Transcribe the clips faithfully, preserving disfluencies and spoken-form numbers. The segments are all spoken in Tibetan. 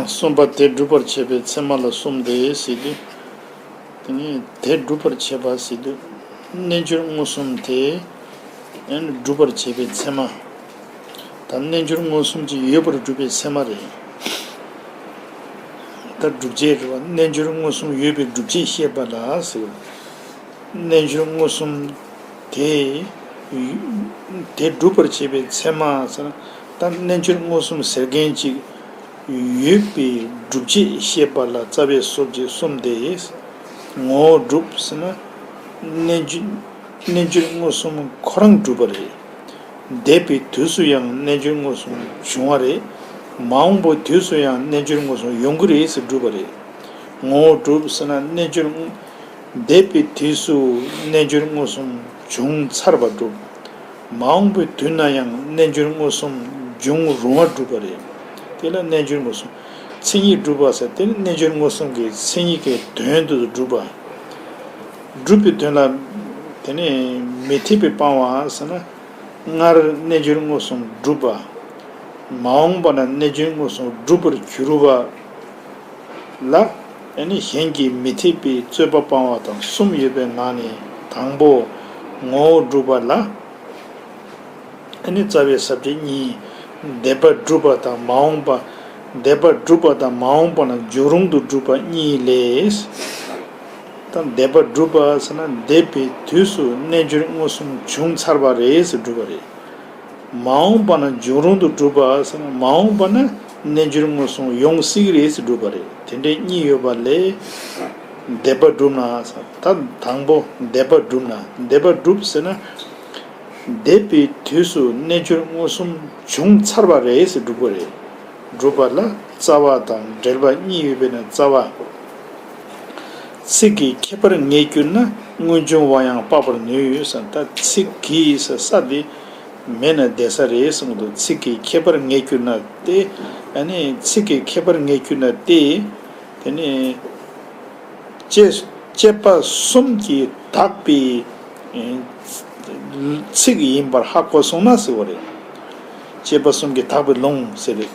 གསུམ་པ་དེ་སྒྲུབ་པར་བྱེད་པའི་ཚད་མ་ལ་གསུམ་སྟེ་ཟེར་དུས། དེ་ནས་དེ་སྒྲུབ་པར་བྱེད་པ་ཟེར་དུས། རྣལ་འབྱོར་མངོན་སུམ་དེ་སྒྲུབ་པར་བྱེད་པའི་ཚད་མ། ད་རྣལ་འབྱོར་མངོན་སུམ་ཅིག་ཡོད་པར་སྒྲུབ་པའི་ཚད་མ་རེད། ད་སྒྲུབ་བྱེད་རེད་བ། རྣལ་འབྱོར་མངོན་སུམ་ཡོད་པའི་སྒྲུབ་བྱེད་བཤད་པ་ལ་ཟེར། རྣལ་འབྱོར་མངོན་སུམ་དེ་དེ་སྒྲུབ་པར་བྱེད་པའི་ཚད་མ་ཟེར་ན། ད་རྣལ་འབྱོར་མངོན་སུམ་ཟེར་མཁན་ཅིག་ཡོད་པའི་སྒྲུབ་བྱེད་བཤད་པ་ལ་རྩ་བའི་སོ་བཞི་གསུམ་སྟེ། ངོ་བོ་སྒྲུབ་ཟེར་ན། རྣལ་འབྱོར་རྣལ་འབྱོར་མངོན་སུམ་ཁོ་རང་སྒྲུབ་པ་རེད། འདས་པའི་དུས་སུ་ཡང་རྣལ་འབྱོར་མངོན་སུམ་བྱུང་བ་རེད། མ་འོངས་པའི་དུས་སུ་ཡང་རྣལ་འབྱོར་མངོན་སུམ་ཡོང་གི་རེད་ཟེར་སྒྲུབ་པ་རེད། ངོ་བོ་སྒྲུབ་ཟེར་ན་རྣལ་འབྱོར། འདས་པའི་དུས་སུ་རྣལ་འབྱོར་མངོན་སུམ་བྱུང་ཚར་བ་སྒྲུབ། མ་འོངས་པའི་དུས་ན་ཡང་རྣལ་འབྱོར་མངོན་སུམ་འབྱུང་རུང་བ་སྒྲུབ་པ་རེད། དེ་ལ་རྣལ་འབྱོར་མངོན་སུམ། མཚན་ཉིད་སྒྲུབ་པ་ཟེར་དེ་ནི་རྣལ་འབྱོར་མངོན་སུམ་གྱི་མཚན་ཉིད་ཀྱི་དོན་དུ་སྒྲུབ་པ། སྒྲུབ་པའི་དོན་ལ། དེ་ནི་མི་འཐད་པའི་སྤང་བ་ཟེར་ན། སྔར་རྣལ་འབྱོར་མངོན་སུམ་སྒྲུབ་པ། མ་འོངས་པ་ན་རྣལ་འབྱོར་མངོན་སུམ་སྒྲུབ་པར་འགྱུར་བ་ལ། ཨ་ནི་གཞན་གྱིས་མི་འཐད་པའི་རྩོད་པ་སྤང་བ་དང་གསུམ་ཡོད་པའི་ནང་ནས་དང་པོ་ངོ་བོ་སྒྲུབ་པ་ལ། ཨ་ནི་རྩ་བའི་ས་བཅད་གཉིས། འདས་པ་སྒྲུབ་པ་དང་མ་འོངས་པ། འདས་པ་སྒྲུབ་པ་དང་མ་འོངས་པ་ན་འབྱུང་རུང་དུ་སྒྲུབ་པ་གཉིས་ལས། ད་འདས་པ་སྒྲུབ་པ་ཟེར་ན་འདས་པའི་དུས་སུ་རྣལ་འབྱོར་མངོན་སུམ་བྱུང་ཚར་བ་རེད་ཟེར་སྒྲུབ་པ་རེད། མ་འོངས་པ་ན་འབྱུང་རུང་དུ་སྒྲུབ་པ་ཟེར་ན་མ་འོངས་པ་ན་རྣལ་འབྱོར་མངོན་སུམ་ཡོང་སྲིད་ཀྱི་རེད་ཟེར་སྒྲུབ་པ་རེད། དེ་འདྲའི་གཉིས་ཡོད་པ་ལས། འདས་པ་སྒྲུབ་ན་ཟེར་ད་དང་པོ་འདས་པ་སྒྲུབ་ན་འདས་པ་སྒྲུབ་ཟེར་ན། འདས་པའི་དུས་སུ་རྣལ་འབྱོར་མངོན་སུམ་བྱུང་ཚར་བ་རེད་ཟེར་སྒྲུབ་པ་རེད། སྒྲུབ་པ་ལ་རྩ་བ་དང་འབྲེལ་བ་གཉིས་ཡོད་པས་ན་རྩ་བ། ཚིག་གི་ཁྱད་པར་ངེས་གྱུར་ན་སྔོན་བྱུང་བ་ཡང་དཔག་པར་ནུས་ཟེར། ད་ཚིག་གི་ས་ས་དེ་མེད་ན་བསྡད་ས་རེད་གསུངས་འདུག་ཚིག་གི་ཁྱད་པར་ངེས་གྱུར་ན་སྟེ། ཨ་ནི་ཚིག་གི་ཁྱད་པར་ངེས་གྱུར་ན་སྟེ། དེ་ནི། བཅད་བཅད་པ་གསུམ་གྱིས་དག་པའི་ཚིག་ཡིན་པར་ཧ་གོ་སོང་ན་ཟེར་བ་རེད། བཅད་པ་གསུམ་གྱིས་དག་པའི་ལུང་ཟེར་རེད།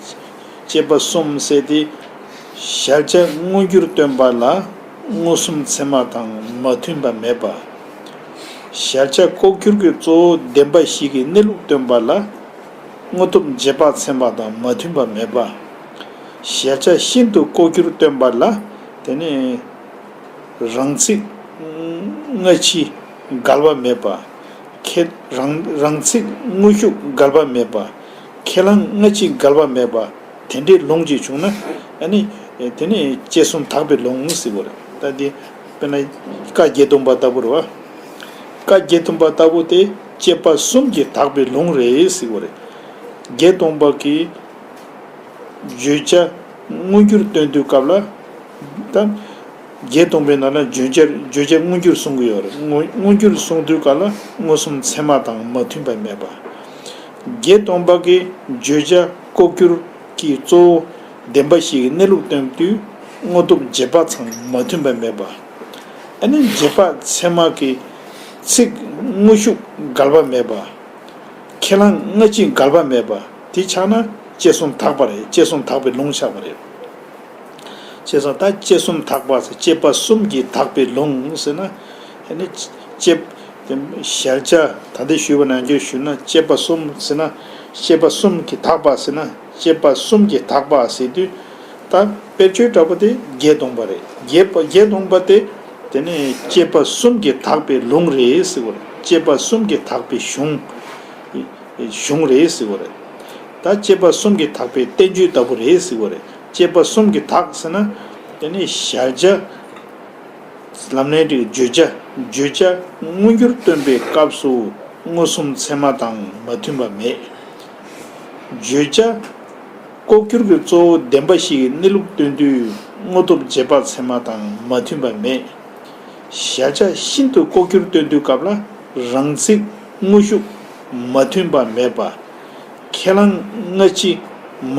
བཅད་པ་གསུམ་ཟེར་ཏེ། གཞལ་བྱ་མངོན་གྱུར་སྟོན་པ་ལ་མངོན་སུམ་ཚད་མ་དང་མ་མཐུན་པ་མེད་པ། གཞལ་བྱ་ལྐོག་གྱུར་གྱི་གཙོ་བོ་བདེན་པ་བཞི་གི་གནས་ལུགས་སྟོན་པ་ལ། དངོས་སྟོབས་རྗེས་དཔག་ཚད་མ་དང་མ་མཐུན་པ་མེད་པ། གཞལ་བྱ་ཤིན་ཏུ་ལྐོག་གྱུར་སྟོན་པ་ལ། དེ་ནི། རང་ཚིག་སྔ་ཕྱི་འགལ་བ་མེད་པ། ཁས་རང་རང་ཚིག་དངོས་ཤུགས་འགལ་བ་མེད་པ། ཁས་བླངས་སྔ་ཕྱི་འགལ་བ་མེད་པ། དེ་འདྲའི་ལུང་ཅིག་བྱུང་ན། ཨ་ནི། དེ་ནི་བཅད་གསུམ་དག་པའི་ལུང་ཟེར་བ་རེད། ད་འདི། དཔེར་ན། བཀའ་བརྒྱད་སྟོང་པ་ལྟ་བུ་རེད་བ། བཀའ་བརྒྱད་སྟོང་པ་ལྟ་བུ་དེ་བཅད་པ་གསུམ་གྱིས་དག་པའི་ལུང་རེད་ཟེར་བ་རེད། བརྒྱད་སྟོང་པ་གིས་བརྗོད་བྱ་མངོན་གྱུར་སྟོན་དུས་སྐབས་ལ། ད། བརྒྱད་སྟོང་པའི་ནང་ན་བརྗོད་བྱ་བརྗོད་བྱ་མངོན་གྱུར་གསུང་གི་ཡོད་རེད། མངོན་མངོན་གྱུར་གསུང་དུས་སྐབས་ལ་མངོན་སུམ་ཚད་མ་དང་མ་མཐུན་པ་མེད་པ། བརྒྱད་སྟོང་པ་གིས་བརྗོད་བྱ་ལྐོག་གྱུར་གྱི་གཙོ་བོ་བདེན་པ་བཞི་གི་གནས་ལུགས་སྟོན་དུས་དངོས་སྟོབས་རྗེས་དཔག་ཚང་མ་མཐུན་པ་མེད་པ། ཨ་ནི་རྗེས་དཔག་ཚད་མ་གི་ཚིག་དངོས་ཤུགས་འགལ་བ་མེད་པ། ཁས་བླངས་སྔ་ཕྱི་འགལ་བ་མེད་པ། དེ་ཆགས་ན་བཅད་གསུམ་དག་པ་རེད། བཅད་གསུམ་དག་པའི་ལུང་ཆགས་པ་རེད། བཅད་གསུམ་ད་བཅད་གསུམ་དག་པ་ཟེར་བཅད་པ་གསུམ་གྱིས་དག་པའི་ལུང་ཟེར་ན། ཨ་ནི་བཅད་གཞལ་བྱ་ད་ལྟ་ཞུས་པ་ནང་བཞིན་ཞུས་ན་བཅད་པ་གསུམ་ཟེར་ན། བཅད་པ་གསུམ་གྱིས་དག་པ་ཟེར་ན། བཅད་པ་གསུམ་གྱིས་དག་པ་ཟེར་དུས། ད་དཔེར་བརྗོད་འདྲ་པོ་དེ་བརྒྱད་སྟོང་པ་རེད། བརྒྱད་པ་བརྒྱད་སྟོང་པ་དེ། དེ་ནས་བཅད་པ་གསུམ་གྱིས་དག་པའི་ལུང་རེད་ཟེར་བ་རེད། བཅད་པ་གསུམ་གྱིས་དག་པའི་གཞུང་། གཞུང་རེད་ཟེར་བ་རེད། ད་བཅད་པ་གསུམ་གྱིས་དག་པའི་བསྟན་བཅོས་ལྟ་བུ་རེད་ཟེར་བ་རེད། བཅད་པ་གསུམ་གྱིས་དག་ཟེར་ན། དེ་ནས་གཞལ་བྱ། ལམ་ལྷན་ཅིག་བརྗོད་བྱ། བརྗོད་བྱ་མངོན་གྱུར་སྟོན་པའི་སྐབས་སུ་མངོན་སུམ་ཚད་མ་དང་མ་མཐུན་པ་མེད། བརྗོད་བྱ་ལྐོག་གྱུར་གྱི་གཙོ་བོ་བདེན་པ་བཞི་ཡི་གནས་ལུགས་སྟོན་དུས་དངོས་སྟོབས་རྗེས་དཔག་ཚད་མ་དང་མ་མཐུན་པ་མེད། གཞལ་བྱ་ཤིན་ཏུ་ལྐོག་གྱུར་སྟོན་དུས་སྐབས་ལ་རང་ཚིག་དངོས་ཤུགས་མ་མཐུན་པ་མེད་པ། ཁས་བླངས་སྔ་ཕྱི་མ་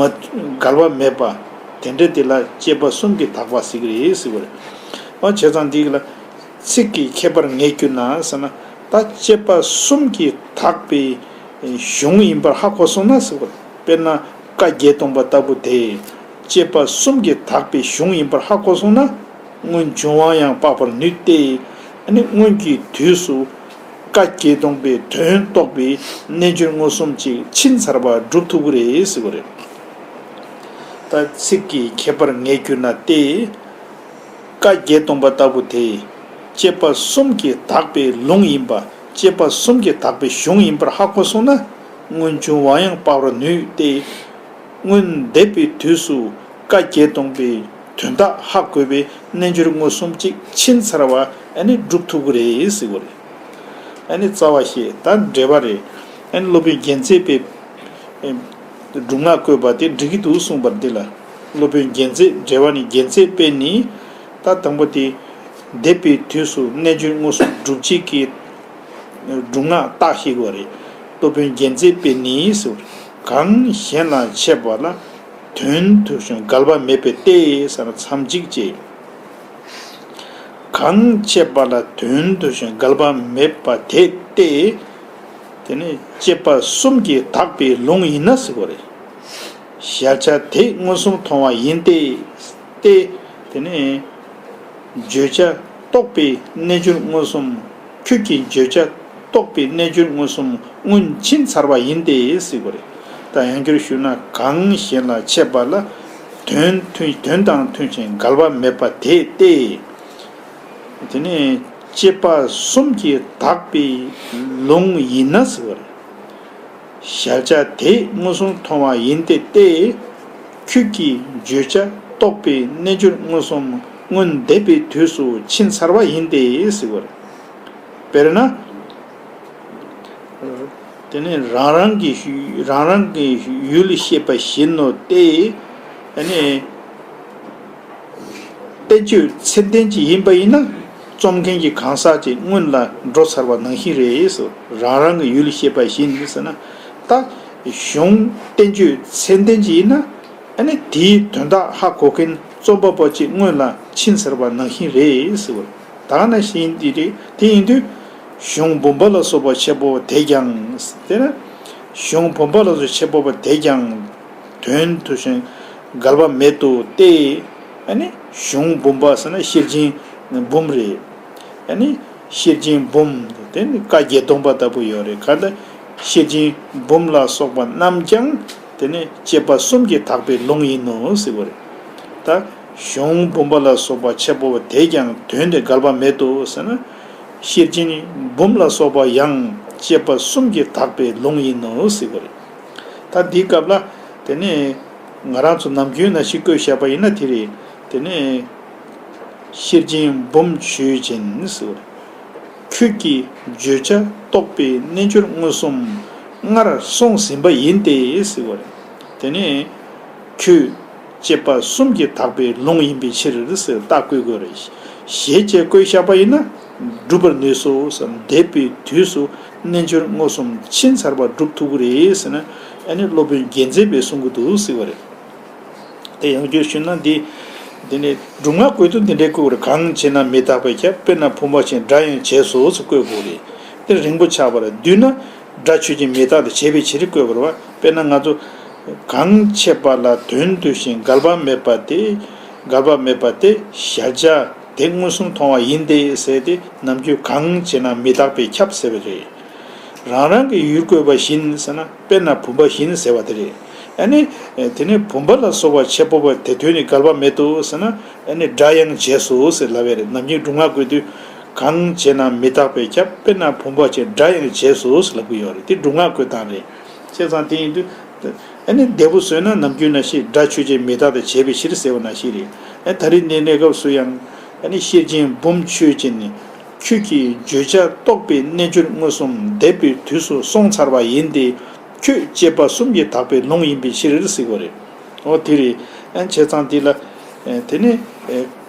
འགལ་བ་མེད་པ། དེ་འདྲ་དེ་ལ་བཅད་པ་གསུམ་གྱིས་དག་པ་ཟེར་གྱི་རེད་ཟེར་བ་རེད། འོ་བྱས་ཙང་འདི་ལ་ཚིག་གི་ཁྱད་པར་ངེས་གྱུར་ན་ཟེར་ན། ད་བཅད་པ་གསུམ་གྱིས་དག་པའི་གཞུང་ཡིན་པར་ཧ་གོ་སོང་ན་ཟེར་བ་རེད། དཔེར་ན་བཀའ་བརྒྱད་སྟོང་པ་ལྟ་བུ་དེ། དཔྱད་པ་གསུམ་གྱིས་དག་པའི་གཞུང་ཡིན་པར་ཧ་གོ་སོང་ན། སྔོན་བྱུང་བ་ཡང་དཔག་པར་ནུས་ཏེ། ཨ་ནི་སྔོན་གྱི་དུས་སུ་བཀའ་བརྒྱད་སྟོང་པའི་དོན་རྟོགས་པའི་རྣལ་འབྱོར་མངོན་སུམ་གཅིག་ཕྱིན་ཚར་བ་སྒྲུབ་ཐུབ་ཀྱི་རེད་ཟེར་བ་རེད། ད་ཚིག་གི་ཁྱད་པར་ངེས་གྱུར་ན་སྟེ། བཀའ་བརྒྱད་སྟོང་པ་ལྟ་བུ་དེ། དཔྱད་པ་གསུམ་གྱིས་དག་པའི་ལུང་ཡིན་པ། དཔྱད་པ་གསུམ་གྱིས་དག་པའི་གཞུང་ཡིན་པར་ཧ་གོ་སོང་ན། སྔོན་བྱུང་བ་ཡང་དཔག་པར་ནུས་ཏེ། སྔོན་འདས་པའི་དུས་སུ་བཀའ་བརྒྱད་སྟོང་པའི་དོན་དག་ཧ་གོ་བའི་རྣལ་འབྱོར་མངོན་སུམ་གཅིག་ཕྱིན་ཚར་བ་ཨ་ནི་སྒྲུབ་ཐུབ་ཀྱི་རེད་ཟེར་བ་རེད། ཨ་ནི་རྩ་བ་ཤེས་ད་འགྲེལ་པ་རེད། ཨ་ནི་སློབ་དཔོན་རྒྱལ་མཚན་པས་སྒྲུབ་ངག་བཀོད་པ་དེ་འགྲིག་གི་འདུག་གསུངས་པ་འདི་ལ། སློབ་དཔོན་རྒྱལ་མཚན་འགྲེལ་པ་ནི་རྒྱལ་མཚན་པས་ནི། ད་དང་པོ་དེ། འདས་པའི་དུས་སུ་རྣལ་འབྱོར་མངོན་སུམ་སྒྲུབ་བྱེད་ཀྱི་སྒྲུབ་ངག་རྟགས་ཤེས་དགོས་རེད། སློབ་དཔོན་རྒྱལ་མཚན་པས་ནི་ཟེར། གང་གཞན་ལ་འཆད་པ་ལ་དོན་མཐུན་ཞིང་འགལ་བ་མེད་པ་སྟེ་ཟེར་ན་མཚམས་གཅིག་བཅད། གང་འཆད་པ་ལ་དོན་མཐུན་ཞིང་འགལ་བ་མེད་པ་དེ་སྟེ། དེ་ནི་དཔྱད་པ་གསུམ་གྱིས་དག་པའི་ལུང་ཡིན་ན་ཟེར་བ་རེད། གཞལ་བྱ་དེ་མངོན་སུམ་མཐོང་བ་ཡིན་ཏེ། ཏེ། དེ་ནས། བརྗོད་བྱ་རྟོགས་པའི་རྣལ་འབྱོར་མངོན་སུམ། ཁྱོད་ཀྱིས་བརྗོད་བྱ་རྟོགས་པའི་རྣལ་འབྱོར་མངོན་སུམ་སྔོན་ཕྱིན་ཚར་བ་ཡིན་ཏེ་ཟེར་བ་རེད། ད་ཡང་བསྐྱར་ཞུས་ན་གང་གཞན་ལ་འཆད་པ་ལ། དོན་མཐུན་དོན་དང་མཐུན་ཞིང་འགལ་བ་མེད་པ་དེ་སྟེ། དེ་ནས་དཔྱད་པ་གསུམ་གྱིས་དག་པའི་ལུང་ཡིན་ན་ཟེར་བ་རེད། གཞལ་བྱ་དེ་མངོན་སུམ་མཐོང་བ་ཡིན་ཏེ་སྟེ། ཁྱོད་ཀྱིས་བརྗོད་བྱ་རྟོགས་པའི་རྣལ་འབྱོར་མངོན་སུམ་སྔོན་འདས་པའི་དུས་སུ་ཕྱིན་ཚར་བ་ཡིན་ཏེ་ཟེར་བ་རེད། དཔེར་ན། དེ་ནི་རང་རང་གི་རང་རང་གི་ཡུལ་ཤེས་པ་བཞིན་ནོ་སྟེ། དེ་ནི། བསྟན་བཅོས་ཚད་ལྡན་ཅིག་ཡིན་པ་ཡིན་ན། རྩོམ་མཁན་གྱི་གང་ཟག་ཅིག་སྔོན་ལ་འགྲོ་ཚར་བ་ནང་བཞིན་རེད་ཟེར། རང་རང་གི་ཡུལ་ཤེས་པ་བཞིན་ཟེར་ན། ད་གཞུང་བསྟན་བཅོས་ཚད་ལྡན་ཅིག་ཡིན་ན། ཨ་ནི་དེའི་དོན་དག་ཧ་གོ་མཁན་རྩོམ་པ་པོ་ཅིག་སྔོན་ལ་ཕྱིན་ཚར་བ་ནང་བཞིན་རེད་ཟེར། ད་ནང་བཞིན་དེ་རེད། དེ་ཡིན་དུས། གཞུང་འབུམ་པ་ལ་སོགས་པ་འཆད་པོ་དེས་ཀྱང་། དེ་ན། གཞུང་འབུམ་པ་ལ་སོགས་འཆད་པོ་དེས་ཀྱང་། དོན་མཐུན་ཞིང་འགལ་བ་མེད་དོ་སྟེ། ཨ་ནི་གཞུང་འབུམ་པ་ཟེར་ན་ཤེར་ཕྱིན་འབུམ་རེད། ཨ་ནི་ཤེར་ཕྱིན་འབུམ་དེ་ནི་བཀའ་བརྒྱད་སྟོང་པ་ལྟ་བུ་ཡོད་རེད། ག་ད་ཤེར་ཕྱིན་འབུམ་ལ་སོགས་པ་རྣམས་ཀྱང་དེ་ནི་དཔྱད་པ་གསུམ་གྱིས་དག་པའི་ལུང་ཡིན་ནོ་ཟེར་བ་རེད། ད་གཞུང་འབུམ་པ་ལ་སོགས་པ་འཆད་པོ་དེས་ཀྱང་དོན་དེ་འགལ་བ་མེད་དོ་ཟེར་ན། ཤེར་ཕྱིན་འབུམ་ལ་སོགས་པ་ཡང་དཔྱད་པ་གསུམ་གྱིས་དག་པའི་ལུང་ཡིན་ནོ་ཟེར་བ་རེད། ད་འདིའི་སྐབས་ལ་དེ་ནས་ང་རང་ཚོ་ནམ་རྒྱུན་ནང་བཞིན་བཀོད་བཞག་པ་ཡིན་ན་དེ་རེད། དེ་ནས་ཤེར་ཕྱིན་འབུམ་མཆོད་ཅིང་ཟེར། ཁྱོད་ཀྱིས་བརྗོད་བྱ་རྟོགས་པའི་རྣལ་འབྱོར་མངོན་སུམ། སྔར་སོང་ཟིན་པ་ཡིན་ཏེ་ཟེར་བ་རེད། དེ་ནས་ཁྱོད་དཔྱད་པ་གསུམ་གྱིས་དག་པའི་ལུང་ཡིན་པའི་ཕྱིར་ཟེར་རྟགས་བཀོད་དགོས་རེད། ཞེས་བཅས་བཀོད་བཞག་པ་ཡིན་ན་འགྲུབ་པར་ནུས་སོ་ཟེར། འདས་པའི་དུས་སུ་རྣལ་འབྱོར་མངོན་སུམ་ཕྱིན་ཚར་བ་སྒྲུབ་ཐུབ་ཀྱི་རེད་ཟེར་ན། ཨ་ནི་སློབ་དཔོན་རྒྱལ་མཚན་པས་གསུང་གི་འདུག་ཟེར་བ་རེད། དེ་ཡང་བསྐྱར་ཞུས་ན་འདི། འདི་ནི་སྒྲུབ་ངག་བཀོད་དུས་འདི་འདྲའི་བཀོད་དགོས་རེད། གང་བྱས་ན་མི་རྟག་པས་ཁྱབ། དཔེར་ན་བུམ་པ་བཞིན་སྒྲ་ཡང་བྱས་སོ་ཟེར་བཀོད་དགོས་རེད། དེ་རིང་པོ་ཆགས་པ་རེད། བསྡུས་ན་སྒྲ་ཆོས་ཅན་མི་རྟག་སྟེ་བྱས་པའི་ཕྱིར་བཀོད་དགོས་རེད་བ། དཔེར་ན་ང་ཚོ། གང་འཆད་པ་ལ་དོན་མཐུན་ཞིང་འགལ་བ་མེད་པ་དེ། འགལ་བ་མེད་པ་དེ་གཞལ་བྱ་དེ་མངོན་སུམ་མཐོང་བ་ཡིན་ཏེ་ཟེར་ཏེ་ནམ་རྒྱུན་གང་བྱས་ན་མི་རྟག་པས་ཁྱབ་ཟེར་བ་རེད། རང་རང་གི་ཡུལ་བཀོད་པ་བཞིན་ཟེར་ན་དཔེར་ན་བུམ་པ་བཞིན་ཟེར་བ་དེ་རེད། ཨ་ནི། དེ་ནས་བུམ་པ་ལ་སོགས་པ་འཆད་པ་པོ་དེ་དོན་ནི་འགལ་བ་མེད་དོ་ཟེར་ན། ཨ་ནི་སྒྲ་ཡང་བྱས་སོ་ཟེར་ལབ་པ་རེད། ནམ་རྒྱུན་སྒྲུབ་ངག་བཀོད་དུས། གང་བྱས་ན་མི་རྟག་པས་ཁྱབ། དཔེར་ན་བུམ་པ་བཞིན་སྒྲ་ཡང་བྱས་སོ་ཟེར་ལབ་ཀྱི་ཡོད་རེད། དེ་སྒྲུབ་ངག་བཀོད་སྟངས་རེད། བྱས་ཙང་དེ་ཡིན་དུས། ཨ་ནི་འདས་པོ་བཟོས་ན་ནམ་རྒྱུན་ནང་བཞིན་སྒྲ་ཆོས་ཅན་མི་རྟག་སྟེ་བྱས་པའི་ཕྱིར་ཟེར་བ་ནང་བཞིན་རེད། ཨ་ད་རེས་འདི་གནས་སྐབས་སུ་ཡང་། ཨ་ནི་ཤེར་ཕྱིན་འབུམ་ཆོས་ཅན་ནི། ཁྱོད་ཀྱིས་བརྗོད་བྱ་རྟོགས་པའི་རྣལ་འབྱོར་མངོན་སུམ་འདས་པའི་དུས་སུ་སོང་ཚར་བ་ཡིན་ཏེ། ཁྱོད་དཔྱད་པ་གསུམ་གྱིས་དག་པའི་ལུང་ཡིན་པའི་ཕྱིར་ཟེར་བ་རེད། འོ་དེ་རེད། ཨ་བྱས་ཙང་འདི་ལ། ཨ་དེ་ནི། ཨ་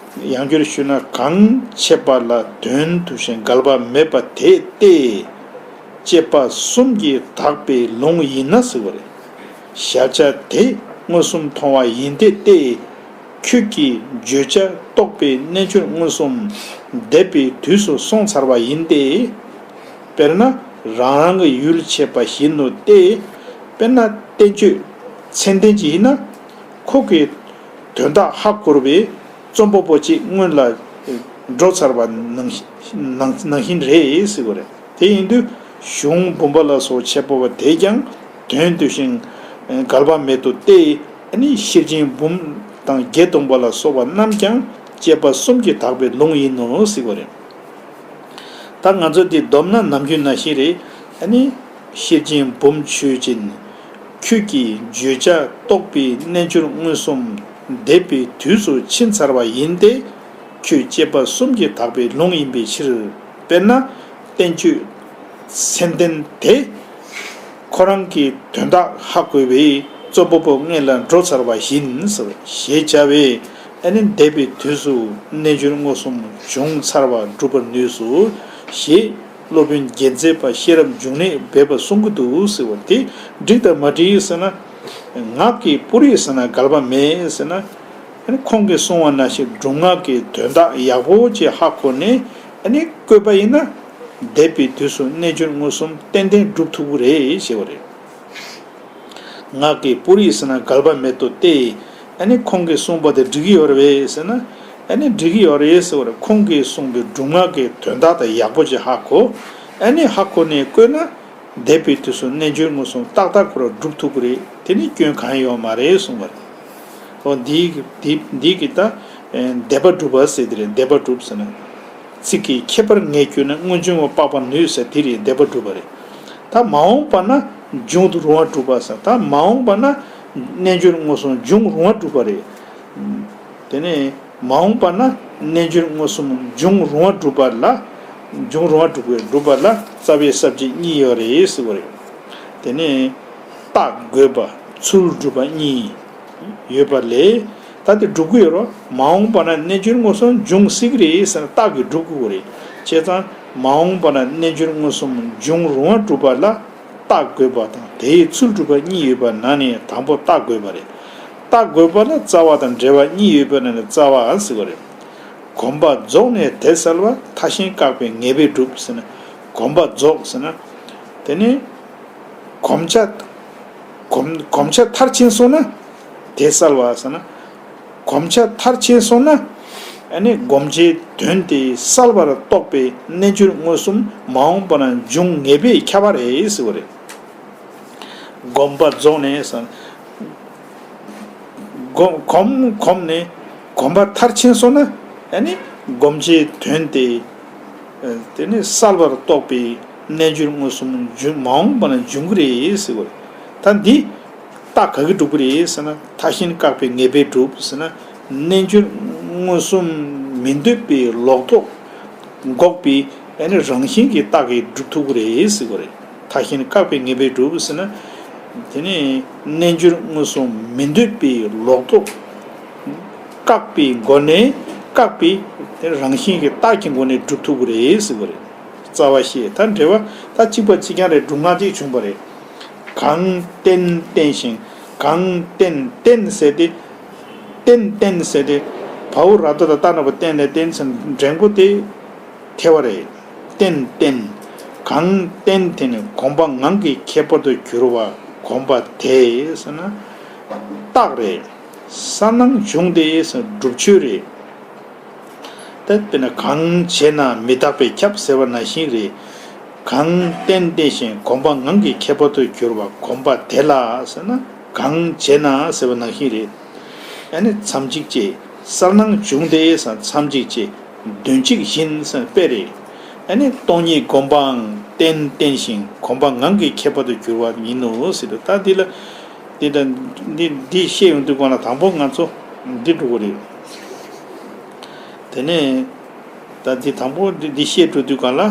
ཡང་བསྐྱར་ཞུས་ན་གང་འཆད་པ་ལ་དོན་མཐུན་ཞིང་འགལ་བ་མེད་པ་དེ་སྟེ། དཔྱད་པ་གསུམ་གྱིས་དག་པའི་ལུང་ཡིན་ན་ཟེར་བ་རེད། གཞལ་བྱ་དེ་མངོན་སུམ་མཐོང་བ་ཡིན་ཏེ་སྟེ། ཁྱོད་ཀྱིས་བརྗོད་བྱ་རྟོགས་པའི་རྣལ་འབྱོར་མངོན་སུམ་འདས་པའི་དུས་སུ་སོང་ཚར་བ་ཡིན་ཏེ། དཔེར་ན་རང་རང་གི་ཡུལ་འཆད་པ་བཞིན་ནོ་སྟེ། དཔེར་ན་བསྟན་བཅོས་ཚད་ལྡན་ཅིག་ཡིན་ན། ཁོ་གི་ དོན་དག་ཧ་གོ་བའི་རྩོམ་པ་པོ་གཅིག་སྔོན་ལ་འགྲོ་ཚར་བ་ནང་ནང་ནང་བཞིན་རེད་ཟེར་བ་རེད། དེ་ཡིན་དུས་གཞུང་འབུམ་པ་ལ་སོགས་འཆད་པ་བ་དེས་ཀྱང་དོན་བསྡུས་ཤིང་འགལ་བ་མེད་དོ་སྟེ། ཨ་ནི་ཤེར་ཕྱིན་འབུམ་དང་བརྒྱད་སྟོང་པ་ལ་སོགས་པ་རྣམས་ཀྱང་དཔྱད་པ་གསུམ་གྱིས་དག་པའི་ལུང་ཡིན་ནོ་ཟེར་བ་རེད། ད་ང་ཚོ་འདི་བསྡོམས་ན་ནམ་རྒྱུན་ནང་བཞིན་རེད། ཨ་ནི་ཤེར་ཕྱིན་འབུམ་ཆོས་ཅན། ཁྱོད་ཀྱི་བརྗོད་བྱ་རྟོགས་པའི་རྣལ་འབྱོར་མངོན་སུམ་འདས་པའི་དུས་སུ་ཕྱིན་ཚར་བ་ཡིན་ཏེ། ཁྱོད་དཔྱད་པ་གསུམ་གྱིས་དག་པའི་ལུང་ཡིན་པའི་ཕྱིར། དཔེར་ན་བསྟན་བཅོས་མཚན་ལྡན་དེ། ཁོ་རང་གི་དོན་དག་ཧ་གོ་བའི་རྩོམ་པ་པོ་སྔོན་ལ་འགྲོ་ཚར་བ་ཡིན་ཟེར་ཞེས་བྱ་བས། ཨ་ནི་འདས་པའི་དུས་སུ་རྣལ་འབྱོར་མངོན་སུམ་བྱུང་ཚར་བ་སྒྲུབ་པར་ནུས་སོ། ཞེས་སློབ་དཔོན་རྒྱལ་མཚན་པ་ཤེས་རབ་འབྱུང་གནས་སྦས་པ་གསུང་གི་འདུག་ཟེར་བ་དེ་འགྲིག་དང་མ་འགྲིག་ཟེར་ན། ངག་གི་པུ་རིས་ཟེར་ན་འགལ་བ་མེད་ཟེར་ན། ཨ་ནི་ཁོང་གིས་གསུངས་པ་ནང་བཞིན་སྒྲུབ་ངག་གི་དོན་དག་ཡག་པོ་ཅིག་ཧ་གོ་ནས་ཨ་ནི་བཀོད་པ་ཡིན་ན། འདས་པའི་དུས་སུ་རྣལ་འབྱོར་མངོན་སུམ་ཏན་ཏན་སྒྲུབ་ཐུབ་ཀྱི་རེད་ཞེས་པ་རེད། ངག་གི་པུ་རིས་ཟེར་ན་འགལ་བ་མེད་དོ་སྟེ། ཨ་ནི་ཁོང་གིས་གསུངས་པ་དེ་འགྲིག་གི་ཡོད་རེད་པས་ཟེར་ན། ཨ་ནི་འགྲིག་གི་ཡོད་རེད་ཟེར་བ་རེད། ཁོང་གིས་གསུངས་པའི་སྒྲུབ་ངག་གི་དོན་དག་དེ་ཡག་པོ་ཅིག་ཧ་གོ། ཨ་ནི་ཧ་གོ་ནས་བཀོད་ན། འདས་པའི་དུས་སུ་རྣལ་འབྱོར་མངོན་སུམ་ཏག་ཏག་ཁོ་རང་སྒྲུབ་ཐུབ་ཀྱི་རེད། དེ་ནི་སྐྱོན་གང་ཡང་ཡོད་མ་རེད་གསུངས་པ་རེད། འོ་འདིའི་འདི་འདིའི་གི་ད་ཨེ་འདས་པ་སྒྲུབ་པ་ཟེར་དེ་རེད། འདས་པ་སྒྲུབ་ཟེར་ན། ཚིག་གི་ཁྱད་པར་ངེས་གྱུར་ན། སྔོན་བྱུང་བ་དཔག་པར་ནུས་ཟེར་དེ་རེད། འདས་པ་སྒྲུབ་པ་རེད། ད་མ་འོངས་པ་ན་འབྱུང་དུ་རུང་བ་སྒྲུབ་པ་ཟེར། ད་མ་འོངས་པ་ན་རྣལ་འབྱོར་མངོན་སུམ་འབྱུང་རུང་བ་སྒྲུབ་པ་རེད། དེ་ནས་མ་འོངས་པ་ན་རྣལ་འབྱོར་མངོན་སུམ་འབྱུང་རུང་བ་སྒྲུབ་པ་ལ། འབྱུང་རུང་བ་སྒྲུབ་པའི་སྒྲུབ་པ་ལ་རྩ་བའི་ས་བཅད་གཉིས་ཡོད་རེད་ཟེར་བ་རེད། དེ་ནས་རྟགས་འགོད་པ་ཚུལ་སྒྲུབ་པ་གཉིས་ཡོད་པ་ལས། ད་དེ་སྒྲུབ་ཀྱི་ཡོད་རོ། མ་འོངས་པ་ན་རྣལ་འབྱོར་མངོན་སུམ་འབྱུང་སྲིད་ཀྱི་རེད་ཟེར་ན་རྟགས་ཀྱིས་སྒྲུབ་དགོས་ཀྱི་རེད། བྱས་ཙང་མ་འོངས་པ་ན་རྣལ་འབྱོར་མངོན་སུམ་འབྱུང་རུང་བ་སྒྲུབ་པ་ལ། རྟགས་འགོད་པ་དང་དེའི་ཚུལ་སྒྲུབ་པ་གཉིས་ཡོད་པ་ནང་ནས་དང་པོ་རྟགས་འགོད་པ་རེད། རྟགས་འགོད་པ་ལ་རྩ་བ་དང་འབྲེལ་བ་གཉིས་ཡོད་པ་ནང་ནས་རྩ་བ་ཟེར་བ་རེད། གོམས་པ་རྫོགས་ནས་དེ་གསལ་བ་མཐའ་གཞན་བཀག་པའི་ངེས་པས་སྒྲུབ་ཟེར་ན། གོམས་པ་རྫོགས་ཟེར་ན། དེ་ནི་གོམས་ཆ་གོམས་གོམས་ཆ་མཐར་ཕྱིན་སོང་ན་དེ་གསལ་བ་ཟེར་ན། གོམས་ཆ་མཐར་ཕྱིན་སོང་ན། ཨ་ནི་སྒོམ་བྱའི་དོན་དེ་གསལ་བར་རྟོགས་པའི་རྣལ་འབྱོར་མངོན་སུམ་མ་འོངས་པ་ན་འབྱུང་ངེས་པས་ཁྱབ་པ་རེད་ཟེར་བ་རེད། གོམས་པ་རྫོགས་ནས་ཟེར། གོམས་གོམས་གོམས་ནས་གོམས་པ་མཐར་ཕྱིན་སོང་ན། ཨ་ནི་སྒོམ་བྱའི་དོན་དེ། དེ་ནི་གསལ་བར་རྟོགས་པའི་རྣལ་འབྱོར་མངོན་སུམ་འབྱུང་མ་འོངས་པ་ན་འབྱུང་གི་རེད་ཟེར་བ་རེད། ད་འདི། རྟགས་ག་གིས་སྒྲུབ་ཀྱི་རེད་ཟེར་ན། མཐའ་གཞན་བཀག་པའི་ངེས་པས་སྒྲུབ་ཟེར་ན། རྣལ་འབྱོར་མངོན་སུམ་མི་འདོད་པའི་ལོག་རྟོག་འགོག་པའི་ཨ་ནི་རང་བཞིན་གྱི་རྟགས་ཀྱིས་སྒྲུབ་ཐུབ་ཀྱི་རེད་ཟེར་བ་རེད། མཐའ་གཞན་བཀག་པའི་ངེས་པས་སྒྲུབ་ཟེར་ན། དེ་ནི་རྣལ་འབྱོར་མངོན་སུམ་མི་འདོད་པའི་ལོག་རྟོག་བཀག་པའི་སྒོ་ནས། བཀག་པའི་དེ་རང་བཞིན་གྱི་རྟགས་ཀྱི་སྒོ་ནས་སྒྲུབ་ཐུབ་ཀྱི་རེད་ཟེར་བ་རེད། རྩ་བ་ཤེས། ད་འགྲེལ་པ་ད་གཅིག་པ་གཅིག་རྐྱང་རེད། སྒྲུབ་ངག་གཅིག་བྱུང་བ་རེད། གང་རྟེན་བརྟེན་ཞིང་། གང་རྟེན་རྟེན་ཟེར་ཏེ། རྟེན་རྟེན་ཟེར་ཏེ། བའོ་ར་བཏགས་ཏ་བཏགས་ན་པ་བརྟེན་ལས་བརྟེན་ཟེར་འགྲེང་པོ་དེ་ཐལ་བ་རེད། རྟེན་རྟེན། གང་རྟེན་དེ་ནི་གོམས་པ་ངང་གིས་ཁྱད་པར་དུ་གྱུར་པ་གོམས་པ་དེ་ཟེར་ན་རྟགས་རེད། གསལ་སྣང་བྱུང་སྟེ་ཟེར་སྒྲུབ་ཆོས་རེད། ད་དཔེར་ན་གང་བྱས་ན་མི་རྟག་པས་ཁྱབ་ཟེར་བ་ནང་བཞིན་རེད། གང་རྟེན་བརྟེན་ཞིང་གོམས་པ་ངང་གིས་ཁྱད་པར་དུ་གྱུར་པ་གོམས་པ་དེ་ལ་ཟེར་ན། གང་བྱས་ན་ཟེར་བ་ནང་བཞིན་རེད། ཨ་ནི་མཚམས་གཅིག་ཅེས། གསལ་སྣང་བྱུང་སྟེ་ཟེར་མཚམས་གཅིག་ཅེས། དོན་གཅིག་བཞིན་ཟེར་དཔེ་རེད། ཨ་ནི་སྟོང་ཉིད་སྒོམ་པའང་རྟེན་བརྟེན་ཞིང་གོམས་པ་ངང་གིས་ཁྱད་པར་དུ་གྱུར་པ་ཡིན་ནོ་ཟེར་དུས། ད་འདི་ལ་འདི་ད་འདི་འདི་བཤད་ཡོང་དུས་སྒང་ལ་དང་པོ་ང་ཚོ་འདི་འགྲོ་གི་རེད། དེ་ནས་ད་འདི་དང་པོ་འདི་འདི་བཤད་འགྲོ་དུས་སྒང་ལ།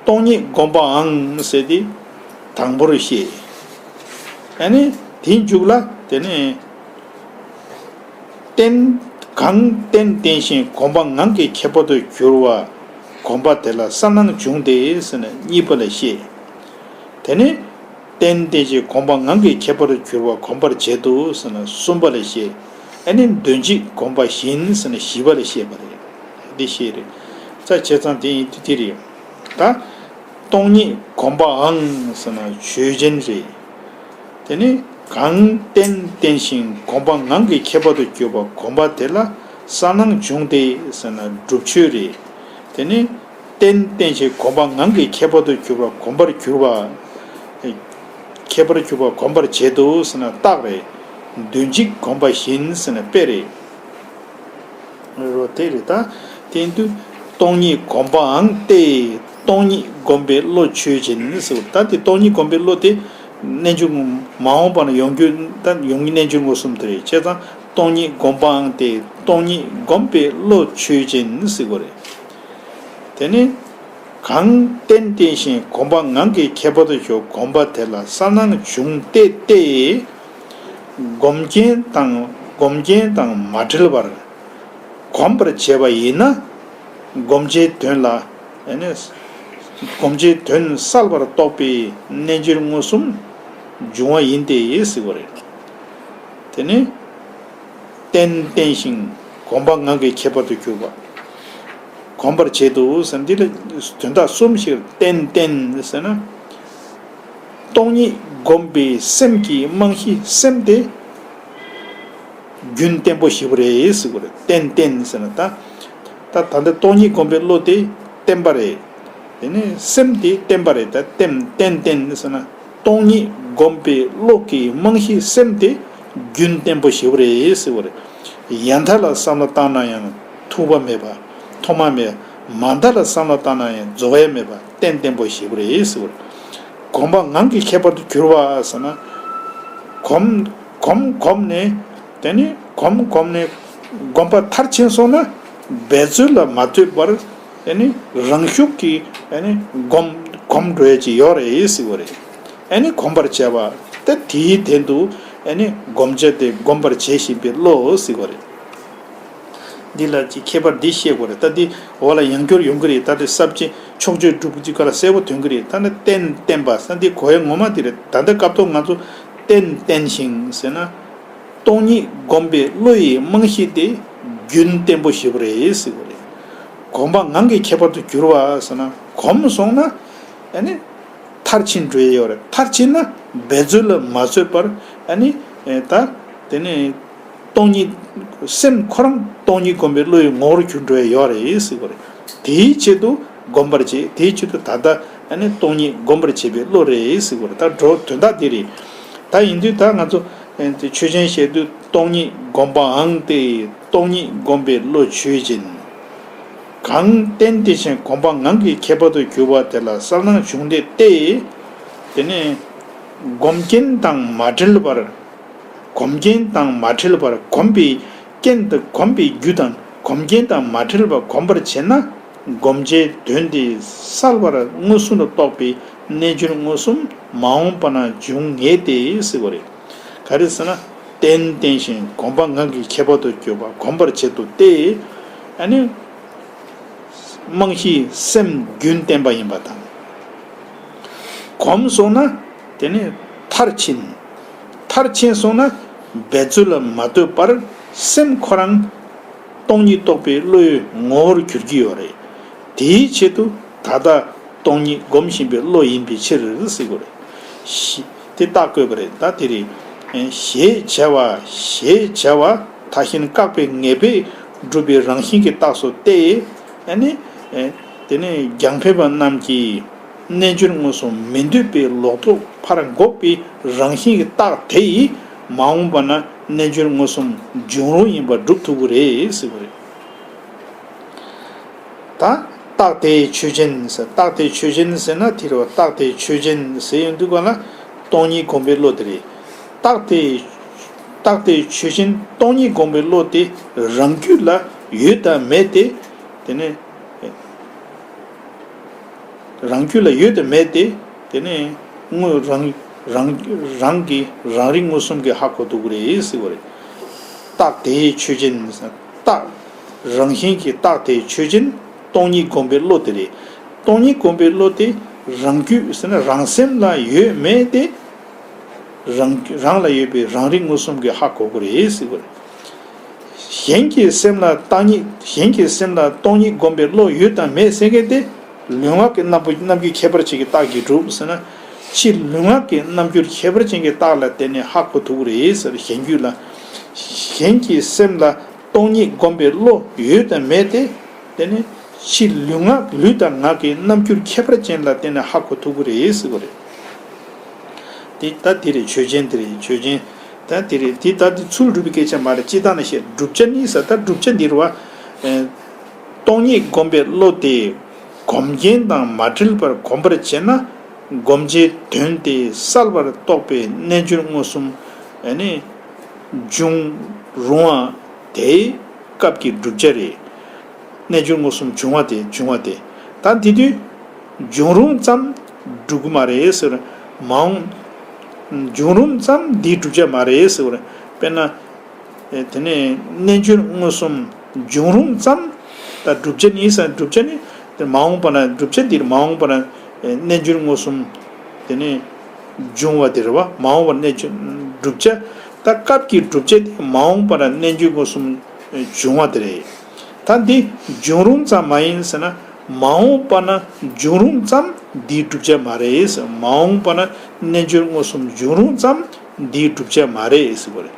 སྟོང་ཉིད་སྒོམ་པའང་ཟེར་ཏེ་དང་པོར་བཤད། ཨ་ནི་དེའི་མཇུག་ལ་དེ་ནས། རྟེན། གང་རྟེན་བརྟེན་ཞིང་གོམས་པ་ངང་གིས་ཁྱད་པར་དུ་གྱུར་པ་གོམས་པ་དེ་ལ་གསལ་སྣང་བྱུང་སྟེ་ཟེར་ནས་གཉིས་པ་ལ་བཤད། དེ་ནས་རྟེན་བརྟེན་ཞིང་གོམས་པ་ངང་གིས་ཁྱད་པར་དུ་གྱུར་པ་གོམས་པར་བྱེད་དོ་ཟེར་ནས་གསུམ་པ་ལ་བཤད། ཨ་ནི་དོན་གཅིག་གོམས་པ་བཞིན་ཟེར་ནས་བཞི་པ་ལ་བཤད་པ་རེད། འདི་བཤད་རེད། ས་བྱས་ཙང་དེ་ཡིན་དུས་དེ་རེད། ད་སྟོང་ཉིད་གོམས་པའང་ཟེར་ན་ཆོས་ཅན་རེད། དེ་ནི། གང་རྟེན་བརྟེན་ཞིང་གོམས་པ་ངང་གིས་ཁྱད་པར་དུ་གྱུར་པ་གོམས་པ་དེ་ལ་གསལ་སྣང་བྱུང་སྟེ་ཟེར་ན་སྒྲུབ་ཆོས་རེད། དེ་ནི་རྟེན་བརྟེན་ཞིང་གོམས་པ་ངང་གིས་ཁྱད་པར་དུ་གྱུར་པ་གོམས་པར་གྱུར་པ། ཁྱད་པར་གྱུར་པ་གོམས་པར་བྱེད་དོ་ཟེར་ན་རྟགས་རེད། མདུན་གཅིག་གོམས་པ་བཞིན་ཟེར་ན་དཔེ་རེད། རོ་དེ་རེད་ད། དེ་དུས་སྟོང་ཉིད་གོམས་པའང་སྟེ། སྟོང་ཉིད་བསྒོམས་པའི་བློ་ཆོས་ཅན་ཟེར་བ་ད་དེ་སྟོང་ཉིད་བསྒོམས་པའི་བློ་དེ། རྣལ་འབྱོར་མ་འོངས་པ་ན་ཡོང་རྒྱུ་ད་ཡོང་གི་རྣལ་འབྱོར་མངོན་སུམ་དེ་རེད་བྱས་ཙང་སྟོང་ཉིད་བསྒོམས་པའང་སྟེ་སྟོང་ཉིད་བསྒོམས་པའི་བློ་ཆོས་ཅན་ཟེར་དགོས་རེད། དེ་ནི། གང་རྟེན་བརྟེན་ཞིང་གོམས་པ་ངང་གིས་ཁྱད་པར་དུ་གྱུར་གོམས་པ་དེ་ལ་གསལ་སྣང་བྱུང་སྟེ་སྟེ། སྒོམ་རྐྱེན་དང་སྒོམ་རྐྱེན་དང་མ་བྲལ་བར་གོམས་པར་བྱས་པ་ཡིན་ན། སྒོམ་བྱའི་དོན་ལ་ཨ་ནི། སྒོམ་བྱའི་དོན་གསལ་བར་རྟོགས་པའི་རྣལ་འབྱོར་མངོན་སུམ་འབྱུང་བ་ཡིན་ཏེ་ཟེར་བ་རེད། དེ་ནི། རྟེན་བརྟེན་ཞིང་གོམས་པ་ངང་གིས་ཁྱད་པར་དུ་གྱུར་པ། གོམས་པར་བྱེད་དོ་ཟེར་འདི་ལ་དོན་དག་གསུམ་ཞིག་རྟེན་བརྟེན་ཟེར་ན། སྟོང་ཉིད་བསྒོམས་པའི་སེམས་ཀྱི་རྨང་གཞི་སེམས་དེ་རྒྱུན་བརྟན་པོ་ཞིག་རེད་ཟེར་དགོས་རེད། རྟེན་བརྟེན་ཟེར་ན་ད། ད་ད་ལྟ་སྟོང་ཉིད་བསྒོམས་པའི་བློ་དེ་བརྟན་པ་རེད། དེ་ནས་སེམས་དེ་བརྟན་པ་རེད་ད་རྟེན་རྟེན་བརྟེན་ཟེར་ན། སྟོང་ཉིད་བསྒོམས་པའི་བློ་གི་རྨང་གཞི་སེམས་དེ་རྒྱུན་བརྟན་པོ་ཞེ་པོ་རེད་ཟེར་བ་རེད། ཡང་མཐའ་ལ་བསམ་བློ་བཏང་ན་ཡང་ཐུག་པ་མེད་པ། ཐོག་མ་མེད། མ་མཐའ་ལ་བསམ་བློ་བཏང་ན་ཡང་རྫོགས་ཡ་མེད་པ་བརྟན་བརྟན་པོ་ཞེ་པོ་རེད་ཟེར་བ་རེད། གོམས་པ་ངང་གིས་ཁྱད་པར་དུ་གྱུར་པ་ཟེར་ན། གོམས་གོམས་གོམས་ནས་དེ་ནི་གོམས་གོམས་ནས་གོམས་པ་མཐར་ཕྱིན་སོང་ན་འབད་རྩོལ་ལ་མ་ལྟོས་པར། ཨ་ནི་རང་ཤུགས་ཀྱིས་ཨ་ནི་སྒོམ་སྒོམ་འགྲོ་ཡ་ཅིག་ཡོད་རེད་ཟེར་བ་རེད། ཨ་ནི་གོམས་པར་བྱས་པ་ད་དེའི་དོན་དུ་ཨ་ནི་སྒོམ་བྱ་དེ་སྒོམ་པར་བྱེད་བཞིན་པའི་བློ་ཟེར་བ་རེད། འདི་ལ་ཅིག་ཁྱད་པར་འདི་ཤེས་དགོས་རེད་ད་འདི་འོག་ལ་ཡང་བསྐྱར་ཡོང་གི་རེད་ད་འདི་ས་བཅད་ཕྱོགས་ཆོས་སྒྲུབ་ཀྱི་སྐོར་ལ་གསལ་པོ་ཐོན་གི་རེད་ད་ནི་རྟེན་བརྟེན་པ་ས་འདི་གོ་ཡ་ངོ་མ་འདི་རེད་ད་ལྟ་སྐབས་ཐོག་ང་ཚོ་རྟེན་བརྟེན་ཞིང་ཟེར་ན། སྟོང་ཉིད་བསྒོམས་པའི་བློ་ཡི་རྨང་གཞི་དེ་རྒྱུན་བརྟན་པོ་ཞེ་པོ་རེད་ཟེར་བ་རེད། གོམས་པ་ངང་གིས་ཁྱད་པར་དུ་གྱུར་པ་ཟེར་ན་གོམས་སོང་ན་ཨ་ནི་མཐར་ཕྱིན་འགྲོ་ཡི་ཡོད་རེད་མཐར་ཕྱིན་ན་འབད་རྩོལ་ལ་མ་ལྟོས་པར་ཨ་ནི་ད་དེ་ནི་སྟོང་ཉིད་སེམས་ཁོ་རང་སྟོང་ཉིད་བསྒོམས་པའི་བློ་ཡི་ངོ་བོར་གྱུར་འགྲོ་ཡི་ཡོད་རེད་ཟེར་བ་རེད། དེའི་ཆེད་དུ་སྒོམ་པར་བྱེད་དེའི་ཆེད་དུ་ད་ལྟ་ཨ་ནི་སྟོང་ཉིད་སྒོམ་པར་བྱེད་པའི་བློ་རེད་ཟེར་བ་རེད་ད་འགྲོ་དོན་དག་འདི་རེད། ད་ཡིན་དུས་ད་ང་ཚོ་ཨེ་དེ་ཆོས་ཅན་བཤད་དུས་སྟོང་ཉིད་བསྒོམས་པའང་སྟེ་སྟོང་ཉིད་བསྒོམས་པའི་བློ་ཆོས་ཅན། གང་རྟེན་དེ་བཞིན་གོམས་པ་ངང་གིས་ཁྱད་པར་དུ་གྱུར་པ་དེ་ལ་གསལ་སྣང་བྱུང་སྟེ་སྟེ། དེ་ནས་སྒོམ་རྐྱེན་དང་མ་བྲལ་བར། གོམས་རྐྱེན་དང་མ་བྲལ་བར་གོམས་པའི་རྐྱེན་དང་གོམས་པའི་རྒྱུ་དང་གོམས་རྐྱེན་དང་མ་བྲལ་བར་གོམས་པར་བྱས་ན། སྒོམ་བྱའི་དོན་དེ་གསལ་བར་མངོན་སུམ་དུ་རྟོགས་པའི་རྣལ་འབྱོར་མངོན་སུམ་མ་འོངས་པ་ན་འབྱུང་ངེས་ཏེ་ཟེར་བ་རེད། ག་རེ་ཟེར་ན། རྟེན་བརྟེན་ཞིང་གོམས་པ་ངང་གིས་ཁྱད་པར་དུ་གྱུར་པ་གོམས་པར་བྱེད་དོ་སྟེ། ཨ་ནི། རྨང་གཞི་སེམས་རྒྱུན་བརྟན་པ་ཡིན་པ་དང་། གོམས་སོང་ན་དེ་ནི་མཐར་ཕྱིན། མཐར་ཕྱིན་སོང་ན་འབད་རྩོལ་ལ་མ་ལྟོས་པར་སེམས་ཁོ་རང་སྟོང་ཉིད་རྟོགས་པའི་བློའི་ངོ་བོར་གྱུར་གྱི་ཡོད་རེད། དེའི་ཆེད་དུ་ད་ལྟ་སྟོང་ཉིད་སྒོམ་བཞིན་པའི་བློ་ཡིན་པའི་ཕྱིར་ཟེར་དགོས་རེད། ཞེས་དེ་རྟགས་བཀོད་པ་རེད་ད་དེ་རེད། ཞེས་བྱ་བ་ཞེས་བྱ་བ་མཐའ་གཞན་བཀག་པའི་ངེས་པས་སྒྲུབ་པའི་རང་བཞིན་གྱི་རྟགས་སོ་སྟེ། ཨ་ནི། དེ་ནས་རྒྱང་འཕེན་པ་རྣམས་ཀྱིས་རྣལ་འབྱོར་མངོན་སུམ་མི་འདོད་པའི་ལོག་རྟོག་ཕར་འགོག་པའི་རང་བཞིན་གྱི་རྟགས་དེ་ཡིས་མ་འོངས་པ་ན་རྣལ་འབྱོར་མངོན་སུམ་འབྱུང་རུང་ཡིན་པར་སྒྲུབ་ཐུབ་ཀྱི་རེད་ཟེར་བ་རེད། ད་རྟགས་དེའི་ཆོས་ཅན་ཟེར་རྟགས་དེའི་ཆོས་ཅན་ཟེར་ན་དེ་རེད་བ་རྟགས་དེའི་ཆོས་ཅན་ཟེར་ཡོང་དུས་ག་ལ་སྟོང་ཉིད་སྒོམ་པའི་བློ་དེ་རེད། རྟགས་དེའི་རྟགས་དེའི་ཆོས་ཅན་སྟོང་ཉིད་སྒོམ་པའི་བློ་དེ་རང་རྒྱུད་ལ་ཡོད་དམ་མེད་དེ། དེ་ནས་རང་རྒྱུད་ལ་ཡོད་དམ་མེད་དེ། དེ་ནས་དངོས་རང་རང་རང་གི་རང་རིག་མངོན་སུམ་གྱིས་ཧ་གོ་ཐུབ་ཀྱི་རེད་ཟེར་བ་རེད། རྟགས་དེའི་ཆོས་ཅན། རྟགས་རང་བཞིན་གྱི་རྟགས་དེའི་ཆོས་ཅན་སྟོང་ཉིད་སྒོམ་པའི་བློ་དེ་རེད། སྟོང་ཉིད་སྒོམ་པའི་བློ་དེ་རང་རྒྱུད་ཟེར་ན་རང་སེམས་ལ་ཡོད་མེད་དེ། རང་རང་ལ་ཡོད་པའི་རང་རིག་མངོན་སུམ་གྱིས་ཧ་གོ་དགོས་རེད་ཟེར་བ་རེད། གཞན་གྱི་སེམས་ལ་རྟག་ཉིད་གཞན་གྱི་སེམས་ལ་སྟོང་ཉིད་སྒོམ་པའི་བློ་ཡོད་དམ་མེད་ཟེར་མཁན་དེ་ལུས་ངག་གི་རྣམ་པ་རྣམ་འགྱུར་ཁྱད་པར་ཅན་གྱི་རྟགས་ཀྱིས་གྲུབ་ཟེར་ན། ཕྱི་ལུས་ངག་གི་རྣམ་འགྱུར་ཁྱད་པར་ཅན་གྱི་རྟགས་ལ་བརྟེན་ནས་ཧ་གོ་ཐུབ་ཀྱི་རེད་ཟེར། གཞན་རྒྱུད་ལ། གཞན་གྱི་སེམས་ལ་སྟོང་ཉིད་སྒོམ་པའི་བློ་ཡོད་དམ་མེད་དེ། དེ་ནི་ཕྱི་ལུས་ངག་ལུས་དང་ངག་གི་རྣམ་འགྱུར་ཁྱད་པར་ཅན་ལ་བརྟེན་ནས་ཧ་གོ་ཐུབ་ཀྱི་རེད་ཟེར་བ་རེད། དེ་ད་དེ་རེད། ཆོས་ཅན་དེ་རེད། ཆོས་ཅན། ད་དེ་རེད། དེ་ད་དེ་ཚུལ་སྒྲུབ་པའི་སྐད་ཆ་མ་རེད། སྤྱིར་བཏང་ནས་བཤད། བསྒྲུབ་བྱ་ནི་ཟེར། ད་བསྒྲུབ་བྱ་འདི་རེད་བ། ཨེ། སྟོང་ཉིད་སྒོམ་པའི་བློ་དེ་སྒོམ་རྐྱེན་དང་མ་བྲལ་བར་གོམས་པར་བྱས་ན། སྒོམ་བྱའི་དོན་དེ་གསལ་བར་རྟོགས་པའི་རྣལ་འབྱོར་མངོན་སུམ། ཨ་ནི། འབྱུང་རུང་བ་དེའི་སྐབས་ཀྱི་བསྒྲུབ་བྱ་རེད། རྣལ་འབྱོར་མངོན་སུམ་འབྱུང་བ་དེ། འབྱུང་བ་དེ། ད་དེ་དུས་འབྱུང་རུང་ཙམ་སྒྲུབ་ཀྱི་མ་རེད་ཟེར། མ་འོངས། འབྱུང་རུང་ཙམ་འདིའི་བསྒྲུབ་བྱ་མ་རེད་ཟེར། དཔེར་ན། ཨེ། དེ་ནས་རྣལ་འབྱོར་མངོན་སུམ་འབྱུང་རུང་ཙམ། ད་བསྒྲུབ་བྱ་ནི་ཟེར། བསྒྲུབ་བྱ་ནི། དེ་མ་འོངས་པ་ན་བསྒྲུབ་བྱ་འདིར། མ་འོངས་པ་ན། ཨེ། རྣལ་འབྱོར་མངོན་སུམ། དེ་ནས་འབྱུང་བ་དེ་རེད་བ། མ་འོངས་པ་རྣལ་འབྱོར་བསྒྲུབ་བྱ། ད་སྐབས་ཀྱི་བསྒྲུབ་བྱ་དེ་མ་འོངས་པ་ན་རྣལ་འབྱོར་མངོན་སུམ་འབྱུང་བ་དེ་རེད། ད་འདི་འབྱུང་རུང་ཙམ་མ་ཡིན་ཟེར་ན། མ་འོངས་པ་ན་འབྱུང་རུང་ཙམ་འདིའི་བསྒྲུབ་བྱ་མ་རེད་ཟེར། མ་འོངས་པ་ན་རྣལ་འབྱོར་མངོན་སུམ་འབྱུང་རུང་ཙམ་འདིའི་བསྒྲུབ་བྱ་མ་རེད་ཟེར་བ་རེད།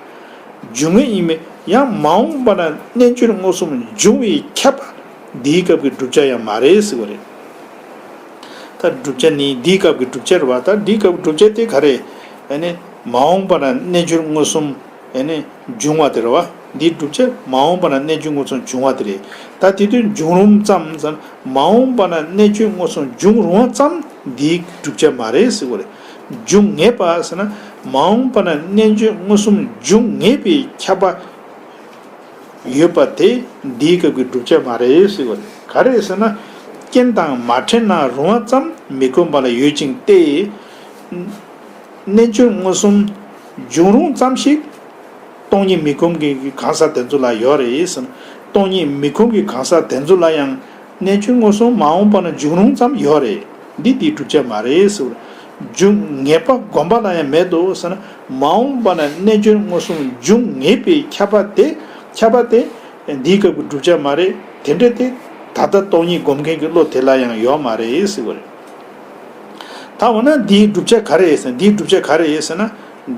འབྱུང་ངེས་ཡིན་མིན། ཡང་མ་འོངས་པ་ན་རྣལ་འབྱོར་མངོན་སུམ་འབྱུང་བའི་ཁྱབ་པ་འདིའི་སྐབས་ཀྱི་བསྒྲུབ་བྱ་ཡང་མ་རེད་ཟེར་བ་རེད། ད་བསྒྲུབ་བྱ་ནི་འདིའི་སྐབས་ཀྱི་བསྒྲུབ་བྱ་རེད་བ། ད་འདིའི་སྐབས་ཀྱི་བསྒྲུབ་བྱ་དེ་ག་རེ། ཨ་ནི་མ་འོངས་པ་ན་རྣལ་འབྱོར་མངོན་སུམ། ཨ་ནི་འབྱུང་བ་དེ་རེད་བ། འདིའི་བསྒྲུབ་བྱ་མ་འོངས་པ་ན་རྣལ་འབྱོར་མངོན་སུམ་འབྱུང་བ་དེ་རེད། ད་དེ་དུས་འབྱུང་རུང་ཙམ་ཟེར་ན། མ་འོངས་པ་ན་རྣལ་འབྱོར་མངོན་སུམ་འབྱུང་རུང་བ་ཙམ་འདིའི་བསྒྲུབ་བྱ་མ་རེད་ཟེར་བ་རེད། འབྱུང་ངེས་པ་ཟེར་ན། མ་འོངས་པ་ན་རྣལ་འབྱོར་མངོན་སུམ་འབྱུང་ངེས་པའི་ཁྱབ་པ་ཡོད་པ་དེ་འདིའི་སྐབས་ཀྱི་བསྒྲུབ་བྱ་མ་རེད་ཟེར་བ་རེད། ག་རེ་ཟེར་ན། རྐྱེན་དང་མ་བྲལ་ན་རུང་བ་ཙམ་མི་ཁོམ་པ་ལ་ཡོད་ཅིང་སྟེ། རྣལ་འབྱོར་མངོན་སུམ་འབྱུང་རུང་ཙམ་ཞིག་སྟོང་ཉིད་མི་ཁོམ་གྱི་གང་ཟག་དེ་ཚོ་ལ་ཡོད་རེད་ཟེར། སྟོང་ཉིད་མི་ཁོམ་གྱི་གང་ཟག་དེ་ཚོ་ལ་ཡང་རྣལ་འབྱོར་མངོན་སུམ་མ་འོངས་པ་ན་འབྱུང་རུང་ཙམ་ཡོད་རེད། འདི་དེའི་བསྒྲུབ་བྱ་མ་རེད་ཟེར། འབྱུང་ངེས་པ་སྒོམ་པ་ལ་ཡང་མེད་དོ་ཟེར་ན། མ་འོངས་པ་ན་རྣལ་འབྱོར་མངོན་སུམ་འབྱུང་ངེས་པའི་ཁྱབ་པ་དེ། ཁྱབ་པ་དེ་འདིའི་སྐབས་ཀྱི་བསྒྲུབ་བྱ་མ་རེད། དེ་འདྲ་དེ་ད་ལྟ་སྟོང་ཉིད་སྒོམ་མཁན་གྱི་བློ་དེ་ལ་ཡང་ཡོད་མ་རེད་ཟེར་བ་རེད། ད་འོ་ན་འདིའི་བསྒྲུབ་བྱ་ག་རེ་ཡོད་ཟེར། འདིའི་བསྒྲུབ་བྱ་ག་རེ་ཡོད་ཟེར་ན།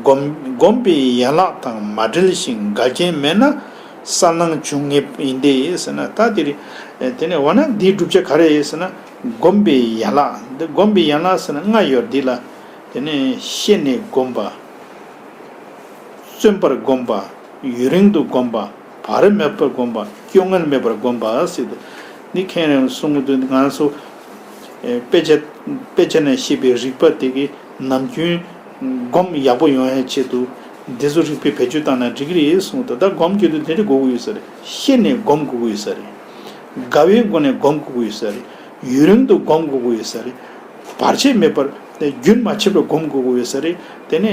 སྒོམ་སྒོམ་པའི་ཡན་ལག་དང་མ་བྲལ་ཞིང་འགལ་རྐྱེན་མེད་ན་གསལ་སྣང་འབྱུང་ངེས་ཡིན་ཏེ་ཟེར་ན། ད་དེ་རེད། དེ་ནས་འོ་ན་འདིའི་བསྒྲུབ་བྱ་ག་རེ་ཡོད་ཟེར་ན། སྒོམ་པའི་ཡན་ལག། འདི་སྒོམ་པའི་ཡན་ལག་ཟེར་ན་ལྔ་ཡོད་འདི་ལ། དེ་ནས་ཤེས་ནས་སྒོམ་པ། བརྩོན་པར་སྒོམ་པ། ཡུན་རིང་དུ་སྒོམ་པ། བར་མེད་པར་སྒོམ་པ། སྐྱོ་ངལ་མེད་པར་སྒོམ་པ་ཟེར་འདུག་འདི་མཁན་རིན་གསུང་གི་འདུག་ང་ཚོ། ཨེ། དཔེ་ཆ། དཔེ་ཆ་ནས་བཤད་པའི་རིག་པ་དེ་གིས་ནམ་རྒྱུན་སྒོམ་ཡག་པོ་ཡོང་ཡའི་ཆེད་དུ་འདི་ཚོ་རིག་པའི་བེད་སྤྱོད་བཏང་ན་འགྲིག་གི་རེད་གསུངས་འདུག་ད་སྒོམ་རྒྱུ་དེ་དེ་འདྲ་དགོས་ཀྱི་ཡོད་ས་རེད། ཤེས་ནས་སྒོམ་དགོས་ཀྱི་ཡོད་ས་རེད། དགའ་བའི་སྒོ་ནས་སྒོམ་དགོས་ཀྱི་ཡོད་ས་རེད། ཡུན་རིང་དུ་སྒོམ་དགོས་ཀྱི་ཡོད་ས་རེད། བར་ཆད་མེད་པར་རྒྱུན་མ་ཆད་པར་སྒོམ་དགོས་ཀྱི་ཡོད་ས་རེད། དེ་ནས་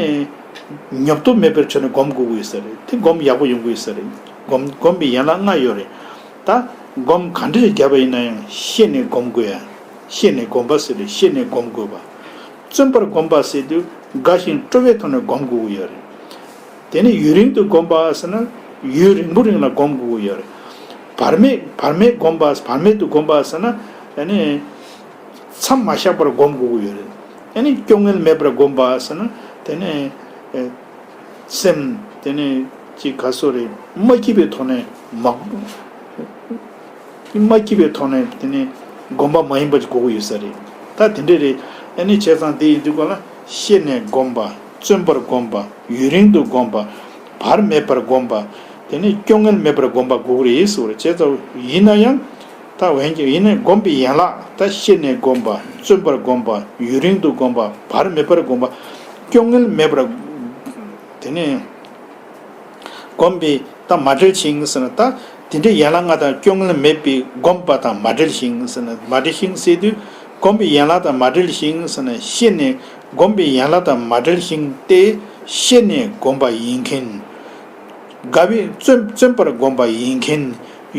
ཉོབ་ཏོ་མེད་པར་བྱས་ནས་སྒོམ་དགོས་ཀྱི་ཡོད་ས་རེད། དེ་སྒོམ་ཡག་པོ་ཡོང་གི་ཡོད་ས་རེད། སྒོམ་སྒོམ་པའི་ཡན་ལག་ལྔ་ཡོད་རེད། ད་སྒོམ་ག་འདྲ་ཞིག་བརྒྱབ་པ་ཡིན་ན་ཡང་ཤེས་ནས་སྒོམ་དགོས་ཡ། ཤེས་ནས་སྒོམ་པ་ཟེར་རེད། ཤེས་ནས་སྒོམ་དགོས་པ། བརྩོན་པར་སྒོམ་པ་ཟེར་དུས་དགའ་ཞིང་སྤྲོ་བའི་ཐོག་ནས་སྒོམ་དགོས་ཀྱི་ཡོད་རེད། དེ་ནས་ཡུན་རིང་དུ་སྒོམ་པ་ཟེར་ན་ཡུན་རིང་པོ་རིང་ལ་སྒོམ་དགོས་ཀྱི་ཡོད་རེད། བར་མེད་བར་མེད་སྒོམ་པ། བར་མེད་དུ་སྒོམ་པ་ཟེར་ན། ཨ་ནི་མཚམས་མ་བཞག་པར་སྒོམ་དགོས་ཀྱི་ཡོད་རེད། ཨ་ནི་སྐྱོ་ངལ་མེད་པར་སྒོམ་པ་ཟེར་ན། དེ་ནས་ཨེ། སེམས་དེ་ནས་ཅིག་ག་སོ་རེད། མ་སྐྱིད་པའི་ཐོག་ནས་མ། མ་སྐྱིད་པའི་ཐོག་ནས་དེ་ནས་སྒོམ་པ་མ་ཡིན་པ་ཅིག་དགོས་ཀྱི་ཡོད་ས་རེད། ད་དེ་འདྲ་རེད། ཨ་ནི་བྱས་ཙང་དེ་ཡིན་དུས་ག་ལ་ཤེས་ནས་སྒོམ་པ། བརྩོན་པར་སྒོམ་པ། ཡུན་རིང་དུ་སྒོམ་པ། བར་མེད་པར་སྒོམ་པ། དེ་ནས་སྐྱོ་ངལ་མེད་པར་སྒོམ་པ་དགོས་ཀྱི་རེད་ཟེར་བ་རེད། བྱས་ཙང་ཡིན་ན་ཡང་། ད་འོན་ཀྱང་ཡིན་ནའི་སྒོམ་པའི་ཡན་ལག། ད་ཤེས་ནས་སྒོམ་པ། བརྩོན་པར་སྒོམ་པ། ཡུན་རིང་དུ་སྒོམ་པ། བར་མེད་པར་སྒོམ་པ། སྐྱོ་ངལ་མེད་པར། དེ་ནས་སྒོམ་པའི་ད་མ་བྲལ་ཞིང་ཟེར་ན། ད་དེ་འདྲའི་ཡན་ལག་ལྔ་དང་སྐྱོ་ངལ་མེད་པའི་སྒོམ་པ་དང་མ་བྲལ་ཞིང་ཟེར་ན། མ་བྲལ་ཞིང་ཟེར་དུས་སྒོམ་པའི་ཡན་ལག་དང་མ་བྲལ་ཞིང་ཟེར་ན། ཤེས་ནས་སྒོམ་པའི་ཡན་ལག་དང་མ་བྲལ་ཞིང་སྟེ། ཤེས་ནས་སྒོམ་པ་ཡིན་མཁན། དགའ་བའི་བརྩོན་བརྩོན་པར་སྒོམ་པ་ཡིན་མཁན།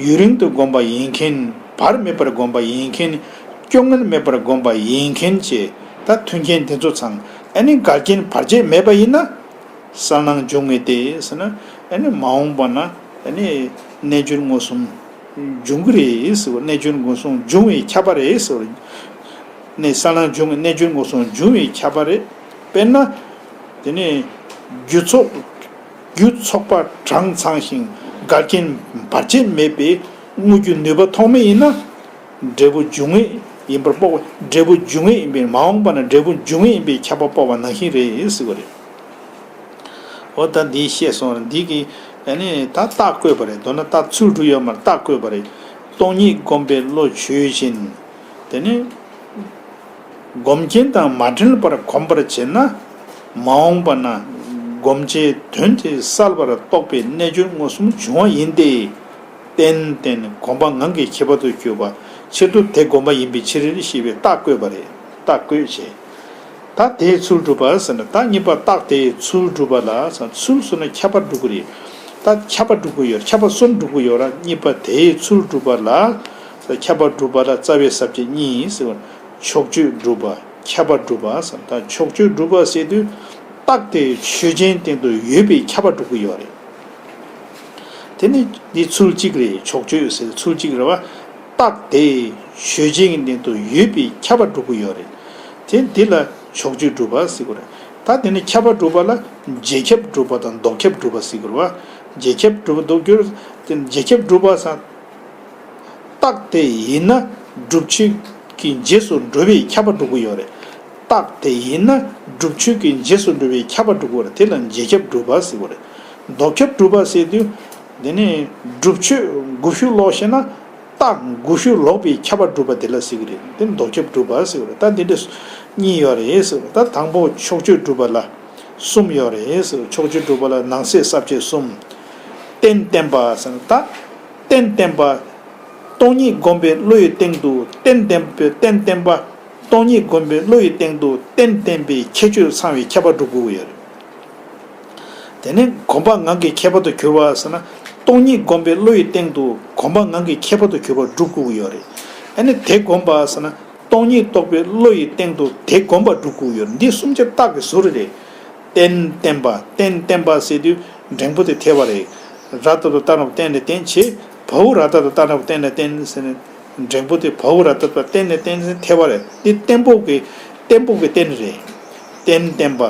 ཡུན་རིང་དུ་སྒོམ་པ་ཡིན་མཁན། བར་མེད་པར་སྒོམ་པ་ཡིན་མཁན། སྐྱོ་ངལ་མེད་པར་སྒོམ་པ་ཡིན་མཁན་བཅས། ད་མཐུན་རྐྱེན་དེ་ཚོ་ཚང་། ཨ་ནི་འགལ་རྐྱེན་བར་ཆད་མེད་པ་ཡིན་ན། གསལ་སྣང་འབྱུང་ངེས་ཏེ་ཟེར་ན། ཨ་ནི་མ་འོངས་པ་ན་ཨ་ནི་རྣལ་འབྱོར་མངོན་སུམ་འབྱུང་གི་རེད་ཟེར་བ། རྣལ་འབྱོར་མངོན་སུམ་འབྱུང་བའི་ཁྱབ་པ་རེད་ཟེར་བ། ནས་གསལ་སྣང་འབྱུང་། རྣལ་འབྱོར་མངོན་སུམ་འབྱུང་བའི་ཁྱབ་པ་རེད། དཔེར་ན། དེ་ནས་རྒྱུ་ཚོགས། རྒྱུ་ཚོགས་པ་གྲངས་ཚང་ཞིང་འགལ་རྐྱེན་བར་ཆད་མེད་པས་དངོས་རྒྱུ་ནུས་པ་ཐོགས་མེད་ཡིན་ན། འབྲས་བུ་འབྱུང་ངེས་ཡིན་པར་དཔོག་པ། འབྲས་བུ་འབྱུང་ངེས་ཡིན་པས་མ་འོངས་པ་ན་འབྲས་བུ་འབྱུང་ངེས་ཡིན་པའི་ཁྱབ་པ་དཔོག་པ་ནང་བཞིན་རེད་ཟེར་བ་རེད། འོ་ད་འདི་བཤད་སོང་། འདི་གི་ཨ་ནི་ད་རྟགས་བཀོད་པ་རེད། མདོར་ན་ད་ཚུལ་གྲུབ་ཡོད་མ་རེད། རྟགས་བཀོད་པ་རེད། སྟོང་ཉིད་བསྒོམས་པའི་བློ་ཆོས་ཅན། དེ་ནི་སྒོམ་རྐྱེན་དང་མ་བྲལ་བར་གོམས་པར་བྱས་ན། མ་འོངས་པ་ན་བསྒོམ་བྱའི་དོན་དེ་གསལ་བར་རྟོགས་པའི་རྣལ་འབྱོར་མངོན་སུམ་བྱུང་བ་ཡིན་ཏེ། ཏན་ཏན་གོམས་པ་ངང་གིས་ཁྱད་པར་དུ་གྱུར་པ། ཕྱིར་དུ་དེ་བསྒོམ་པ་ཡིན་པའི་ཕྱིར་ཞེས་པའི་རྟགས་བཀོད་པ་རེད། རྟགས་བཀོད་བྱས། ད་དེའི་ཚུལ་སྒྲུབ་པ་ཟེར་ན། ད་གཉིས་པ་རྟགས་དེའི་ཚུལ་སྒྲུབ་པ་ལ་ཟེར། ཚུལ་ཟེར་ན་ཁྱབ་པ་སྒྲུབ་ཀྱི་རེད། ད་ཁྱབ་པ་སྒྲུབ་ཀྱི་ཡོད། ཁྱབ་པ་གསུམ་སྒྲུབ་ཀྱི་ཡོད་ར། གཉིས་པ་དེའི་ཚུལ་སྒྲུབ་པ་ལ་ཟེར། ཁྱབ་པ་སྒྲུབ་པ་ལ་རྩ་བའི་ས་བཅད་གཉིས་ཟེར་བ། ཕྱོགས་ཆོས་སྒྲུབ་པ། ཁྱབ་པ་སྒྲུབ་པ་ཟེར། ད་ཕྱོགས་ཆོས་སྒྲུབ་པ་ཟེར་དུས། རྟགས་དེ་ཆོས་ཅན་སྟེང་དུ་ཡོད་པའི་ཁྱབ་པ་སྒྲུབ་ཀྱི་ཡོད་རེད། དེ་ནི་འདི་ཚུལ་གཅིག་རེད། ཕྱོགས་ཆོས་ཟེར་ཚུལ་གཅིག་རེད་བ། རྟགས་དེ་ཆོས་ཅན་གྱི་སྟེང་དུ་ཡོད་པའི་ཁྱབ་པ་སྒྲུབ་ཀྱི་ཡོད་རེད། དེ་འདི་ལ་ཕྱོགས་ཆོས་སྒྲུབ་པ་ཟེར་གྱི་རེད། ད་དེ་ནི་ཁྱབ་པ་སྒྲུབ་པ་ལ་རྗེས་ཁྱབ་སྒྲུབ་པ་དང་ལྡོག་ཁྱབ་སྒྲུབ་པ་ཟེར་གྱི་རེད་བ། རྗེས་ཁྱབ་སྒྲུབ་པ་ལྡོག་ཁྱབ། དེ་རྗེས་ཁྱབ་སྒྲུབ་པ་ཟེར། རྟགས་དེ་ཡིན་ན་སྒྲུབ་ཆོས་ཀྱི་རྗེས་སུ་འགྲོ་བའི་ཁྱབ་པ་སྒྲུབ་ཀྱི་ཡོད་རེད། རྟགས་དེ་ཡིན་ན་སྒྲུབ་ཆོས་ཀྱི་རྗེས་སུ་འགྲོ་བའི་ཁྱབ་པ་སྒྲུབ་ཀྱི་ཡོད་རེད། དེ་ལ་རྗེས་ཁྱབ་སྒྲུབ་པ་ཟེར་གྱི་རེད། ལྡོག་ཁྱབ་སྒྲུབ་པ་ཟེར་དུས། དེ་ནི་སྒྲུབ་ཆོས་དགུ་ཤུགས་ལོག་ཤེ་ན། རྟགས་དགུ་ཤུགས་ལོག་པའི་ཁྱབ་པ་སྒྲུབ་པ་དེ་ལ་ཟེར་གྱི་རེད། དེ་ནི་ལྡོག་ཁྱབ་སྒྲུབ་པ་ཟེར་གྱི་རེད། ད་འདི་འདྲ་གཉིས་ཡོད་རེད་ཟེར། ད་དང་པོ་ཕྱོགས་ཆོས་སྒྲུབ་པ་ལ་གསུམ་ཡོད་རེད་ཟེར། ཕྱོགས་ཆོས་སྒྲུབ་པ་ལ་ནང་གསེས་ས་བཅད་གསུམ། རྟེན་བརྟེན་པ་ཟེར་ན་ད། རྟེན་བརྟེན་པ། སྟོང་ཉིད་བསྒོམས་པའི་བློ་ཡི་སྟེང་དུ་རྟེན་བརྟེན་པའི། རྟེན་བརྟེན་པ། སྟོང་ཉིད་བསྒོམས་པའི་བློ་ཡི་སྟེང་དུ་རྟེན་བརྟེན་པའི་ཁྱད་ཆོས་ཚང་བའི་ཁྱད་པར་སྒྲུབ་དགོས་ཀྱི་ཡོད་རེད། དེ་ནས་གོམས་པ་ངང་གིས་ཁྱད་པར་དུ་གྱུར་པ་ཟེར་ན། སྟོང་ཉིད་བསྒོམས་པའི་བློ་ཡི་སྟེང་དུ་གོམས་པ་ངང་གིས་ཁྱད་པར་དུ་གྱུར་པ་སྒྲུབ་དགོས་ཀྱི་ཡོད་རེད། ཨ་ནི་དེ་བསྒོམས་པ་ཟེར་ན། སྟོང་ཉིད་རྟོགས་པའི་བློ་ཡི་སྟེང་དུ་དེ་བསྒོམས་པ་སྒྲུབ་དགོས་ཀྱི་ཡོད་རེད། འདི་གསུམ་ཆ་རྟགས་ཀྱི་ཟུར་རེད། རྟེན་བརྟེན་པ། རྟེན་བརྟེན་པ་ཟེར་དུས་འགྲེང་བུ་དེ་ཐལ་བ་རེད། ར་ཏ་བཏགས་ར་བཏགས་རྟེན་ལ་བརྟེན་བྱས། བའོ་ར་ཏ་བཏགས་ར་བཏགས་རྟེན་ལ་བརྟེན་ཟེར་ནས། འགྲེང་བུ་དེ་བའོ་ར་ཏ་བཏགས་ར་བརྟེན་ལ་བརྟེན་ཟེར་ཐལ་བ་རེད། འདི་བརྟེན་པོ་གི། བརྟེན་པོ་གི་རྟེན་རེད། རྟེན་བརྟེན་པ།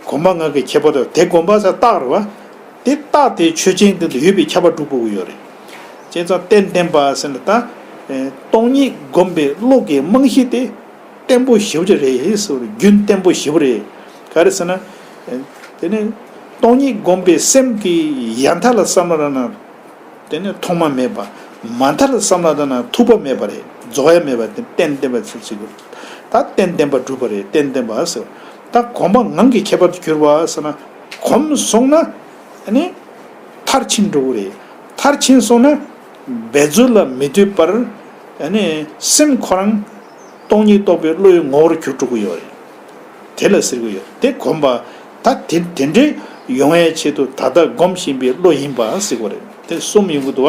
གོམས་པ་ངང་གིས་ཁྱད་པར་དུ། དེ་བསྒོམས་པ་ཟེར་རྟགས་རེད་བ། དེ་རྟགས་དེ་ཆོས་ཅན་སྟེང་དུ་ཡོད་པའི་ཁྱད་པར་སྒྲུབ་དགོས་ཀྱི་ཡོད་རེད། བྱས་ཙང་རྟེན་བརྟེན་པ་ཟེར་ན་ད། ཨེ། སྟོང་ཉིད་བསྒོམས་པའི་བློ་གི་རྨང་གཞི་དེ་བརྟན་པོ་ཞེ་པོ་ཅིག་རེད་ཟེར་བ་རེད། རྒྱུན་བརྟན་པོ་ཞེ་པོ་རེད། ག་རེ་ཟེར་ན། ཨེ། དེ་ནི་སྟོང་ཉིད་བསྒོམས་པའི་སེམས་ཀྱི་ཡང་མཐའ་ལ་བསམ་བློ་བཏང་ན། དེ་ནི་ཐོག་མ་མེད་པ། མ་མཐའ་ལ་བསམ་བློ་བཏང་ན་ཐུག་པ་མེད་པ་རེད། རྫོགས་ཡ་མེད་པ་དེ་རྟེན་བརྟེན་པ་ཟེར་ཟེར་གྱི་རེད། ད་རྟེན་བརྟེན་པ་སྒྲུབ་པ་རེད། རྟེན་བརྟེན་པ་ཟེར། ད་གོམས་པ་ངང་གིས་ཁྱད་པར་དུ་གྱུར་པ་ཟེར་ན། གོམས་སོང་ན། ཨ་ནི། མཐར་ཕྱིན་འགྲོ་གི་རེད། མཐར་ཕྱིན་སོང་ན། འབད་རྩོལ་ལ་མི་ལྟོས་པར། ཨ་ནི། སེམས་ཁོ་རང་། སྟོང་ཉིད་རྟོགས་པའི་བློའི་ངོ་བོར་གྱུར་འགྲོ་གི་ཡོད་རེད། དེ་ལ་ཟེར་གྱི་ཡོད། དེ་གོམས་པ། ད་དེ་དེ་འདྲའི་ཡོང་བའི་ཆེད་དུ་ད་ལྟ་སྒོམ་བཞིན་པའི་བློ་ཡིན་པ་ཟེར་གྱི་རེད། དེ་གསུམ་ཡོང་གི་འདུག་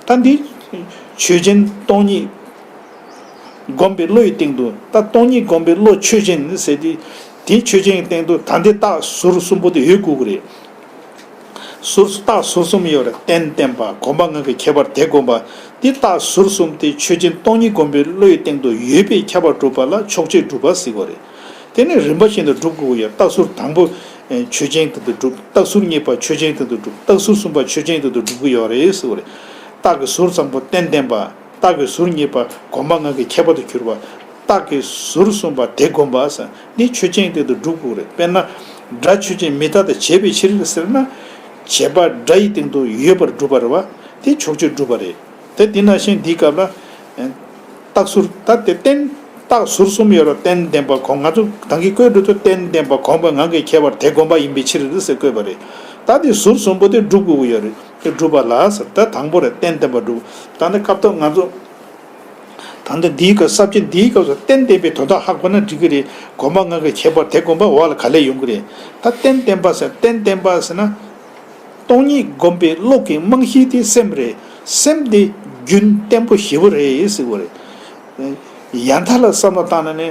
བ། ད་འདི་ཆོས་ཅན། སྟོང་ཉིད་བསྒོམས་པའི་བློ་ཡི་སྟེང་དུ། ད་སྟོང་ཉིད་བསྒོམས་པའི་བློ་ཆོས་ཅན་ཟེར་དུས། དེ་ཆོས་ཅན་གྱི་སྟེང་དུ་ད་འདི་རྟགས་ཟུར་གསུམ་པོ་དེ་ཡོད་དགོས་ཀྱི་རེད། ཟུར། རྟགས་ཟུར་གསུམ་ཡོད་རེད། རྟེན་བརྟེན་པ། གོམས་པ་ངང་གིས་ཁྱད་པར་དེ་བསྒོམ་པ། འདི་རྟགས་ཟུར་གསུམ་དེ་ཆོས་ཅན། སྟོང་ཉིད་བསྒོམས་པའི་བློ་ཡི་སྟེང་དུ་ཡོད་པའི་ཁྱད་པར་སྒྲུབ་པ་ལ་ཕྱོགས་ཆོས་སྒྲུབ་པ་ཟེར་གྱི་རེད། དེ་ནི་རིམ་པ་བཞིན་དུ་སྒྲུབ་དགོས་ཀྱི་ཡོད། རྟགས་ཟུར་དང་པོ་ཆོས་ཅན་སྟེང་དུ་སྒྲུབ། རྟགས་ཟུར་གཉིས་པ་ཆོས་ཅན་སྟེང་དུ་སྒྲུབ། རྟགས་ཟུར་གསུམ་པ་ཆོས་ཅན་སྟེང་དུ་སྒྲུབ་ཀྱི་ཡོད་རེད་ཟེར་གྱི་རེད། རྟགས་ཀྱི་ཟུར་དང་པོ་རྟེན་བརྟེན་པ། རྟགས་ཀྱི་ཟུར་གཉིས་པ་གོམས་པ་ངང་གིས་ཁྱད་པར་དུ་གྱུར་པ། རྟགས་ཀྱི་ཟུར་གསུམ་པ་དེ་བསྒོམ་པ་ཟེར། འདི་ཆོས་ཅན་སྟེང་དུ་སྒྲུབ་དགོས་རེད། དཔེར་ན། སྒྲ་ཆོས་ཅན། མི་རྟག་སྟེ་བྱས་པའི་ཕྱིར་ཟེར་ན། བྱས་པ་སྒྲ་ཡི་སྟེང་དུ་ཡོད་པར་སྒྲུབ་པ་རེད་བ། དེ་ཕྱོགས་ཆོས་སྒྲུབ་པ་རེད། དེ་དེ་ནང་བཞིན་འདིའི་སྐབས་ལ། རྟགས་ཟུར། ད་དེ་རྟེན། རྟགས་ཟུར་གསུམ་ཡོད་རེད། རྟེན་བརྟེན་པ་གོམས། ང་ཚོ་ད་གིན་བཀོད་འགྲོ་དུས་རྟེན་བརྟེན་པ་གོམས་པ་ངང་གིས་ཁྱད་པར་དེ་བསྒོམ་པ་ཡིན་པའི་ཕྱིར་ཟེར་བཀོད་པ་རེད། ད་དེ་ཟུར་གསུམ་པོ་དེ་སྒྲུབ་དགོས་ཀྱི་ཡོད་རེད། དེ་སྒྲུབ་པ་ལ་ཟེར། ད་དང་པོ་རེད། རྟེན་བརྟེན་པ་སྒྲུབ། ད་ནི་སྐབས་ཐོག་ང་ཚོ། ད་ལྟ་འདིའི་སྐབས། ས་བཅད་འདིའི་སྐབས་སུ་རྟེན་བརྟེན་པའི་དོན་དག་ཧ་གོ་ན་འགྲིག་གི་རེད། གོམས་པ་ངང་གིས་ཁྱད་པར་དེ་བསྒོམ་པ་འོག་ལ་ག་ལེར་ཡོང་གི་རེད། ད་རྟེན་བརྟེན་པ་ཟེར། རྟེན་བརྟེན་པ་ཟེར་ན། སྟོང་ཉིད་བསྒོམས་པའི་བློ་གི་རྨང་གཞི་དེ་སེམས་རེད། སེམས་དེ་རྒྱུན་བརྟན་པོ་ཞེ་པོ་རེད་ཟེར་བ་རེད། ཡང་མཐའ་ལ་བསམ་བློ་བཏང་ན་ནི་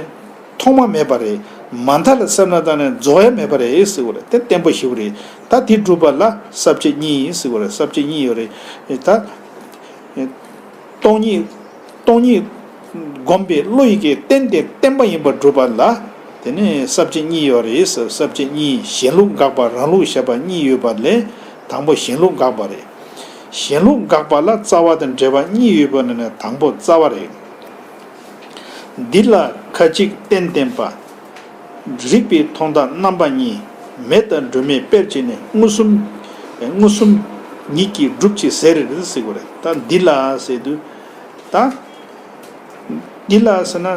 ཐོག་མ་མེད་པ་རེད། མ་མཐའ་ལ་བསམ་བློ་བཏང་ན་རྫོགས་ཡ་མེད་པ་རེད་ཟེར་བ་རེད། དེ་བརྟན་པོ་ཞེ་པོ་རེད། ད་དེ་སྒྲུབ་པ་ལ་ས་བཅད་གཉིས་ཟེར་བ་རེད། ས་བཅད་གཉིས་ཡོད་རེད། ད། སྟོང་ཉིད། སྟོང་ཉིད་བསྒོམས་པའི་བློ་ཡི་གི་རྟེན་དེ་བརྟན་པ་ཡིན་པར་སྒྲུབ་པ་ལ། དེ་ནས་ས་བཅད་གཉིས་ཡོད་རེད། ས་བཅད་གཉིས། གཞན་ལུགས་དགག་པ་རང་ལུགས་བཞག་པ་གཉིས་ཡོད་པ་ལས་དང་པོ་གཞན་ལུགས་དགག་པ་རེད། གཞན་ལུགས་དགག་པ་ལ་རྩ་བ་དང་འབྲེལ་བ་གཉིས་ཡོད་པ་ནི་དང་པོ་རྩ་བ་རེད། འདི་ལ་ཁ་ཅིག་རྟེན་བརྟེན་པ། རིགས་པས་མཐོང་དང་རྣམ་པ་གཉིས། མེད་དང་སྒྲོན་མེ་དཔེར་བྱས་ནས། མངོན་སུམ། མངོན་སུམ་ཉིད་ཀྱིས་སྒྲུབ་ཅེས་ཟེར་རེད་ཟེར་གྱི་རེད། ད་འདི་ལ་ཟེར་དུས། ད་འདི་ལ་ཟེར་ན།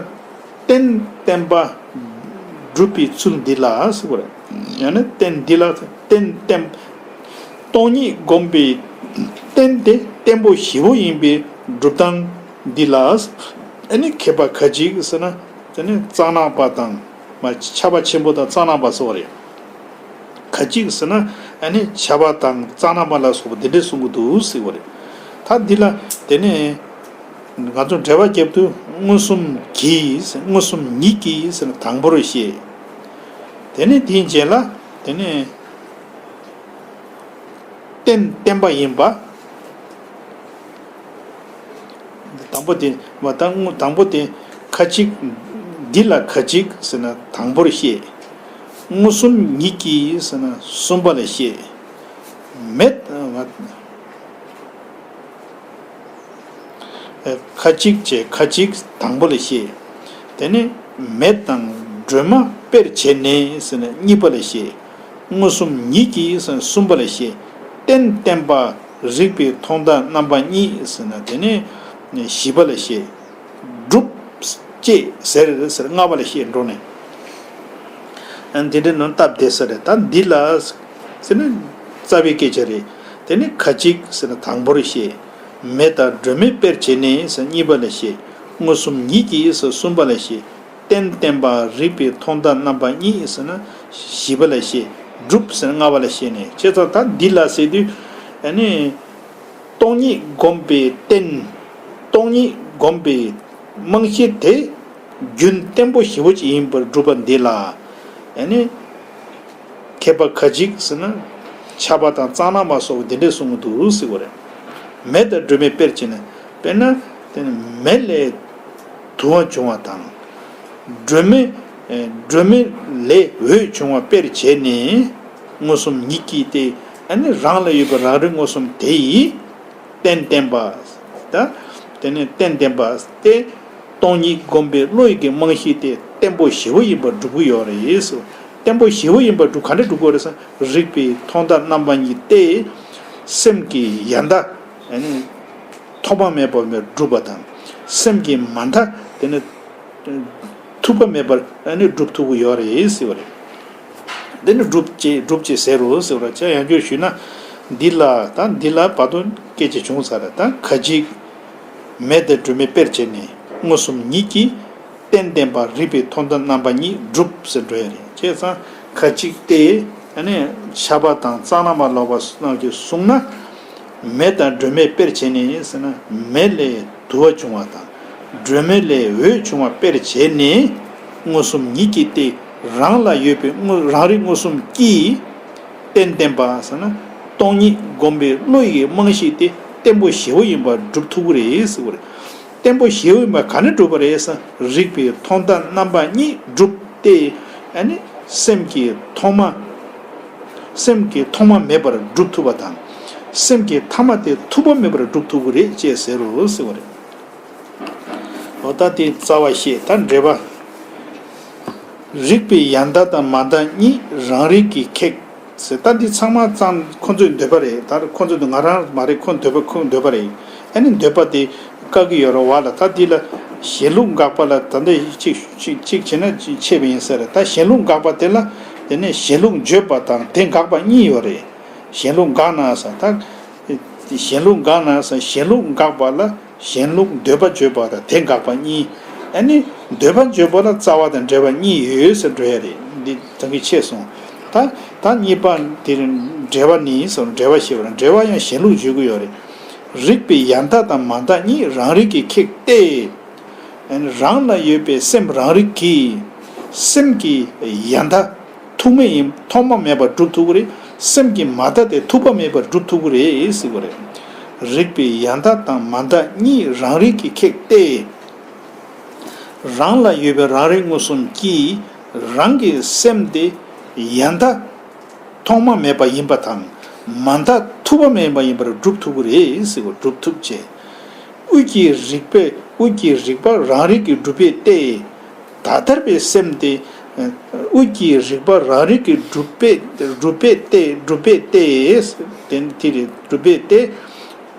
རྟེན་བརྟེན་པ་སྒྲུབ་པའི་ཚུལ་འདི་ལ་ཟེར་གྱི་རེད། ཡང་ན་རྟེན་འདི་ལ་རྟེན་བརྟེན། སྟོང་ཉིད་བསྒོམས་པའི་རྟེན་དེ་བརྟེན་པོ་བཞི་པོ་ཡིན་པའི་སྒྲུབ་སྟངས་འདི་ལ། ཨ་ནི་མཁས་པ་ཁ་ཅིག་ཟེར་ན། དེ་ནི་རྩ་ནག་པ་དང་། མ་ཁྱབ་པ་ཆེན་པོ་དང་རྩ་ནག་པ་སོགས་རེད། ཁ་ཅིག་ཟེར་ན། ཨ་ནི་ཁྱབ་པ་དང་རྩ་ནག་པ་ལ་སོགས་པ་འདི་འདྲས་གསུང་གི་འདུག་ཟེར་བ་རེད། ད་འདི་ལ་དེ་ནས་ང་ཚོ་འགྲེལ་པ་རྒྱབ་དུས་མངོན་སུམ་གྱིས། མངོན་སུམ་ཉིད་ཀྱིས་ཟེར་ན་དང་པོར་བཤད། དེ་ནས་དེའི་རྗེས་ལ་དེ་ནས་རྟེན་བརྟེན་པ་ཡིན་པ། དང་པོ་དེ་མ་དང་དང་པོ་དེ་ཁ་ཅིག་འདི་ལ་ཁ་ཅིག་ཟེར་ན་དང་པོར་བཤད། མངོན་སུམ་ཉིད་ཀྱིས་ཟེར་ན་གསུམ་པ་ལ་བཤད། མེད། ཁ་ཅིག་བྱས་ཁ་ཅིག་དང་པོ་ལ་བཤད། དེ་ནས་མེ་དང་སྒྲོན་མ་དཔེར་བྱས་ནས་ཟེར་ན་གཉིས་པ་ལ་བཤད། མངོན་སུམ་ཉིད་ཀྱིས་ཟེར་ན་གསུམ་པ་ལ་བཤད། རྟེན་བརྟེན་པ་རིགས་པས་མཐོང་དང་རྣམ་པ་གཉིས་ཟེར་ན་དེ་ནས་བཞི་པ་ལ་བཤད། སྒྲུབ་ཅེས་ཟེར་ཟེར་ལྔ་པ་ལ་བཤད་འགྲོ་ནས། ཨ་འདི་འདྲའི་ནང་སྟབས་བདེ་ས་རེད། ད་འདི་ལ་ཟེར་ན་རྩ་བའི་སྐད་ཆ་རེད། དེ་ནི་ཁ་ཅིག་ཟེར་ན་དང་པོར་བཤད། མེ་དང་སྒྲོན་མེ་དཔེར་བྱས་ནས་ཟེར་གཉིས་པ་ལ་བཤད། མངོན་སུམ་ཉིད་ཀྱིས་ཟེར་གསུམ་པ་ལ་བཤད། རྟེན་བརྟེན་པ་རིགས་པས་མཐོང་དང་རྣམ་པ་གཉིས་ཟེར་ན་བཞི་པ་ལ་བཤད། སྒྲུབ་ཟེར་ན་ལྔ་པ་ལ་བཤད་ནས། བྱས་ཙང་ད་འདི་ལ་ཟེར་དུས་ཨ་ནི། སྟོང་ཉིད་བསྒོམས་པའི་རྟེན། སྟོང་ཉིད་བསྒོམས་པའི་རྨང་གཞི་དེ་རྒྱུན་བརྟན་པོ་ཞེ་པོ་ཅིག་ཡིན་པར་སྒྲུབ་པ་འདི་ལ། ཨ་ནི། མཁས་པ་ཁ་ཅིག་ཟེར་ན། ཁྱབ་པ་དང་རྩ་ནག་པ་སོགས་འདི་འདྲས་གསུང་གི་འདུག་ཟེར་བ་རེད། མེ་དང་སྒྲོན་མེ་དཔེར་བྱས་ན། དཔེར་ན། དེ་ནི་མེ་ལས་དུ་བ་བྱུང་བ་དང་། སྒྲོན་མེ། སྒྲོན་མེ་ལས་འོད་བྱུང་བ་དཔེར་བྱས་ནས། མངོན་སུམ་ཉིད་ཀྱིས་ཏེ། ཨ་ནི་རང་ལ་ཡོད་པའི་རང་རིག་མངོན་སུམ་དེ་ཡིས། རྟེན་བརྟེན་པ། ད། དེ་ནས་རྟེན་བརྟེན་པ་སྟེ། སྟོང་ཉིད་བསྒོམས་པའི་བློ་ཡི་གི་རྨང་གཞི་དེ་བརྟན་པོ་ཞེ་པོ་ཡིན་པར་སྒྲུབ་ཀྱི་ཡོད་རེད། བརྟན་པོ་ཞེ་པོ་ཡིན་པར་སྒྲུབ་ག་འདྲ་སྒྲུབ་དགོས་རེད་ཟེར། རིགས་པས་མཐོང་དང་རྣམ་པ་གཉིས་ཏེ། སེམས་ཀྱི་ཡང་དག་ཐོག་མ་མེད་པ་སྒྲུབ་པ་དང་། སེམས་ཀྱི་མ་མཐའ་དེ་ནི། ཐུག་པ་མེད་པར་ཨ་ནི་སྒྲུབ་ཐུབ་ཀྱི་ཡོད་རེད་ཟེར་བ་རེད། འདི་ནི་སྒྲུབ་ཅེས་སྒྲུབ་ཅེས་ཟེར་རོ་ཟེར་བ་རེད། ཅེས་ཡང་བསྐྱར་ཞུས་ན། འདི་ལ་ད་འདི་ལ་བར་དུ་སྐད་ཆ་བྱུང་ཚར་རེད། ད་ཁ་ཅིག་མེ་དང་སྒྲོན་མེ་དཔེར་བྱས་ནས་མངོན་སུམ་ཉིད་ཀྱིས་རྟེན་བརྟེན་པ་རིགས་པས་མཐོང་དང་རྣམ་པ་གཉིས་སྒྲུབ་ཟེར་འགྲོ་ཡ་རེད། བྱས་ཙང་ཁ་ཅིག་སྟེ། ཨ་ནི་ཁྱབ་པ་དང་རྩ་ནག་པ་ལོག་པ་རྣམས་ཀྱིས་གསུངས་ན། མེ་དང་སྒྲོན་མེ་དཔེར་བྱས་ནས་ཟེར་ན་མེ་ལས་དུ་བ་བྱུང་བ་དང་། སྒྲོན་མེ་ལས་འོད་བྱུང་བ་དཔེར་བྱས་ནས། མངོན་སུམ་ཉིད་ཀྱིས་ཏེ་རང་ལ་ཡོད་པའི་དངོས་རང་རིག་མངོན་སུམ་གྱིས། རྟེན་བརྟེན་པ་ཟེར་ན་སྟོང་ཉིད་བསྒོམས་པའི་བློ་ཡི་རྨང་གཞི་དེ་བརྟན་པོ་ཞེ་པོ་ཡིན་པར་སྒྲུབ་ཐུབ་ཀྱི་རེད་ཟེར་བ་རེད། བརྟན་པོ་ཞེ་པོ་ཡིན་པ་ག་ནས་སྒྲུབ་པ་རེད་ཟེར་ན། རིགས་པས་མཐོང་དང་རྣམ་པ་གཉིས་སྒྲུབ་སྟེ། ཨ་ནི་སེམས་ཀྱི་ཐོག་མ། སེམས་ཀྱི་ཐོག་མ་མེད་པར་སྒྲུབ་ཐུབ་པ་དང་། སེམས་ཀྱི་ཐ་མ་དེ་ཐུག་པ་མེད་པར་སྒྲུབ་ཐུབ་ཀྱི་རེད་ཅེས་ཟེར་རོ་ཟེར་བ་རེད། འོ་ད་དེ་རྩ་བ་བཤད། ད་འགྲེལ་པ། རིགས་པའི་ཡང་མཐའ་དང་མ་མཐའ་གཉིས་རང་རིག་གིས་ཁེགས་ཟེར། ད་འདི་ཚང་མ་ཙང་ཁོ་ཚོའི་འདོད་པ་རེད། ད་ཁོ་ཚོའི་འདོད། ང་རང་མ་རེད། ཁོ་འདོད་པ། ཁོ་འདོད་པ་རེད། ཨ་ནི་འདོད་པ་དེ་བཀག་གི་ཡོད་རེད་བ་ལ། ད་འདི་ལ་གཞན་ལུགས་དགག་པ་ལ་ད་འདི་གཅིག་གཅིག་གཅིག་བྱས་ན་ཕྱེ་བ་ཡིན་ས་རེད། ད་གཞན་ལུགས་དགག་པ་དེ་ལ་དེ་ནས་གཞན་ལུགས་བརྗོད་པ་དང་དེ་དགག་པ་གཉིས་ཡོད་རེད། གཞན་ལུགས་དགག་ན་ཟེར། ད་གཞན་ལུགས་དགག་ན་ཟེར། གཞན་ལུགས་དགག་པ་ལ་གཞན་ལུགས་འདོད་པ་བརྗོད་པ་དང་དེ་དགག་པ་གཉིས། ཨ་ནི་འདོད་པ་བརྗོད་པ་ལ་རྩ་བ་དང་འབྲེལ་བ་གཉིས་ཡོད་ཟེར་འགྲོ་ཡ་རེད། འདི་ད་གིན་ཕྱེ་སོང་། ད་ད་གཉིས་པ་དེ་འབྲེལ་བ་ནི་ཟེར། འབྲེལ་བ་ཞེས་པ་ལ་འབྲེལ་བ་ཡང་གཞན་ལུགས་བརྗོད་ཀྱི་ཡོད་རེད། རིགས་པའི་ཡང་མཐའ་དང་མ་མཐའ་གཉིས་རང་རིག་གིས་ཁེགས་ཏེ། རང་ལ་ཡོད་པའི་སེམས་རང་རིག་གིས་སེམས་ཀྱི་ཡང་མཐའ་ཐུག་མེད་ཡིན། ཐོག་མ་མེད་པར་སྒྲུབ་ཐུབ་ཀྱི་རེད། སེམས་ཀྱི་མ་མཐའ་དེ་ཐུག་པ་མེད་པར་སྒྲུབ་ཐུབ་ཀྱི་རེད་ཟེར་བ་རེད། རིགས་པའི་ཡང་མཐའ་དང་མ་མཐའ་གཉིས་རང་རིག་གིས་ཁེགས་ཏེ། རང་ལ་ཡོད་པའི་རང་རིག་མངོན་སུམ་གྱིས་ རང་གི་སེམས་དེ་ཡང་དག་ཐོག་མ་མེད་པ་ཡིན་པ་དང་མ་མཐའ་ཐུག་པ་མེད་པ་ཡིན་པར་སྒྲུབ་ཐུབ་ཀྱི་རེད་ཟེར་གོ། སྒྲུབ་ཐུབ་ཅེས། དབུས་ཀྱི་རིག་པས་དབུས་ཀྱི་རིག་པ་རང་རིག་གི་སྒྲུབ་པས་ཏེ། ད་ལྟར་བའི་སེམས་དེ། དབུས་ཀྱི་རིག་པ་རང་རིག་གི་སྒྲུབ་པས་སྒྲུབ་པས་ཏེ་སྒྲུབ་པས་ཏེ། དེ་དེ་རེད། སྒྲུབ་པས་ཏེ།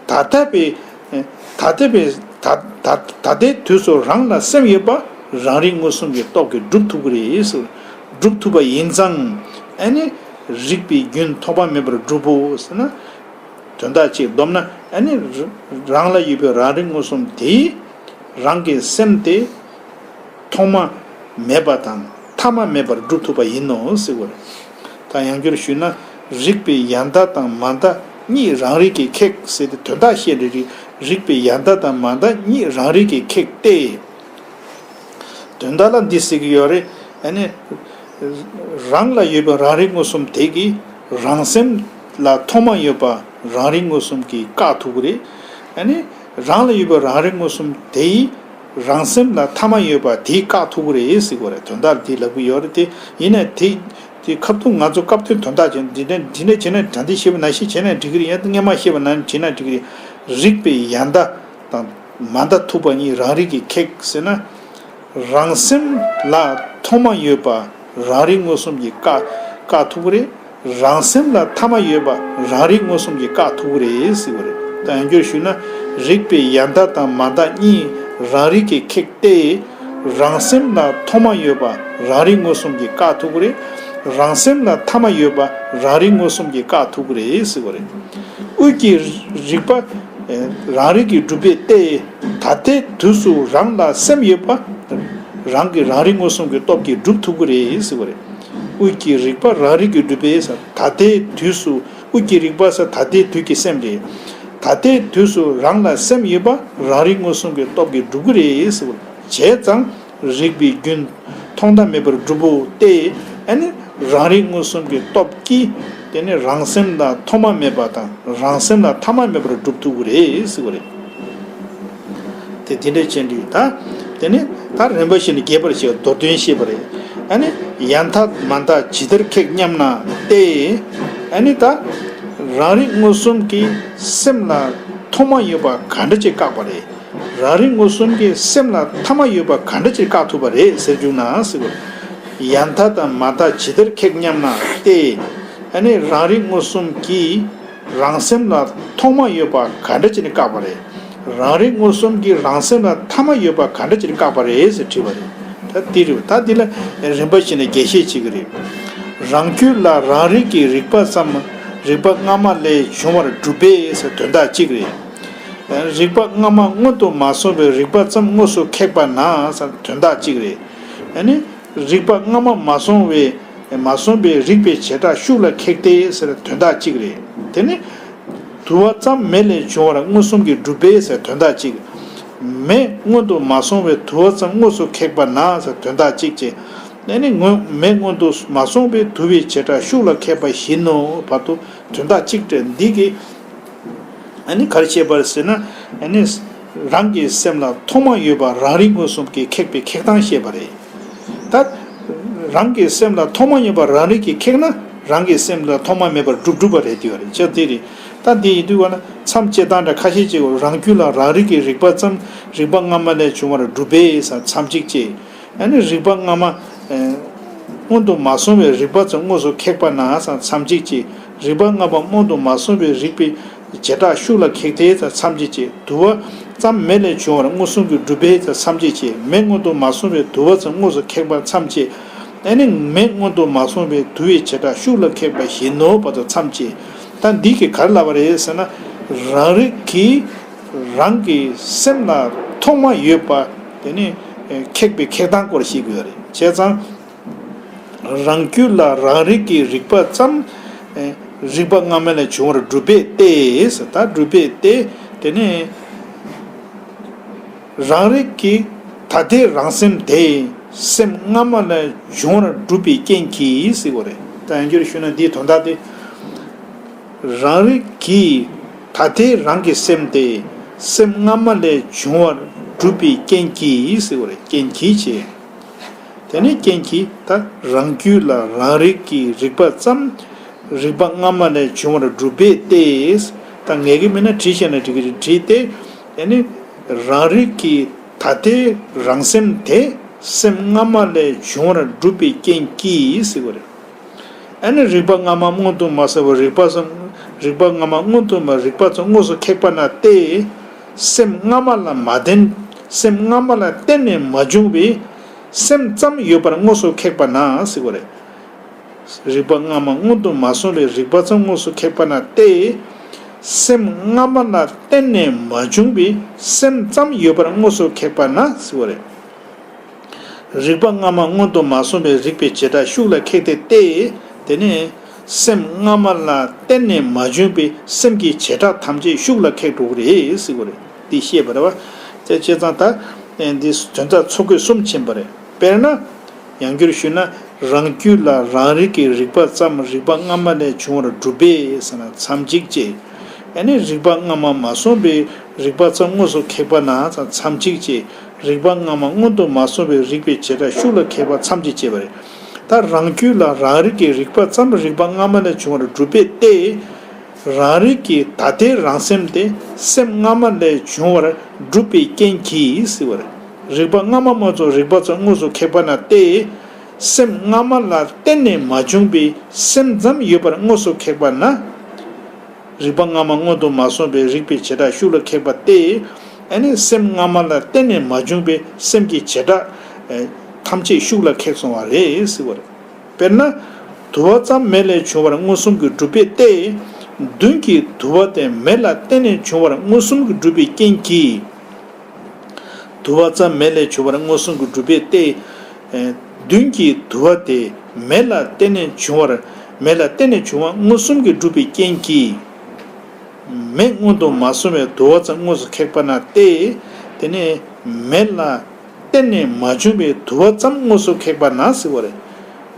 ད་ལྟ་བའི། ད་ལྟ་བའི་ད་ད་ད་ལྟའི་དུས་སུ་རང་ལ་སེམས་ཡོད་པ་རང་རིག་མངོན་སུམ་གྱི་སྟོབས་ཀྱིས་སྒྲུབ་ཐུབ་ཀྱི་རེད་ཟེར། སྒྲུབ་ཐུབ་པ་ཡིན་ཙང་། ཨ་ནི། རིག་པའི་རྒྱུན་ཐོགས་པ་མེད་པར་སྒྲུབ་བོ་ཟེར་ན། དོན་དག་ཅིག་བསྡོམས་ན། ཨ་ནི། རང་ལ་ཡོད་པའི་རང་རིག་མངོན་སུམ་དེས་རང་གི་སེམས་དེ་ཐོག་མ་མེད་པ་དང་ཐ་མ་མེད་པར་སྒྲུབ་ཐུབ་པ་ཡིན་ནོ་ཟེར་བ་རེད། ད་ཡང་བསྐྱར་ཞུས་ན། རིག་པའི་ཡང་མཐའ་དང་མ་མཐའ་གཉིས་རང་རིག་གིས་ཁེགས་ཟེར་ཏེ་དོན་དག་བཤད་འདྲ་རེད། རིག་པའི་ཡང་མཐའ་དང་མ་མཐའ་གཉིས་རང་རིག་གིས་ཁེགས་ཏེ། དོན་དག་ལ་འདི་ཟེར་གྱི་ཡོད་རེད། ཨ་ནི། རང་ལ་ཡོད་པའི་རང་རིག་མངོན་སུམ་དེ་གིས་རང་སེམས་ལ་ཐོག་མ་ཡོད་པ་རང་རིག་མངོན་སུམ་གྱིས་བཀག་ཐུབ་ཀྱི་རེད། ཨ་ནི། རང་ལ་ཡོད་པའི་རང་རིག་མངོན་སུམ་དེ་ཡིས་རང་སེམས་ལ་ཐ་མ་ཡོད་པ་དེས་བཀག་ཐུབ་ཀྱི་རེད་ཟེར་གྱི་ཡོད་རེད། དོན་དག་འདི་ལབ་ཀྱི་ཡོད་རེད་དེ། ཡིན་ནའི་དེ་དེ་ཁ་ཐུག་ང་ཚོ་སྐབས་དེར་དོན་དག་ཅན་འདི་འདྲ་འདི་འདྲ་བྱས་ན་དྲང་བདེན་བཤད་པ་ནང་བཞིན་བྱས་ན་འགྲིག་གི་རེད། ཡང་སྔན་མ་བཤད་པ་ནང་བྱས་ན་འགྲིག་གི་རེད། རིག་པའི་ཡང་མཐའ་དང་མ་མཐའ་ཐུག་པ་གཉིས་རང་རིག་གིས་ཁེགས་ཟེར་ན། རང་སེམས་ལ་ཐོག་མ་ཡོད་པ་རང་རིག་མངོན་སུམ་གྱིས་བཀག་བཀག་ཐུབ་ཀྱི་རེད། རང་སེམས་ལ་ཐ་མ་ཡོད་པ་རང་རིག་མངོན་སུམ་གྱིས་བཀག་ཐུབ་ཀྱི་རེད་ཟེར་བ་རེད། ད་ཡང་བསྐྱར་ཞུས་ན། རིག་པའི་ཡང་མཐའ་དང་མ་མཐའ་གཉིས་རང་རིག་གིས་ཁེགས་ཏེ། རང་སེམས་ལ་ཐོག་མ་ཡོད་པ་རང་རིག་མངོན་སུམ་གྱིས་བཀག་ཐུབ་ཀྱི་རེད། རང་སེམས་ལ་ཐ་མ་ཡོད་པ་རང་རིག་མངོན་སུམ་གྱིས་བཀག་ཐུབ་ཀྱི་རེད་ཟེར་བ་རེད། དབུས་ཀྱི་རིག་པ་རང་རིག་གིས་སྒྲུབ་པས་ཏེ། ད་ལྟའི་དུས་སུ་རང་ལ་སེམས་ཡོད་པ་རང་གི་རང་རིག་མངོན་སུམ་གྱི་སྟོབས་ཀྱིས་སྒྲུབ་ཐུབ་ཀྱི་རེད་ཟེར་བ་རེད། དབུས་ཀྱི་རིག་པ་རང་རིག་གིས་སྒྲུབ་པས་ཟེར། ད་ལྟའི་དུས་སུ། དབུས་ཀྱི་རིག་པ་ཟེར་ད་ལྟའི་དུས་ཀྱི་སེམས་རེད། ད་ལྟའི་དུས་སུ་རང་ལ་སེམས་ཡོད་པ་རང་རིག་མངོན་སུམ་གྱི་སྟོབས་ཀྱིས་སྒྲུབ་ཀྱི་རེད་ཟེར་བ་རེད། བྱས་ཙང་། རིག་པའི་རྒྱུན་ཐོག་མཐའ་མེད་པར་སྒྲུབ་བོ་སྟེ། ཨ་ནི་རང་རིག་མངོན་སུམ་གྱི་སྟོབས་ཀྱིས་དེ་ནི་རང་སེམས་ལ་ཐོག་མ་མེད་པ་དང་རང་སེམས་ལ་ཐ་མ་མེད་པར་སྒྲུབ་ཐུབ་ཀྱི་རེད་ཟེར་བ་རེད། དེ་དེ་འདྲ་བྱས་འདུག་ད་དེ་ནི་ད་རིམ་པ་བཞིན་དུ་རྒྱས་པར་བཤད་པ་མདོར་བསྟན་བཤད་པ་རེད། ཨ་ནི་ཡང་མཐའ་མ་མཐའ་ཇི་ལྟར་ཁེགས་སྙམ་ན་སྟེ། ཨ་ནི་ད་རང་རིག་མངོན་སུམ་གྱིས་སེམས་ལ་ཐོག་མ་ཡོད་པ་ག་འདྲ་ཅིག་བཀག་པ་རེད། རང་རིག་མངོན་སུམ་གྱིས་སེམས་ལ་ཐ་མ་ཡོད་པ་ག་འདྲ་ཅིག་བཀག་ཐུབ་པ་རེད་ཟེར་བཅུག་ན་ཟེར་བ། ཡང་མཐའ་དང་མ་མཐའ་ཇི་ལྟར་ཁེགས་སྙམ་ན་སྟེ། ཨ་ནི་རང་རིག་མངོན་སུམ་གྱིས་རང་སེམས་ལ་ཐོག་མ་ཡོད་པ་ག་འདྲ་ཅིག་ནས་བཀག་པ་རེད། རང་རིག་མངོན་སུམ་གྱིས་རང་སེམས་ལ་ཐ་མ་ཡོད་པ་ག་འདྲ་ཅིག་ནས་བཀག་པ་རེད་ཟེར་དྲིས་པ་རེད། ད་འདི་རེད། ད་འདི་ལ་རིམ་པ་བཞིན་ནས་རྒྱས་བཤད་བྱེད་ཀྱི་རེད། རང་རྒྱུད་ལ་རང་རིག་གི་རིག་པ་ཙམ་རིག་པ་སྔ་མ་ལས་བྱུང་བར་གྲུབ་པས་ཟེར་དོན་དག་གཅིག་རེད། རིག་པ་སྔ་མ་མངོན་དུ་མ་སོང་བའི་རིག་པ་ཙམ་དངོས་སུ་ཁེགས་པ་ན་ཟེར་དོན་དག་གཅིག་རེད། ཨ་ནི། རིག་པ་སྔ་མ་མ་སོང་བའི་མ་སོང་བའི་རིག་པའི་བྱེ་བྲག་ཤུགས་ལ་ཁེགས་ཏེ་ཟེར་དོན་དག་གཅིག་རེད། དེ་ནི། དུ་བ་ཙམ་མེ་ལས་བྱུང་བར་མངོན་སུམ་གྱིས་གྲུབ་པས་ཟེར་དོན་དག་གཅིག་མེ་མངོན་དུ་མ་སོང་བའི་དུ་བ་ཙམ་དངོས་སུ་ཁེགས་པ་ན་ཟེར་དོན་དག་གཅིག་བྱས། ཨ་ནི་སྔོན་མེ་མངོན་དུ་མ་སོང་བའི་དུ་བའི་བྱེ་བྲག་ཤུགས་ལ་ཁེགས་པ་བཞིན་ནོ་བར་དུ་དོན་དག་གཅིག་སྟེ་འདི་གི་ཨ་ནི་ག་རེ་བཤད་པ་རེད་ཟེར་ན། ཨ་ནི་རང་གི་སེམས་ལ་ཐོག་མ་ཡོད་པ་རང་རིག་མངོན་སུམ་གྱིས་ཁེགས་པའི་ཁེགས་སྟངས་བཤད་པ་རེད། ད་རང་གི་སེམས་ལ་ཐོག་མ་ཡོད་པ་རང་རིག་གིས་ཁེགས་ན་རང་གི་སེམས་ལ་ཐོག་མ་མེད་པར་གྲུབ་གྲུབ་པ་རེད་དེ་བ་རེད་ཅེས་དེ་རེད། ད་འདི་ཡིན་དུས་བ་ན་མཚམས་བཅད་སྟངས་འདྲ་ཁ་ཤས་ཅིག་རང་རྒྱུད་ལ་རང་རིག་གི་རིག་པ་ཙམ་རིག་པ་སྔ་མ་ལས་བྱུང་བར་གྲུབ་པས་ཟེར་མཚམས་གཅིག་བཅད། ཨ་ནི་རིག་པ་སྔ་མ། ཨེ། མངོན་དུ་མ་སོང་བའི་རིག་པ་ཙམ་དངོས་སུ་ཁེགས་པ་ན་ཟེར་མཚམས་གཅིག་བཅད། རིག་པ་སྔ་མ་མངོན་དུ་མ་སོང་བའི་རིག་པའི་བྱེ་བྲག་ཤུགས་ལ་ཁེགས་ཏེ་ཟེར་མཚམས་གཅིག་བཅད། དུ་བ་ཙམ་མེ་ལས་བྱུང་བར་མངོན་སུམ་གྱིས་གྲུབ་པས་ཟེར་མཚམས་གཅིག་བཅད། མེ་མངོན་དུ་མ་སོང་བའི་དུ་བ་ཙམ་དངོས་སུ་ཁེགས་པ་མཚམས་བཅད། ཨ་ནི་མེ་མངོན་དུ་མ་སོང་བའི་དུ་བའི་བྱེ་བྲག་ཤུགས་ལ་ཁེགས་པ་བཞིན་ནོ་བར་དུ་མཚམས་བཅད། ད་འདི་གིས་ག་རེ་ལབ་པ་རེད་ཟེར་ན། རང་རིག་གིས། རང་གི་སེམས་ལ་ཐོག་མ་ཡོད་པ་དེ་ནི་ཁེགས་པའི་ཁེགས་སྟངས་སྐོར་ཤེས་དགོས་རེད། བྱས་ཙང་། རང་རྒྱུད་ལ་རང་རིག་གི་རིག་པ་ཙམ། རིག་པ་སྔ་མ་ལས་བྱུང་བར་གྲུབ་པས་ཏེ། ད་གྲུབ་པས་ཏེ། དེ་ནི་རང་རིག་གི་ད་ལྟའི་རང་སེམས་དེ་སེམས་སྔ་མ་ལས་བྱུང་བར་གྲུབ་པའི་རྐྱེན་གྱིས་ཟེར་བ་རེད། ད་ཡང་བསྐྱར་ཞུས་ན་འདིའི་དོན་དག་དེ། རང་རིག་གིས་ད་ལྟའི་རང་གི་སེམས་དེ་སེམས་སྔ་མ་ལས་བྱུང་བར་གྲུབ་པའི་རྐྱེན་གྱིས་ཟེར་བ་རེད། རྐྱེན་གྱིས་བྱས། དེ་ནི་རྐྱེན་གྱིས་ད་རང་རྒྱུད་ལ་རང་རིག་གི་རིག་པ་ཙམ་རིག་པ་སྔ་མ་ལས་བྱུང་བར་གྲུབ་པས་ཏེ། ད་ངེས་ཀྱི་མིན་ན་བྲིས་ཤེས་ན་འགྲིག་གི་རེད། བྲིས་ཏེ། དེ་ནི་རང་རིག་གི་ད་ལྟའི་རང་སེམས་དེ་སེམས་སྔ་མ་ལས་བྱུང་བར་གྲུབ་པའི་རྐྱེན་གྱིས་ཟེར་བ་རེད། ཨ་ནི་རིག་པ་སྔ་མ་མངོན་དུ་མ་སོང་བར་རིག་པ་ཙམ། རིག་པ་སྔ་མ་མངོན་དུ་མ་རིག་པ་ཙམ་དངོས་སུ་ཁེགས་པ་ན་སྟེ། སེམས་སྔ་མ་ལ་མ་བརྟེན། སེམས་སྔ་མ་ལ་བརྟེན་ནས་མ་བྱུང་བའི་སེམས་ཙམ་ཡོད་པར་དངོས་སུ་ཁེགས་པ་ན་ཟེར་བ་རེད། རིག་པ་སྔ་མ་མངོན་དུ་མ་སོང་བའི་རིག་པ་ཙམ་དངོས་སུ་ཁེགས་པ་ན་སྟེ། སེམས་སྔ་མ་ལ་བརྟེན་ནས་མ་བྱུང་བའི་སེམས་ཙམ་ཡོད་པར་དངོས་སུ་ཁེགས་པ་ན་ཟེར་བ་རེད། རིག་པ་སྔ་མ་མངོན་དུ་མ་སོང་བའི་རིག་པའི་བྱེ་བྲག་ཤུགས་ལ་ཁེགས་ཏེ་སྟེ། དེ་ནས་སེམས་སྔ་མ་ལ་བརྟེན་ནས་མ་བྱུང་བའི་སེམས་ཀྱི་བྱེ་བྲག་ཐམས་ཅད་ཤུགས་ལ་ཁེགས་འགྲོ་གི་རེད་ཟེར་གྱི་རེད། འདི་ཤེས་པ་རེད་བ། དེ་བྱས་ཙང་ད་འདི་དོན་དག་ཚོགས་བཀོད་གསུམ་ཕྱིན་པ་རེད། དཔེར་ན། ཡང་བསྐྱར་ཞུས་ན། རང་རྒྱུད་ལ་རང་རིག་གི་རིག་པ་ཙམ་རིག་པ་སྔ་མ་ལས་བྱུང་བར་གྲུབ་པས་ཟེར་ན་མཚམས་གཅིག་བཅད། ཨ་ནི་རིག་པ་སྔ་མ་མ་སོང་བའི་རིག་པ་ཙམ་དངོས་སུ་ཁེགས་པ་ན་མཚམས་གཅིག་བཅད། རིག་པ་སྔ་མ་མངོན་དུ་མ་སོང་བའི་རིག་པའི་བྱེ་བྲག་ཤུགས་ལ་ཁེགས་པ་མཚམས་གཅིག་བཅད་པ་རེད། ད་རང་རྒྱུད་ལ་རང་རིག་གི་རིག་པ་ཙམ་རིག་པ་སྔ་མ་ལས་བྱུང་བར་གྲུབ་པས་ཏེ། རང་རིག་གི་ད་ལྟའི་རང་སེམས་དེ་སེམས་སྔ་མ་ལས་བྱུང་བར་གྲུབ་པའི་རྐྱེན་གྱིས་ཟེར་བ་རེད། རིག་པ་སྔ་མ་མ་ཚོགས་རིག་པ་ཙམ་དངོས་སུ་ཁེགས་པ་ན་སྟེ། སེམས་སྔ་མ་ལ་བརྟེན་ནས་མ་བྱུང་བའི་སེམས་ཙམ་ཡོད་པར་དངོས་སུ་ཁེགས་པ་ན། རིག་པ་སྔ་མ་མངོན་དུ་མ་སོང་བའི་རིག་པའི་བྱེ་བྲག་ཤུགས་ལ་ཁེགས་པ་སྟེ། ཨ་ནི་སེམས་སྔ་མ་ལ་བརྟེན་ནས་མ་བྱུང་བའི་སེམས་ཀྱི་བྱེ་བྲག་ཐམས་ཅད་ཤུགས་ལ་ཁེགས་སོང་བ་རེད་ཟེར་བ་རེད། དཔེར་ན། དུ་བ་ཙམ་མེ་ལས་བྱུང་བར་མངོན་སུམ་གྱིས་གྲུབ་པས་ཏེ། མདུན་གྱི་དུ་བ་དེ་མེ་ལ་བརྟེན་ནས་བྱུང་བར་མངོན་སུམ་གྱིས་གྲུབ་པའི་རྐྱེན་གྱིས། དུ་བ་ཙམ་མེ་ལས་བྱུང་བར་མངོན་སུམ་གྱིས་གྲུབ་པས་ཏེ། མདུན་གྱི་དུ་བ་དེ་མེ་ལ་བརྟེན་ནས་བྱུང་བར་མེ་ལ་བརྟེན་ནས་བྱུང་བ་མངོན་སུམ་གྱིས་གྲུབ་པའི་རྐྱེན་གྱིས། མེ་མངོན་དུ་མ་སོང་བའི་དུ་བ་ཙམ་དངོས་སུ་ཁེགས་པ་ན་སྟེ། དེ་ནས་མེ་ལ་བརྟེན་ནས་མ་བྱུང་བའི་དུ་བ་ཙམ་དངོས་སུ་ཁེགས་པ་ན་ཟེར་བ་རེད།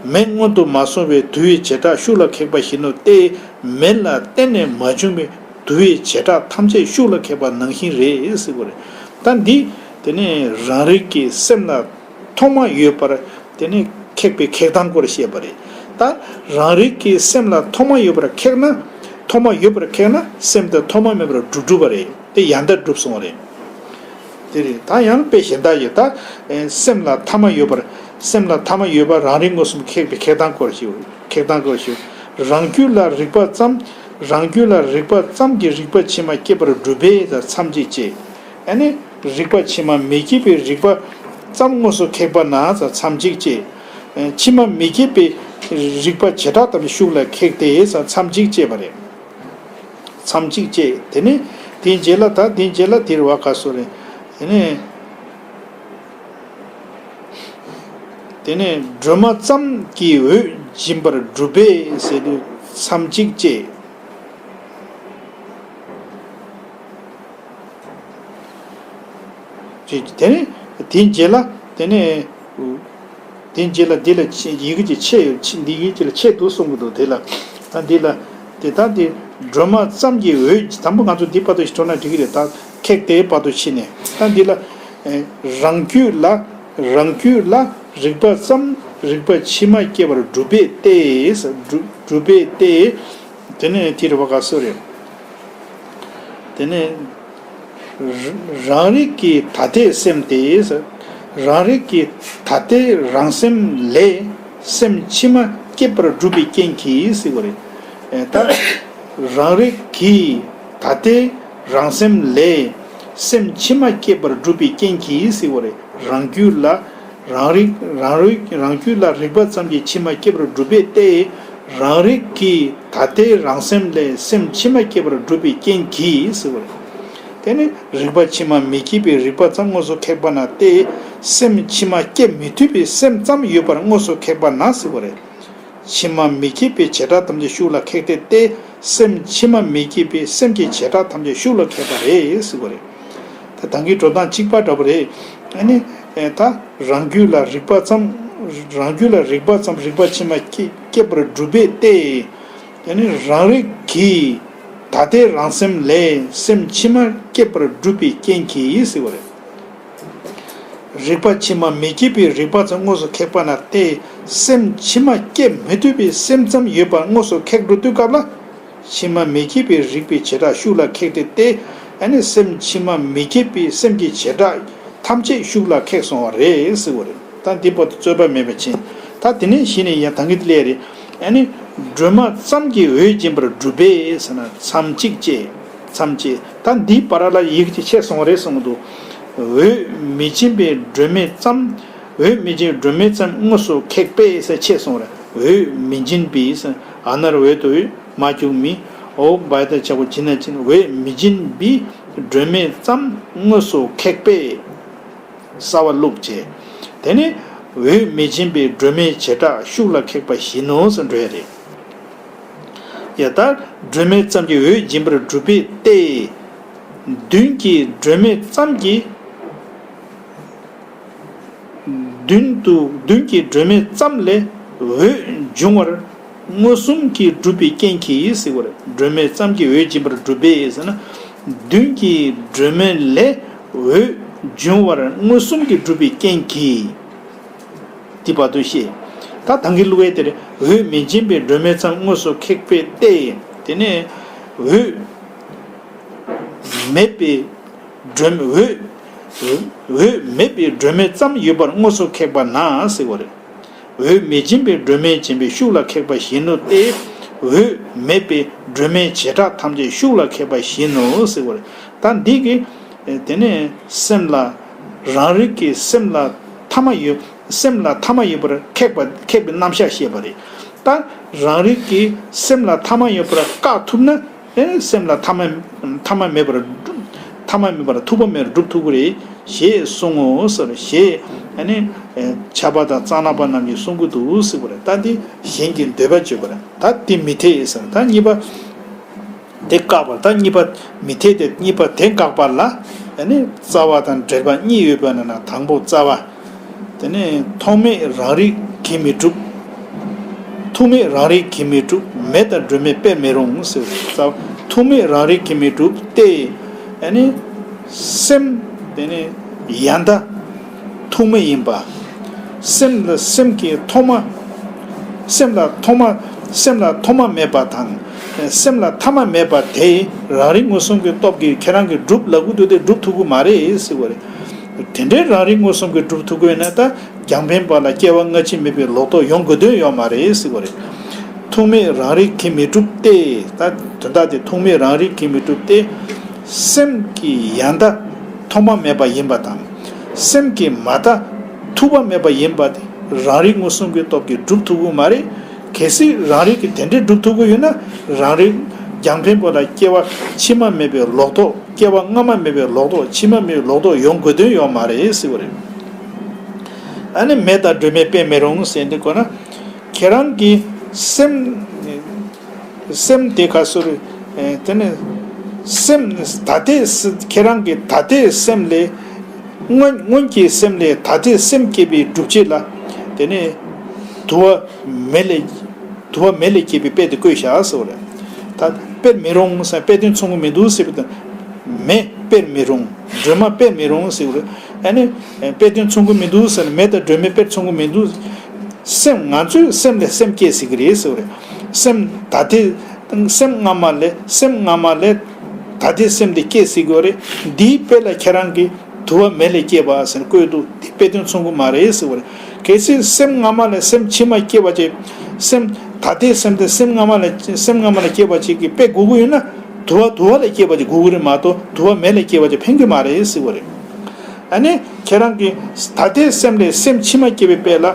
མེ་མངོན་དུ་མ་སོང་བའི་དུ་བའི་བྱེ་བྲག་ཤུགས་ལ་ཁེགས་པ་བཞིན་དུ་སྟེ། མེ་ལ་བརྟེན་ནས་མ་བྱུང་བའི་དུ་བའི་བྱེ་བྲག་ཐམས་ཅད་ཤུགས་ལ་ཁེགས་པ་ནང་བཞིན་རེད་ཟེར་བ་རེད། ད་འདི་དེ་ནས་རང་རིག་གི་སེམས་ལ་ཐོག་མ་ཡོད་པར་དེ་ནས་ཁེགས་པའི་ཁེགས་སྟངས་སྐོར་བཤད་པ་རེད། ད་རང་རིག་གི་སེམས་ལ་ཐོག་མ་ཡོད་པར་ཁེགས་ན། ཐོག་མ་ཡོད་པར་ཁེགས་ན་སེམས་དེ་ཐོག་མ་མེད་པར་གྲུབ་གྲུབ་པ་རེད། དེ་ཡང་དག་གྲུབ་སོང་བ་རེད། དེ་རེད། ད་ཡང་དཔེ་གཞན་དག་ཡོད་ད། ཨེ། སེམས་ལ་ཐ་མ་ཡོད་པར། སེམས་ལ་ཐ་མ་ཡོད་པར་རང་རིག་མངོན་སུམ་ཁེགས་པའི་ཁེགས་སྟངས་སྐོར་ཞིག་ཁེགས་སྟངས་སྐོར་ཞིག་རང་རྒྱུད་ལ་རིག་པ་ཙམ། རང་རྒྱུད་ལ་རིག་པ་ཙམ་གྱིས་རིག་པ་ཕྱི་མ་སྐྱེད་པར་གྲུབ་པས་ད་མཚམས་གཅིག་བཅད། ཨ་ནི། རིག་པ་ཕྱི་མ་མི་སྐྱེད་པའི་རིག་པ་ཙམ་དངོས་སུ་ཁེགས་པ་ན་ད་མཚམས་གཅིག་བཅད། ཨེ། ཕྱི་མ་མི་སྐྱེད་པའི་རིག་པ་བྱེ་བྲག་ཏུ་ཤུགས་ལ་ཁེགས་ཏེ་ད་མཚམས་གཅིག་བཅད་པ་རེད། མཚམས་གཅིག་བཅད། དེ་ནས་དེའི་རྗེས་ལ་ད་དེའི་རྗེས་ལ་དེར་བ་ག་སོ་རེད། དེ་ནས་དེ་ནས་སྒྲོན་མ་ཙམ་གྱིས་འོད་འབྱིན་པར་གྲུབ་པས་ཟེར་དུས་མཚམས་གཅིག་བཅད། དེ་ནས་དེའི་རྗེས་ལ་དེ་ནས། དེ་རྗེས་ལ་འདི་ལ་ཆེ་ཡི་གེ་ཅིག་ཆད་ཡོད། ཆེ་འདི་ཡི་གེ་ཅིག་ལ་ཆད་འདུག་གསུང་གི་འདུག་དེ་ལ་ད་འདི་ལ་དེ་ད་དེ་སྒྲོན་མ་ཙམ་གྱི་འོད་དང་པོ་ང་ཚོ་འདི་བར་དུ་ཞིག་འགྲོ་ན་འགྲིག་གི་རེད། ད་ཁེགས་དེ་བར་དུ་ཕྱིན་ནས་ད་འདི་ལ་རང་རྒྱུད་ལ་རང་རྒྱུད་ལ་རིག་པ་ཙམ་རིག་པ་ཕྱི་མ་སྐྱེ་བར་གྲུབ་པས་ཏེ། གྲུབ་པས་ཏེ། དེ་ནས་དེ་རེད་བ་ག་སོ་རེད། དེ་ནས། རང་རིག་གི་ད་ལྟའི་སེམས་དེ། རང་རིག་གི་ད་ལྟའི་རང་སེམས་ལས་སེམས་ཕྱི་མ་སྐྱེད་པར་གྲུབ་པའི་རྐྱེན་གྱིས་ཟེར་བ་རེད། ད་རང་རིག་གི་ད་ལྟའི་རང་སེམས་ལས་སེམས་ཕྱི་མ་སྐྱེད་པར་གྲུབ་པའི་རྐྱེན་གྱིས་ཟེར་བ་རེད། རང་རྒྱུད་ལ། རང་རིག་རང་རིག་རང་རྒྱུད་ལ་རིག་པ་ཙམ་གྱིས་ཕྱི་མ་སྐྱེད་པར་གྲུབ་པས་ཏེ། རང་རིག་གིས་ད་ལྟའི་རང་སེམས་ལས་སེམས་ཕྱི་མ་སྐྱེད་པར་གྲུབ་པའི་རྐྱེན་གྱིས་ཟེར་བ་རེད། དེ་ནི་རིག་པ་ཕྱི་མ་མི་སྐྱེད་པའི་རིག་པ་ཙམ་དངོས་སུ་ཁེགས་པ་ན་སྟེ། སེམས་ཕྱི་མ་སྐྱེད་མི་ཐུབ་པའི་སེམས་ཙམ་ཡོད་པར་དངོས་སུ་ཁེགས་པ་ན་ཟེར་བ་རེད། ཕྱི་མ་མི་སྐྱེད་པའི་བྱེ་བྲག་ཐམས་ཅད་ཤུགས་ལ་ཁེགས་ཏེ་སྟེ། སེམས་ཕྱི་མ་མི་སྐྱེད་པའི་སེམས་ཀྱི་བྱེ་བྲག་ཐམས་ཅད་ཤུགས་ལ་ཁེགས་པ་རེད་ཟེར་བ་རེད། ད་ད་གིན་འགྲོ་སྟངས་གཅིག་པ་འདྲ་པོ་རེད། ཨ་ནི། ད་རང་རྒྱུད་ལ་རིག་པ་ཙམ། རང་རྒྱུད་ལ་རིག་པ་ཙམ་རིག་པ་ཕྱི་མ་སྐྱེ་སྐྱེད་པར་གྲུབ་པས་ཏེ། ཨ་ནི་རང་རིག་གིས་ད་ལྟའི་རང་སེམས་ལས་སེམས་ཕྱི་མ་སྐྱེད་པར་གྲུབ་པའི་རྐྱེན་གྱིས་ཟེར་བ་རེད། རིག་པ་ཕྱི་མ་མི་སྐྱེ་བའི་རིག་པ་ཙམ་དངོས་སུ་ཁེགས་པ་ན་སྟེ། སེམས་ཕྱི་མ་སྐྱེ་མི་ཐུབ་པའི་སེམས་ཙམ་ཡོད་པར་དངོས་སུ་ཁེགས་འགྲོ་དུས་སྐབས་ལ། ཕྱི་མ་མི་སྐྱེ་བའི་རིག་པའི་བྱེ་བྲག་ཤུགས་ལ་ཁེགས་ཏེ་སྟེ། ཨ་ནི་སེམས་ཕྱི་མ་མི་སྐྱེ་བའི་སེམས་ཀྱི་བྱེ་བྲག་ཐམས་ཅད་ཤུགས་ལ་ཁེགས་སོང་བ་རེད་ཟེར་བ་རེད། ད་འདི་བར་དུ་རྩོད་པ་མེད་པ་ཕྱིན། ད་དེ་ནས་གཞི་ནས་ཡང་ད་གིན་དེ་ལས་རེད། ཨ་ནི་སྒྲོན་མ་ཙམ་གྱིས་འོད་སྦྱིན་པར་གྲུབ་པས་ཟེར་ན་མཚམས་གཅིག་བཅད། མཚམས་བཅད། ད་འདིའི་བར་ལ་ཡིག་གཅིག་ཆད་སོང་རེད་གསུངས་འདུག་འོད་མི་སྦྱིན་པའི་སྒྲོན་མེ་ཙམ། འོད་མི་སྦྱིན་སྒྲོན་མེ་ཙམ་དངོས་སུ་ཁེགས་པས་ཟེར་ཆད་སོང་རེད། འོད་མི་སྦྱིན་པའི་ཟེར། ཨ་ནར་འོད་དུ་འོད། མ་འཁྱུག་མི། འོ་བ་ཡ་བཏགས་བྱ་གོ་བྱི་ན་བྱིན། འོད་མི་སྦྱིན་པའི་སྒྲོན་མེ་ཙམ་དངོས་སུ་ཁེགས་པས། གསལ་བ་བླུགས་བྱས། དེ་ནས་འོད་མི་སྦྱིན་པའི་སྒྲོན་མེའི་བྱེ་བྲག་ཤུགས་ལ་ཁེགས་པ་བཞིན་ནོ་ཟེར་འགྲོ་ཡ་རེད། ཡ་ད་སྒྲོན་མེ་ཙམ་གྱིས་འོད་སྦྱིན་པར་གྲུབ་པས་ཏེ། མདུན་གྱི་སྒྲོན་མེ་ཙམ་གྱིས། མདུན་དུ་མདུན་གྱི་སྒྲོན་མེ་ཙམ་ལས་འོད་འབྱུང་བར་མངོན་སུམ་གྱིས་གྲུབ་པའི་རྐྱེན་གྱིས་ཟེར་བ་རེད། སྒྲོན་མེ་ཙམ་གྱིས་འོད་སྦྱིན་པར་གྲུབ་པས་ཟེར་ན། མདུན་གྱི་སྒྲོན་མེ་ལས་འོད་འབྱུང་བར་མངོན་སུམ་གྱིས་གྲུབ་པའི་རྐྱེན་གྱིས། དེ་བར་དུ་བཤད། ད་ད་གིན་བླུགས་པའི་དེར་འོད་མི་སྦྱིན་པའི་སྒྲོན་མེ་ཙམ་དངོས་སུ་ཁེགས་པས་ཏེ། དེ་ནས་འོད་མེད་པའི་སྒྲོན་འོད། འོད་མེད་པའི་སྒྲོན་མེ་ཙམ་ཡོད་པར་དངོས་སུ་ཁེགས་པ་ན་ཟེར་བ་རེད། འོད་མི་སྦྱིན་པའི་སྒྲོན་མེ་སྦྱིན་པའི་ཤུགས་ལ་ཁེགས་པ་བཞིན་ནོ་སྟེ། འོད་མེད་པའི་སྒྲོན་མེའི་བྱེ་བྲག་ཐམས་ཅད་ཤུགས་ལ་ཁེགས་པ་བཞིན་ནོ་ཟེར་བ་རེད། ད་འདི་གི་དེ་ནས་སེམས་ལ། རང་རིག་གི་སེམས་ལ་ཐ་མ་ཡོད། སེམས་ལ་ཐ་མ་ཡོད་པར་ཁེགས་པ་ཁེགས་པའི་རྣམ་གཞག་བཤད་པ་རེད། ད་རང་རིག་གི་སེམས་ལ་ཐ་མ་ཡོད་པར་བཀག་ཐུབ་ན། ཨེ་སེམས་ལ་ཐ་མ་ཐ་མ་མེད་པར་སྒྲུབ། ཐ་མ་མེད་པར་ཐུབ་པ་མེད་པར་སྒྲུབ་ཐུབ་ཀྱི་རེད་ཞེས་གསུང་ངོ་ཟེར་ཞེས། ཨ་ནི་ཨེ་ཕྱྭ་པ་དང་གཙང་ནག་པ་རྣམས་ཀྱིས་གསུང་གི་འདུག་ཟེར་བ་རེད། ད་འདི་གཞན་གྱི་འདོད་པ་བརྗོད་པ་རེད། ད་འདི་མི་འཐད་ཟེར། ད་གཉིས་པ་དེ་བཀག་པར། ད་གཉིས་པ་མི་འཐད་དེ་གཉིས་པ་དེ་བཀག་པ་ལ། ཨ་ནི་རྩ་བ་དང་འགྲེལ་པ་གཉིས་ཡོད་པ་ན་ན་དང་པོ་རྩ་བ། དེ་ནས་ཐོགས་མེད་རང་རིག་གིས་མི་འགྲུབ། ཐོགས་མེད་རང་རིག་གིས་མི་འགྲུབ། མེ་དང་སྒྲོན་མེ་དཔེ་མི་རུང་ཟེར་བ་རེད། ཐོགས་མེད་རང་རིག་གིས་མི་འགྲུབ་སྟེ། ཨ་ནི་སེམས་དེ་ནི་ཡང་དག་ཐོགས་མེད་ཡིན་པ། སེམས་ལ་སེམས་ཀྱི་ཐོག་མ། སེམས་ལ་ཐོག་མ། སེམས་ལ་ཐོག་མ་མེད་པ་དང་། སེམས་ལ་ཐ་མ་མེད་པ་དེ་རང་རིག་མངོན་སུམ་གྱི་སྟོབས་ཀྱིས་ཁྱེད་རང་གིས་སྒྲུབ་ལབ་གི་འདུག་སྟེ་སྒྲུབ་ཐུབ་ཀྱི་མ་རེད་ཟེར་བ་རེད། དེ་འདྲའི་རང་རིག་མངོན་སུམ་གྱིས་སྒྲུབ་ཐུབ་དགོས་ན་ད་རྒྱང་འཕེན་པ་ལ་སྐྱེ་བ་སྔ་ཕྱི་མེད་པའི་ལོག་རྟོག་ཡོང་དགོས་དོན་ཡོད་མ་རེད་ཟེར་བ་རེད། ཐོགས་མེད་རང་རིག་གིས་མི་འགྲུབ་སྟེ། ད་དོན་དག་དེ་ཐོགས་མེད་རང་རིག་གིས་མི་འགྲུབ་སྟེ། སེམས་ཀྱི་ཡང་དག་ཐོག་མ་མེད་པ་ཡིན་པ་དང་། སེམས་ཀྱི་མ་དག་ཐུག་པ་མེད་པ་ཡིན་པ་དེ་རང་རིག་མངོན་སུམ་གྱི་སྟོབས་ཀྱིས་སྒྲུབ་ཐུབ་ཀྱི་མ་རེད། གལ་སྲིད་རང་རིག་གིས་དེ་འདྲའི་སྒྲུབ་ཐུབ་ཀྱི་ཡོད་ན། རང་རིག་རྒྱང་འཕེན་པ་ལ་སྐྱེ་བ་ཕྱི་མ་མེད་པའི་ལོག་རྟོག་སྐྱེ་བ་སྔ་མ་མེད་པའི་ལོག་རྟོག་ཕྱི་མ་མེད་པའི་ལོག་རྟོག་ཡོང་དགོས་དོན་ཡོད་མ་རེད་ཟེར་བ་རེད། ཨ་ནི་མེ་དང་སྒྲོན་མེ་དཔེ་མི་རུང་ཟེར་འདི་གོ་ན། ཁྱེད་རང་གི་སེམས། སེམས་དེ་ག་སོ་རེད། དེ་ནི་སེམས་ད་ལྟའི་སེ་ཁྱེད་རང་གི་ད་ལྟའི་སེམས་ལས། སྔོན་སྔོན་གྱི་སེམས་ལས་ད་ལྟའི་སེམས་སྐྱེས་པའི་སྒྲུབ་བྱེད་ལ། དེ་ནི་དུ་བ་མེ་ལས། དུ་བ་མེ་ལས་སྐྱེས་པའི་དཔེ་དེ་བཀོད་བཞག་ཟེར་བ་རེད། ད་དཔེ་མི་རུང་ཟེར། དཔེ་དོན་མཚུངས་ཀྱི་མི་འདུག་ཟེར་བ་དང་། མེ་དཔེ་མི་རུང་། སྒྲོན་མ་དཔེ་མི་རུང་ཟེར་བ་རེད། ཨ་ནི་དཔེ་དོན་མཚུངས་ཀྱི་མི་འདུག་ཟེར་ནས་མེ་དང་སྒྲོན་མེ་དཔེ་མཚུངས་ཀྱི་མི་འདུག་སེམས་ང་ཚོའི་སེམས་ལས་སེམས་སྐྱེ་སྲིད་ཀྱི་རེད་ཟེར་བ་རེད། སེམས་ད་ལྟའི་སེམས་སྔ་མ་ལས་སེམས་སྔ་མ་ལས་ད་ལྟའི་སེམས་དེ་སྐྱེ་སྲིད་ཀྱི་རེད། འདིའི་དཔེ་ལ་ཁྱེད་རང་གིས་དུ་བ་མེ་ལས་སྐྱེས་པ་ཟེར་བཀོད་འདུག་དེ་དཔེ་དོན་མཚུངས་ཀྱི་མ་རེད་ཟེར་བ་རེད། གལ་སྲིད་སེམས་སྔ་མ་ལས་སེམས་ཕྱི་མ་སྐྱེས་པ་ཅིག་སེམས་ད་ལྟའི་སེམས་དེ་སེམས་སྔ་མ་ལས་སེམས་སྔ་མ་ལས་སྐྱེས་པ་ཅིག་གིས་དཔེ་དགོས་ཀྱི་ཡོད་ན། དུ་བ་དུ་བ་ལས་སྐྱེས་པ་ཅིག་དགོས་ཀྱི་རེད་མ་གཏོགས་དུ་བ་མེ་ལས་སྐྱེས་པ་ཅིག་ཕན་གྱི་མ་རེད་ཟེར་བ་རེད། ཨ་ནི་ཁྱེད་རང་གིས་ད་ལྟའི་སེམས་ལས་སེམས་ཕྱི་མ་སྐྱེས་པའི་དཔེ་ལ།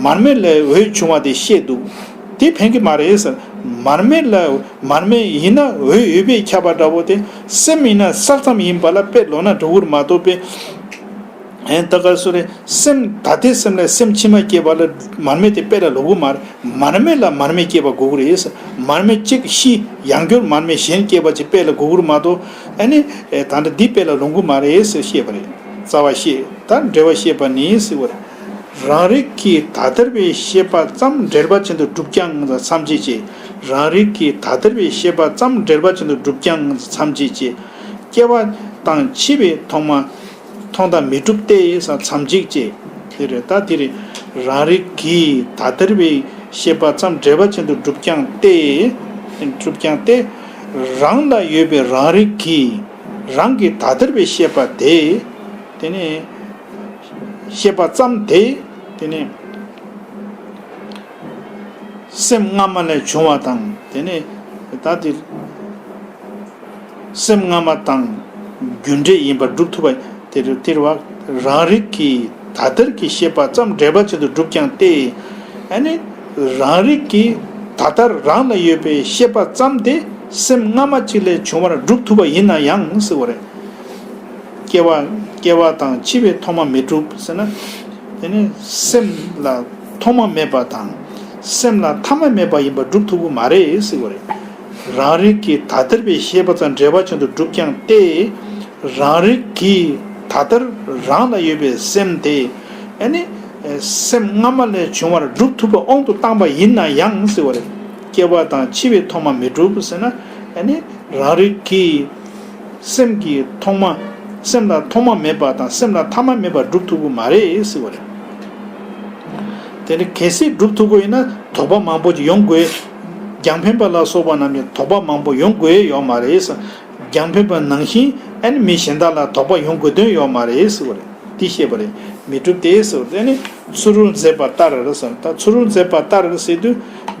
མར་མེ་ལས་འོད་བྱུང་བ་དེ་བཤད་འདུག་དེ་ཕན་གྱི་མ་རེད་ཟེར། མར་མེ་ལ་མར་མེ་ཡིན་ན་འོད་ཡོད་པས་ཁྱབ་པ་འདྲ་བོ་དེ། སེམས་ཡིན་ན་གསལ་ཙམ་ཡིན་པ་ལ་དཔེ་ལོག་ན་འགྲོ་གི་རེད་མ་གཏོགས་དཔེ། ཨེ་ད་ག་སུ་རེད། སེམས་ད་ལྟའི་སེམས་ལས་སེམས་ཕྱི་མ་སྐྱེས་པ་ལ་མར་མེ་དེ་དཔེ་ལ་ལོག་གི་མ་རེད། མར་མེ་ལ་མར་མེ་སྐྱེས་པ་དགོས་ཀྱི་རེད་ཟེར། མར་མེ་གཅིག་ཤི། ཡང་བསྐྱར་མར་མེ་གཞན་སྐྱེས་པ་ཅིག་དཔེ་ལ་དགོས་ཀྱི་རེད་མ་གཏོགས། ཨ་ནི་ཨེ་ད་འདྲ་འདི་དཔེ་ལ་ལོག་གི་མ་རེད་ཟེར་བཤད་པ་རེད། རྩ་བ་བཤད། ད་འགྲེལ་བ་བཤད་པ་ནི་ཟེར་བ་རེད། རང་རིག་གིས་ད་ལྟར་བའི་ཤེས་པ་ཙམ་འགྲེལ་པ་ཅན་དུ་སྒྲུབ་ཀྱང་མཚམས་བཅད་ཅེས། རང་རིག་གིས་ད་ལྟར་བའི་ཤེས་པ་ཙམ་འགྲེལ་པ་ཅན་དུ་སྒྲུབ་ཀྱང་མཚམས་བཅད་ཅེས། སྐྱེ་བ་དང་འཆི་བའི་ཐོག་མ། མཐོང་དང་མི་འགྲུབ་སྟེ་ཟེར་མཚམས་གཅིག་ཅེས། དེ་རེད། ད་དེ་རེད། རང་རིག་གིས་ད་ལྟར་བའི་ཤེས་པ་ཙམ་འབྲེལ་པ་ཅན་དུ་གྲུབ་ཀྱང་སྟེ། གྲུབ་ཀྱང་སྟེ། རང་ལ་ཡོད་པའི་རང་རིག་གིས་རང་གི་ད་ལྟར་བའི་ཤེས་པ་དེ། དེ་ནི་ཤེས་པ་ཙམ་དེ། དེ་ནི་སེམས་སྔ་མ་ལས་བྱུང་བ་དང་། དེ་ནི་ད་དེ། སེམས་སྔ་མ་དང་རྒྱུ་འབྲས་ཡིན་པར་སྒྲུབ་ཐུབ་པ་དེར་སྟེར་བ། རང་རིག་གིས་ད་ལྟར་གྱི་ཤེས་པ་ཙམ་འབྲེལ་པ་ཅན་དུ་གྲུབ་ཀྱང་སྟེ། ཨ་ནི་རང་རིག་གིས་ད་ལྟར་རང་ལ་ཡོད་པའི་ཤེས་པ་ཙམ་དེ་སེམས་སྔ་མ་གཅིག་ལས་བྱུང་བར་སྒྲུབ་ཐུབ་པ་ཡིན་ན་ཡང་ཟེར་བ་རེད། སྐྱེ་བ་སྐྱེ་བ་དང་འཆི་བའི་ཐོག་མ་མི་འགྲུབ་ཟེར་ན། དེ་ནི་སེམས་ལ་ཐོག་མ་མེད་པ་དང་། སེམས་ལ་ཐ་མ་མེད་པ་ཡིན་པར་སྒྲུབ་ཐུབ་ཀྱི་མ་རེད་ཟེར་བ་རེད། རང་རིག་གིས་ད་ལྟར་བའི་ཤེས་པ་ཙམ་འབྲེལ་པ་ཅན་དུ་གྲུབ་ཀྱང་སྟེ། རང་རིག་གིས་ད་ལྟར་རང་ལ་ཡོད་པའི་སེམས་དེ། ཨ་ནི་སེམས་སྔ་མ་ལས་བྱུང་བར་སྒྲུབ་ཐུབ་པ་དབང་དུ་བཏང་པ་ཡིན་ན་ཡང་ཟེར་བ་རེད། སྐྱེ་བ་དང་འཆི་བའི་ཐོག་མ་མི་འགྲུབ་ཟེར་ན། ཨ་ནི་རང་རིག་གིས་སེམས་ཀྱི་ཐོག་མ། སེམས་ལ་ཐོག་མ་མེད་པ་དང་སེམས་ལ་ཐ་མ་མེད་པར་སྒྲུབ་ཐུབ་ཀྱི་མ་རེད་ཟེར་བ་རེད། དེ་ནི་གལ་སྲིད་སྒྲུབ་ཐུབ་ཀྱི་ཡིན་ན་དོགས་པ་མང་པོ་ཅིག་ཡོང་དགོས། རྒྱང་འཕེན་པ་ལ་སོགས་པ་རྣམས་ཀྱི་དོགས་པ་མང་པོ་ཡོང་དགོས་ཡོད་མ་རེད། རྒྱང་འཕེན་པ་ནང་བཞིན་ཨ་ནི་མི་གཞན་དག་ལ་དོགས་པ་ཡོང་དགོས་དོན་ཡོད་མ་རེད་ཟེར་བ་རེད། འདི་ཤེས་པ་རེད། མི་འགྲུབ་སྟེ་ཟེར་བ་དེ་ནི་ཚུ་རོལ་མཛད་པ་ལྟར་ཟེར། ད་ཚུ་རོལ་མཛད་པ་ལྟར་ཟེར་དུས་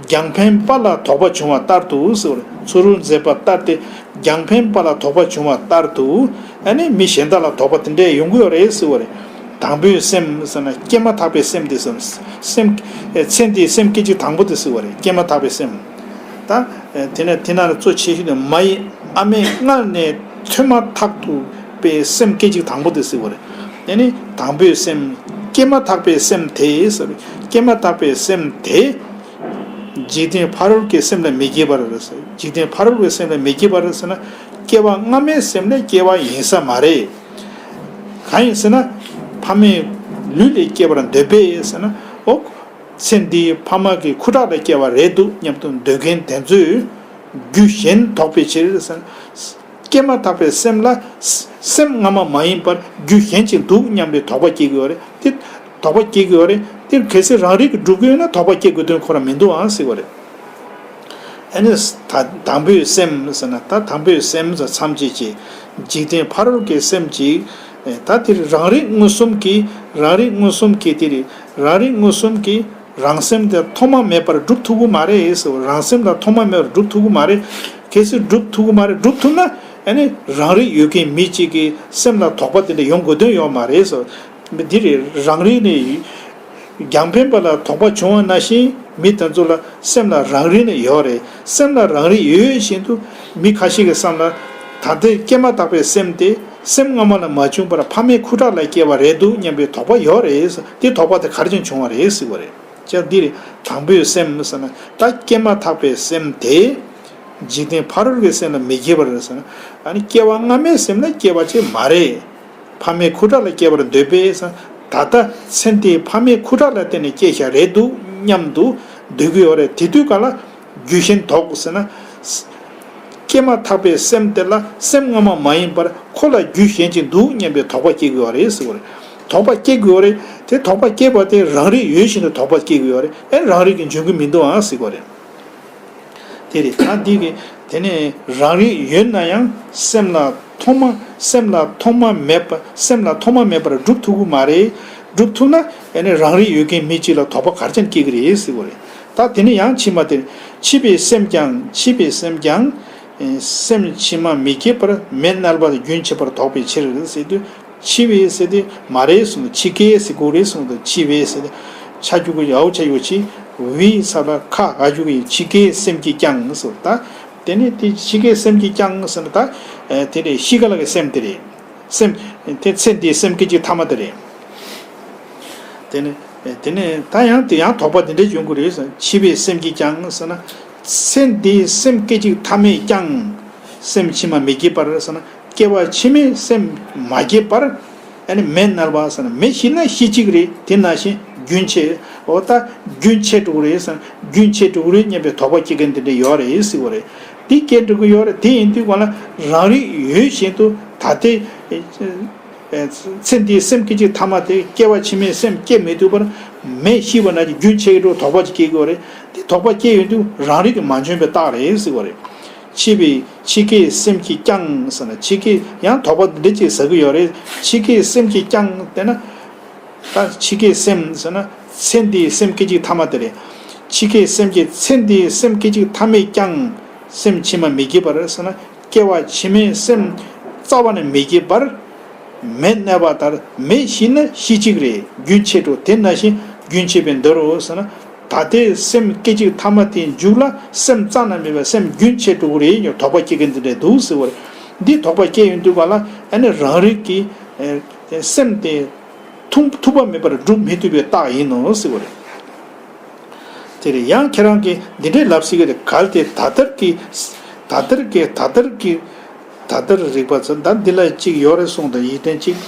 རྒྱང་འཕེན་པ་ལ་དོགས་པ་བྱུང་བ་ལྟར་དུ་ཟེར་བ་རེད། ཚུ་རོལ་མཛད་པ་ལྟར་ཏེ། རྒྱང་འཕེན་པ་ལ་དོགས་པ་བྱུང་བ་ལྟར་དུ། ཨ་ནི་མི་གཞན་དག་ལ་དོགས་པ་དེ་འདྲས་ཡོང་གི་ཡོད་རེད་ཟེར་བ་རེད། དང་པོའི་སེམས་ཟེར་ན་སྐྱེས་མ་ཐག་པའི་སེམས་དེ་ཟེར། སེམས། ཚེ་འདིའི་སེམས་སྐད་ཅིག་དང་པོ་དེ་ཟེར་བ་རེད། སྐྱེས་མ་ཐག་པའི་སེམས། ད། དེ་ནས་དེ་ན་གཙོ་ཆེ་ཤོས་དེ་མ་ཡི་ཨ་མའི་མངལ་ནས་ཐོན་མ་ཐག་ཏུ་པའི་སེམས་སྐད་ཅིག་དང་པོ་དེ་ཟེར་བ་རེད། དེ་ནི་དང་པོའི་སེམས། སྐྱེས་མ་ཐག་པའི་སེམས་དེ་ཟེར། སྐྱེས་མ་ཐག་པའི་སེམས་དེ། འཇིག་རྟེན་ཕ་རོལ་གྱི་སེམས་ལ་མི་སྐྱེ་བར་ཟེར། འཇིག་རྟེན་ཕ་རོལ་གྱི་སེམས་ལ་མི་སྐྱེ་བར་ཟེར་ན། སྐྱེ་བ་སྔ་མའི་སེམས་ལས་སྐྱེ་བ་ཡིན་ས་མ་རེད། གང་ཡིན་ཟེར་ན། ཕ་མའི་ལུས་ལས་སྐྱེ་བར་འདོད་པས་ཟེར་ན། ཨོ། ཚེ་འདིའི་ཕ་མ་གི་ཁུ་ཁྲག་ལ་སྐྱེ་བ་རེད་འདུག་སྙམ་དུ་འདོད་མཁན་དེ་ཚོས་རྒྱུ་གཞན་དོགས་པའི་ཕྱིར་ཟེར་ན། སྐྱེས་མ་ཐག་པའི་སེམས་ལ་སེམས་སྔ་མ་མ་ཡིན་པར་རྒྱུ་གཞན་ཅིག་འདུག་སྙམ་པའི་དོགས་པ་སྐྱེ་གི་ཡོད་རེད། དེ་དོགས་པ་སྐྱེ་གི་ཡོད་རེད། དེ་གལ་སྲིད་རང་རིག་གིས་སྒྲུབ་ཀྱི་ཡོད་ན་དོགས་པ་སྐྱེ་དགོས་དོན་ཁོ་རང་མི་འདུག་ཨང་ཟེར་བ་རེད། ཨ་ནི་ད་དང་པོའི་སེམས་ཟེར་ན། ད་དང་པོའི་སེམས་ཟེར་མཚམས་བཅད་ཅིག་འཇིག་རྟེན་ཕ་རོལ་གྱི་སེམས་ཀྱིས། ད་དེ་རང་རིག་མངོན་སུམ་གྱིས། རང་རིག་མངོན་སུམ་གྱིས་དེ་རེད། རང་རིག་མངོན་སུམ་གྱིས་རང་སེམས་དེ་ཐོག་མ་མེད་པར་སྒྲུབ་ཐུབ་ཀྱི་མ་རེད་ཟེར། རང་སེམས་ལ་ཐོག་མ་མེད་པར་སྒྲུབ་ཐུབ་ཀྱི་མ་རེད། གལ་སྲིད་སྒྲུབ་ཐུབ་ཀྱི་མ་རེད། སྒྲུབ་ཐུབ་ན་ཨ་ནི་རང་རིག་ཡོད་མཁན་མི་གཅིག་གི་སེམས་ལ་དོགས་པ་དེ་འདྲ་ཡོང་དགོས་དོན་ཡོད་མ་རེད་ཟེར། འདི་རེད། རང་རིག་ནི། རྒྱང་འཕེན་པ་ལ་དོགས་པ་བྱུང་བ་ནང་བཞིན་མི་དེ་ཚོ་ལ་སེམས་ལ་རང་རིག་ནི་ཡོད་རེད། སེམས་ལ་རང་རིག་ཡོད་ཡོད་བཞིན་དུ་མི་ཁ་ཤས་ཀྱི་བསམ་ལ། ད་ལྟའི་སྐྱེས་མ་ཐག་པའི་སེམས་དེ་སེམས་སྔ་མ་ལ་མ་བྱུང་བར་ཕ་མའི་ཁུ་ཁྲག་ལ་སྐྱེ་བ་རེད་འདུག་སྙམ་པའི་དོགས་པ་ཡོད་རེད། དེ་དོགས་པ་དེ་ག་རེ་བྱུང་བྱུང་བ་རེད་ཟེར་བ་རེད། ཅག་འདི་རེད། དང་པོའི་སེམས་ཟེར་ན་ད་སྐྱེས་མ་ཐག་པའི་སེམས་དེ། འཇིག་རྟེན་ཕ་རོལ་གྱི་སེམས་ལ་མི་སྐྱེ་བར་ཟེར་ན། ཨ་ནི་སྐྱེ་བ་སྔ་མའི་སེམས་ལ་སྐྱེ་བ་ཅིག་མ་རེད། ཕ་མའི་ཁུ་ཁྲག་ལ་སྐྱེ་བར་འདོད་པས་ཟེར་ན། ད་ལྟ་ཚེ་འདིའི་ཕ་མའི་ཁུ་ཁྲག་ལ་བརྟེན་ནས་སྐྱེ་བཞག་རེད་འདུག་སྙམ་དུ་འདོད་ཀྱི་ཡོད་རེད། དེ་དུས་ག་ལ་རྒྱུ་གཞན་དོགས་ཟེར་ན། སྐྱེས་མ་ཐག་པའི་སེམས་དེ་ལ་སེམས་སྔ་མ་མ་ཡིན་པར་ཁོ་ལ་རྒྱུ་གཞན་ཅིག་འདུག་སྙམ་པའི་དོགས་པ་སྐྱེ་དགོས་པ་རེད་ཟེར་བ་རེད། དོགས་པ་སྐྱེ་དགོས་པ་རེད། དེ་དོགས་པ་སྐྱེས་པ་དེ་རང་རིག་ཡོད་བཞིན་དུ་དོགས་པ་སྐྱེ་དགོས་པ་རེད། ཨེ་རང་རིག་གི་འཇོན་གྱི་མི་འདུག་ཨང་ཟེར་བ་རེད། དེ་རེད། ད་འདི་གི་དེ་ནས་རང་རིག་ཡོད་ན་ཡང་སེམས་ལ་ཐོག་མ་སེམས་ལ་ཐོག་མ་མེད་པ་སེམས་ལ་ཐོག་མ་མེད་པར་སྒྲུབ་ཐུབ་ཀྱི་མ་རེད། སྒྲུབ་ཐུབ་ན་ཨེ་ནས་རང་རིག་ཡོད་མཁན་མི་གཅིག་ལ་དོགས་པ་ག་རེ་བྱས་ནས་སྐྱེ་གི་རེད་ཟེར་བ་རེད། ད་དེ་ནས་ཡང་ཕྱི་མ་དེར་འཆི་བའི་སེམས་ཀྱང་འཆི་བའི་སེམས་ཀྱང་། སེམས་ཕྱི་མ་མི་སྐྱེ་བར་མེ་མནར་བ་རྒྱུན་ཆད་པར་དོགས་པའི་ཕྱིར་ཟེར་དུས། འཆི་བའི་ཟེར་དེ་མ་རེད་གསུངས། འཆི་ཁའི་ཟེར་དགོས་རེད་གསུངས། འཆི་བའི་ཟེར་དེ་ཆ་རྒྱུ་གི་ཡའོ་ཆ་ཡོ་འཆི། བའི་ས་ལ་ཁ་ག་རྒྱུ་གི་འཆི་ཁའི་སེམས་ཀྱིས་ཀྱང་ཟེར། ད་དེ་ནས་དེ་འཆི་ཁའི་སེམས་ཀྱིས་ཀྱང་ཟེར་ན། ད་དེ་ནས་ཤི་ཁ་ལ་གི་སེམས་དེ་རེད། སེམས་དེ་ཚེ་འདིའི་སེམས་སྐད་ཅིག་ཐ་མ་དེ་རེད། དེ་ནས་དེ་ནས་ད་ཡང་དེ་ཡང་དོགས་པ་དེ་འདྲ་ཡོང་གི་རེད་ཟེར། འཆི་བའི་སེམས་ཀྱིས་ཀྱང་ཟེར་ན། ཚེ་འདིའི་སེམས་སྐད་ཅིག་ཐ་མས་ཀྱང་། སེམས་ཕྱི་མ་མི་སྐྱེ་བར་ཟེར་ན། སྐྱེ་བ་ཕྱི་མའི་སེམས་མ་སྐྱེ་བར། ཨ་ནི་མེ་མནར་བ་ཟེར་ན། མེ་ཤི་ན་ཤི་གཅིག་རེད། དེ་ནང་བཞིན་རྒྱུན་ཆད། འོ་ད་རྒྱུན་ཆད་འགྲོ་གི་རེད་ཟེར་ན། རྒྱུན་ཆད་འགྲོ་གི་རེད་སྙམ་པའི་དོགས་པ་སྐྱེ་མཁན་དེ་འདྲ་ཡོད་རེད་ཟེར་བ་རེད། དེ་སྐྱེ་འགྲོ་གི་ཡོད་རེད། དེ་ཡིན་དུས་གང་ལ་རང་རིག་ཡོད་བཞིན་དུ་ད་ལྟའི། ཚེ་འདིའི་སེམས་སྐད་ཅིག་ཐ་མ་དེ་སྐྱེ་བ་ཕྱི་མའི་སེམས་སྐྱེ་མི་ཐུབ་པར་མེ་ཤི་བ་ན་གི་རྒྱུན་ཆད་འགྲོ་དོགས་པ་ཅིག་སྐྱེ་དགོས་རེད། དེ་དོགས་པ་སྐྱེ་ཡོང་དུས་རང་རིག་གི་མ་བྱོན་པའི་རྟགས་རེད་ཟེར་བ་རེད། འཆི་བའི་འཆི་ཁའི་སེམས་ཀྱིས་ཀྱང་ཟེར་ན། འཆི་ཁའི་ཡང་དོགས་པ་འདི་འདྲ་ཅིག་ཟ་གི་ཡོད་རེད། འཆི་ཁའི་སེམས་ཀྱིས་ཀྱང་དེ་ན། ད་འཆི་ཁའི་སེམས་ཟེར་ན། ཚེ་འདིའི་སེམས་སྐད་ཅིག་ཐ་མ་དེ་རེད། འཆི་ཁའི་སེམས་ཀྱིས་ཚེ་འདིའི་སེམས་སྐད་ཅིག་ཐ་མས་ཀྱང་སེམས་ཕྱི་མ་མི་སྐྱེ་བར་ཟེར་ན། སྐྱེ་བ་ཕྱི་མའི་སེམས་རྩ་བ་ནས་མི་སྐྱེ་བར། མེ་གནས་པ་ལྟར་མེ་ཤི་ན་ཤི་གཅིག་རེད། རྒྱུན་ཆད་འགྲོ་དེ་ནང་བཞིན་རྒྱུན་ཆད་པའི་མདོ་རུ་ཟེར་ན། ད་ལྟའི་སེམས་སྐད་ཅིག་ཐ་མ་དེའི་མཇུག་ལ་སེམས་རྩ་ནས་མེད་པའི་སེམས་རྒྱུན་ཆད་འགྲོ་གི་རེད། དོགས་པ་སྐྱེ་གི་འདི་འདྲ་འདུག་ཟེར་བ་རེད། འདི་དོགས་པ་སྐྱེ་ཡོང་དུས་ག་ལ་ཨ་ནི་རང་རིག་གི་ཨེ་སེམས་དེ་ཐུག་ཐུག་པ་མེད་པར་སྒྲུབ་མི་ཐུབ་པའི་རྟགས་ཡིན་ནོ་ཟེར་བ་རེད། དེ་རེད། ཡང་ཁྱེད་རང་གིས་འདི་འདྲའི་ལབ་སྲིད་ཀྱི་རེད། གལ་ཏེ་ད་ལྟར་གྱི། ད་ལྟར་གྱི། ད་ལྟར་གྱི། ད་ལྟར་རིག་པ་ཚོ་ད་འདི་ལ་གཅིག་ཡོད་རེད་གསུངས་དང་། ཡིག་ཕྲེང་གཅིག་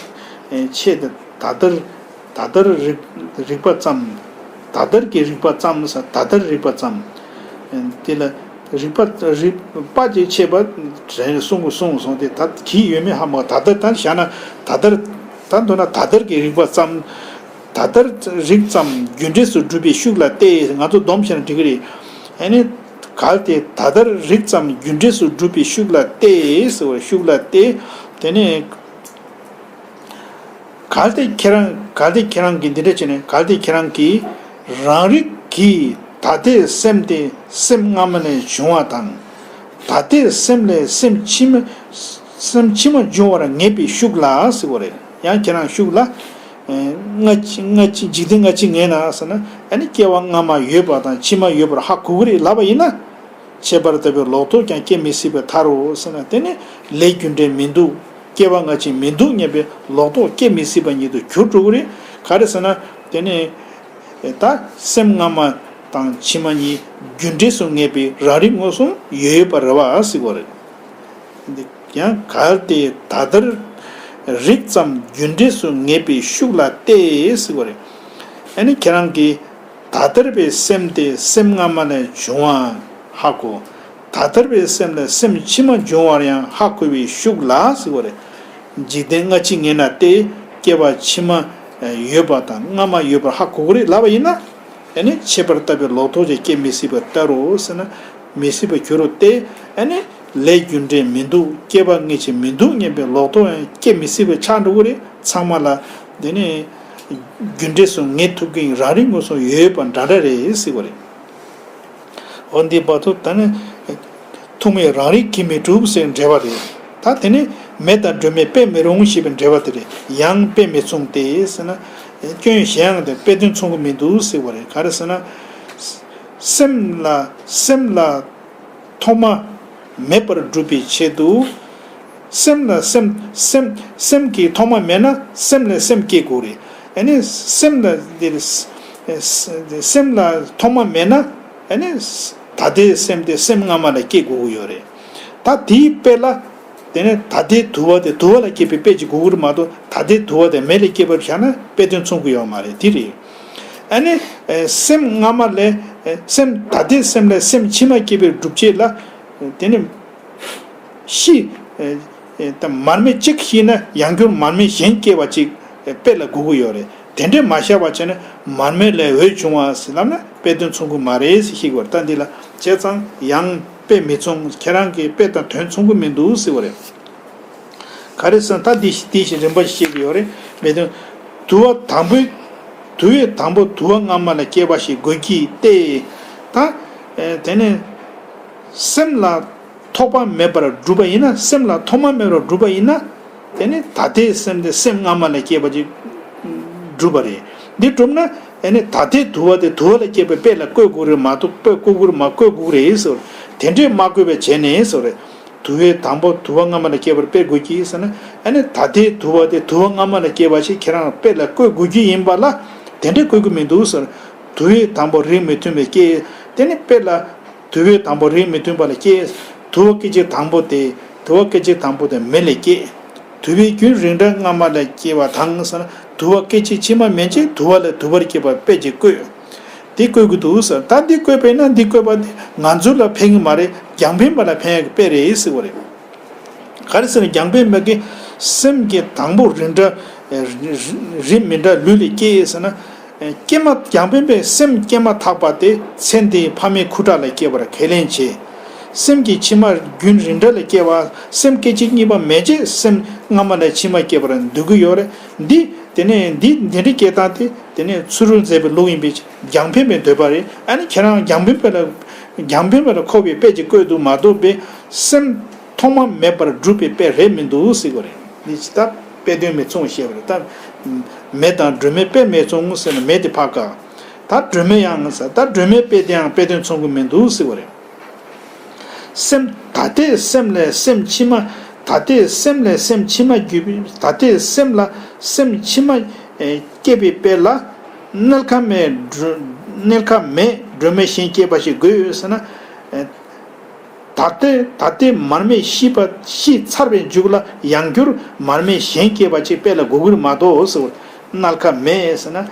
ཨེ་ཆེད་དུ་ད་ལྟར། ད་ལྟར་རིག་རིག་པ་ཙམ། ད་ལྟར་གྱི་རིག་པ་ཙམ་ཟེར། ད་ལྟར་རིག་པ་ཙམ། ཨེ་འདི་ལ་རིག་པ་རིག་པ་ཅེས་ཆེ་བ་དྲན་གསུང་གི་གསུངས་སོང་སྟེ། ད་གི་ཡོད་མེད་ཧ་མ་གོ། ད་ལྟར་ད་བཞག་ན་ད་ལྟར། ད་མདོར་ན་ད་ལྟར་གྱི་རིག་པ་ཙམ། ད་ལྟར་རིག་ཙམ་རྒྱུ་འབྲས་སུ་གྲུབ་པའི་ཤུགས་ལ་བལྟས། ང་ཚོ་སྡོམ་བྱས་ན་འགྲིག་གི་རེད། ཨ་ནི་གལ་ཏེ་ད་ལྟར་རིག་ཙམ་རྒྱུ་འབྲས་སུ་གྲུབ་པའི་ཤུགས་ལ་བལྟས་ཟེར་བ། ཤུགས་ལ་བལྟས། དེ་ནས་གལ་ཏེ་ཁྱེད་རང་། གལ་ཏེ་ཁྱེད་རང་གིས་འདི་འདྲ་བྱས་ནས། གལ་ཏེ་ཁྱེད་རང་གིས་རང་རིག་གིས་ད་ལྟའི་སེམས་དེ་སེམས་སྔ་མ་ནས་བྱུང་བ་དང་། ད་ལྟའི་སེམས་ལས་སེམས་ཕྱི་མ། སེམས་ཕྱི་མ་འབྱུང་བར་ངེས་པའི་ཤུགས་ལ་ཟེར་བ་རེད། ཡང་ཁྱེད་རང་ཤུགས་ལ། ཨེ་སྔ་ཕྱི། སྔ་ཕྱི། འཇིག་རྟེན་སྔ་ཕྱི་ངེས་ན་ཟེར་ན། ཨ་ནི་སྐྱེ་བ་སྔ་མ་ཡོད་པ་དང་ཕྱི་མ་ཡོད་པར་ཧ་གོ་གི་རེད་ལབ་པ་ཡིན་ན། ཁྱད་པར་ལྟ་བུའི་ལོག་རྟོག་ཀྱང་སྐྱེ་མི་སྲིད་པར་ཐལ་རོ་ཟེར་ན། དེ་ནི་ལས་རྒྱུ་འབྲས་མི་འདུག་སྐྱེ་བ་སྔ་ཕྱི་མི་འདུག་སྙམ་པའི་ལོག་རྟོག་སྐྱེ་མི་སྲིད་པ་ཉིད་དུ་གྱུར་འགྲོ་གི་རེད། ག་རེ་ཟེར་ན། དེ་ནི་ད་སེམས་སྔ་མ་དང་ཕྱི་མ་གཉིས་རྒྱུ་འབྲས་སུ་ངེས་པའི་རང་རིག་མངོན་སུམ་ཡོད་ཡོད་པར་རེད་བ་ཟེར་བ་རེད། ཡང་གལ་ཏེ་ད་ལྟར་རིག་ཙམ་རྒྱུ་འབྲས་སུ་ངེས་པའི་ཤུགས་ལ་བལྟས་ཟེར་བ་རེད། ཨ་ནི་ཁྱེད་རང་གིས་ད་ལྟར་བའི་སེམས་དེ་སེམས་སྔ་མ་ལས་བྱུང་བ་ཧ་གོ། ད་ལྟར་བའི་སེམས་ལས་སེམས་ཕྱི་མ་འབྱུང་བར་ཡང་ཧ་གོ་བའི་ཤུགས་ལ་ཟེར་བ་རེད། འཇིག་རྟེན་སྔ་ཕྱི་ངེས་ན་སྟེ། སྐྱེ་བ་ཕྱི་མ་ཡོད་པ་དང་སྔ་མ་ཡོད་པར་ཧ་གོ་གི་རེད་ལབ་པ་ཡིན་ན། ཨ་ནི་ཁྱད་པར་ལྟ་བུའི་ལོག་རྟོག་ཅིག་སྐྱེ་མི་སྲིད་པར་ལྟ་རོ་ཟེར་ན། མི་སྲིད་པར་གྱུར་རོ་སྟེ། ཨ་ནི་ལས་རྒྱུ་འབྲས་མི་འདུག་སྐྱེ་བ་སྔ་ཕྱི་མི་འདུག་སྙམ་པའི་ལོག་རྟོག་ཡང་སྐྱེ་མི་སྲིད་པར་ཆགས་འགྲོ་གི་རེད། ཚང་མ་ལ་དེ་ནི་རྒྱུ་འབྲས་སུ་ངེས་ཐུབ་མཁན་རང་རིག་མངོན་སུམ་ཡོད་ཡོད་པ་འདྲ་འདྲ་རེད་ཟེར་བ་རེད། འོ་འདི་བར་དུ་ད་ནི་ཐུག་མེད་རང་རིག་གིས་མི་གྲུབ་ཟེར་འགྲེལ་པ་རེད། ད་དེ་ནི་མེ་དང་སྒྲོན་མེ་དཔེ་མི་རུང་ཞེས་པའི་འགྲེལ་པ་དེ་རེད། ཡང་དཔེ་མི་མཚུངས་ཏེ་ཟེར་ན། སྐྱོན་གཞན་ཡང་དེ་དཔེ་དོན་མཚུངས་ཀྱི་མི་འདུག་ཟེར་བ་རེད། ག་རེ་ཟེར་ན། སེམས་ལ། སེམས་ལ་ཐོག་མ་མེད་པར་སྒྲུབ་པའི་ཆེད་དུ། སེམས་ལ་སེམས། སེམས། སེམས་ཀྱི་ཐོག་མ་མེད་ན་སེམས་ལས་སེམས་སྐྱེ་དགོས་རེད། ཨ་ནི་སེམས་ལ་འདིར། སེམས་ལ་ཐོག་མ་མེད་ན། ཨ་ནི་ད་ལྟའི་སེམས་དེ་སེམས་སྔ་མ་ལ་སྐྱེ་དགོས་ཀྱི་ཡོད་རེད། ད་དེའི་དཔེ་ལ། དེ་ནས་ད་ལྟའི་དུ་བ་དེ་དུ་བ་ལ་སྐྱེས་པའི་དཔེ་ཅིག་དགོས་ཀྱི་རེད་མ་གཏོགས། ད་ལྟའི་དུ་བ་དེ་མེ་ལ་སྐྱེས་པར་བཞག་ན་དཔེ་དོན་མཚུངས་ཀྱི་ཡོད་མ་རེད། དེ་རེད། ཨ་ནི་སེམས་སྔ་མ་ལས། སེམས། ད་ལྟའི་སེམས་ལས་སེམས་ཕྱི་མ་སྐྱེས་པའི་སྒྲུབ་བྱེད་ལ། དེ་ནི་ཤི། ད་མར་མེ་གཅིག་ཤི་ན་ཡང་བསྐྱར་མར་མེ་གཞན་སྐྱེ་བ་ཅིག་དཔེ་ལ་དགོས་ཀྱི་ཡོད་རེད། དེ་འདྲས་མ་བཞག་པ་བྱས་ན་མར་མེ་ལས་འོད་བྱུང་བ་ཟེར་ལབ་ན་དཔེ་དོན་མཚུངས་ཀྱི་མ་རེད་ཟེར་ཤེས་དགོས་རེད། ད་འདི་ལ་བྱས་ཙང་ཡང་དཔེ་མི་མཚུངས། ཁྱེད་རང་གི་དཔེ་དང་དོན་མཚུངས་ཀྱི་མི་འདུག་ཟེར་བ་རེད། ག་རེ་ཟེར་ན་ད་འདི་ཞིག་འདི་ཞིག་རིམ་པ་ཞིག་བཤད་ཀྱི་ཡོད་རེད། མེད་དོན། དུ་བ་དང་པོའི། དུ་བའི་དང་པོ་དུ་བ་སྔ་མ་ལ་སྐྱེས་པ་ཞིག་དགོས་ཀྱི་སྟེ། ད་དེ་ནས་སེམས་ལ་ཐོག་མ་མེད་པར་སྒྲུབ་པ་ཡིན་ན། སེམས་ལ་ཐོག་མ་མེད་པར་སྒྲུབ་པ་ཡིན་ན། དེ་ནི་ད་ལྟའི་སེམས་དེ་སེམས་སྔ་མ་ལ་སྐྱེས་པ་ཅིག་སྒྲུབ་པ་རེད། འདི་གྲུབ་ན་ཨ་ནི་ད་ལྟའི་དུ་བ་དེ་དུ་བ་ལ་སྐྱེས་པའི་དཔེ་ལ་བཀོད་དགོས་རེད་མ་གཏོགས། དཔེ་བཀོད་དགོས་རེད་མ། བཀོད་དགོས་རེད་ཟེར། དེ་འདྲས་མ་བཀོད་པ་བྱས་ནས་ཟེར། དུ་བའི་དང་པོ་དུ་བ་སྔ་མ་ལ་སྐྱེས་པར་དཔེ་དགོས་ཀྱི་ཟེར་ན། ཨ་ནི་ད་ལྟའི་དུ་བ་དེ་དུ་བ་སྔ་མ་ལ་སྐྱེས་པ་ཞིག་ཁྱེད་རང་དཔེ་ལ་བཀོད་དགོས་ཀྱི་ཡིན་པ་ལ། དེ་འདྲས་བཀོད་ཀྱི་མི་འདུག་ཟེར། དུ་བའི་དང་པོ་རིགས་མི་མཐུན་པའི་སྐྱེ། དེ་ནི་དཔེ་ལ། དུ་བའི་དང་པོ་རིགས་མི་མཐུན་པ་ལ་སྐྱེ། དུ་བ་སྐད་ཅིག་དང་པོ་དེ། དུ་བ་སྐད་ཅིག་དང་པོ་དེ་མེ་ལས་སྐྱེ། དུ་བའི་རྒྱུན་རིགས་འདྲ་སྔ་མ་ལས་སྐྱེ་བ་དང་ཟེར་ན། དུ་བ་སྐད་ཅིག་ཕྱི་མ་མེད་ཅིང་དུ་བ་ལས་དུ་བར་སྐྱེ་བ་དཔེ་ཅིག་བཀོད། དེ་བཀོད་ཀྱི་འདུག་ཟེར། ད་འདི་བཀོད་པས་ན་འདི་བཀོད་པ་དེ་ང་ཚོ་ལ་ཕན་གྱི་མ་རེད། རྒྱང་འཕེན་པ་ལ་ཕན་ཡག་གི་དཔེ་རེད་ཟེར་བ་རེད། ག་རེ་ཟེར་ན་རྒྱང་འཕེན་པ་གི་ སེམས་ཀྱི་དང་པོ་རིགས་འདྲ། རིགས་མི་འདྲ་ལུས་ལས་སྐྱེས་ཟེར་ན། སྐྱེས་མ་རྒྱང་འཕེན་པའི་སེམས་སྐྱེས་མ་ཐག་པ་དེ་ཚེ་འདིའི་ཕ་མའི་ཁུ་ཁྲག་ལས་སྐྱེས་པར་ཁས་ལེན་བྱེད། སེམས་ཀྱི་ཕྱི་མ་རྒྱུན་རིགས་འདྲ་ལས་སྐྱེ་བ། སེམས་སྐད་ཅིག་གཉིས་པ་མེད་ཅེས་སེམས་སྔ་མ་ལས་ཕྱི་མ་སྐྱེ་བར་འདོད་ཀྱི་ཡོད་རེད། འདི་དེ་ནས་འདི་འདི་འདྲའི་སྐྱེ་སྟངས་དེ་དེ་ནས་ཚུ་རོལ་མཛད་པའི་ལུགས་ཡིན་པས་རྒྱང་འཕེན་པའི་འདོད་པ་རེད། ཨ་ནི་ཁྱེད་རང་རྒྱང་འཕེན་པ་ལ་རྒྱང་འཕེན་པ་ལ་མཁོ་བའི་དཔེ་ཅིག་བཀོད་འདུག་མ་གཏོགས་པའི་སེམས་ཐོག་མ་མེད་པར་གྲུབ་པའི་དཔེ་རེད་མི་འདུག་ཟེར་བ་རེད། འདི་ད་དཔེ་དོན་མི་མཚུངས་བཤད་པ་རེད། ད་མེ་དང་སྒྲོན་མེ་དཔེ་མི་མཚུངས་ཟེར་ན་མེ་དེ་ཕ་ག། ད་སྒྲོན་མེ་ཡང་ཟེར་ད་སྒྲོན་མེ་དཔེ་དེའང་དཔེ་དོན་མཚུངས་ཀྱི་མི་འདུག་ཟེར་བ་རེད། སེམས་ད་ལྟའི་སེམས་ལས་སེམས་ཕྱི་མ། ད་ལྟའི་སེམས་ལས་སེམས་ཕྱི་མ་བརྒྱུད་པའི་ད་ལྟའི་སེམས་ལ་སེམས་ཕྱི་མ་སྐྱེས་པའི་དཔེ་ལ། མནལ་ཁ་མེད་སྒྲོན་མནལ་ཁ་མེད་སྒྲོན་མེ་གཞན་སྐྱེས་པ་ཞིག་དགོས་ཡོད་ཟེར་ན། ད་ལྟའི་ད་ལྟའི་མར་མེ་ཤི་བ་ཤི་ཚར་བའི་མཇུག་ལ་ཡང་བསྐྱར་མར་མེ་གཞན་སྐྱེས་པ་ཅིག་དཔེ་ལ་དགོས་ཀྱི་རེད་མ་གཏོགས་ཟེར་བ། མནལ་ཁ་མེད་ཟེར་ན།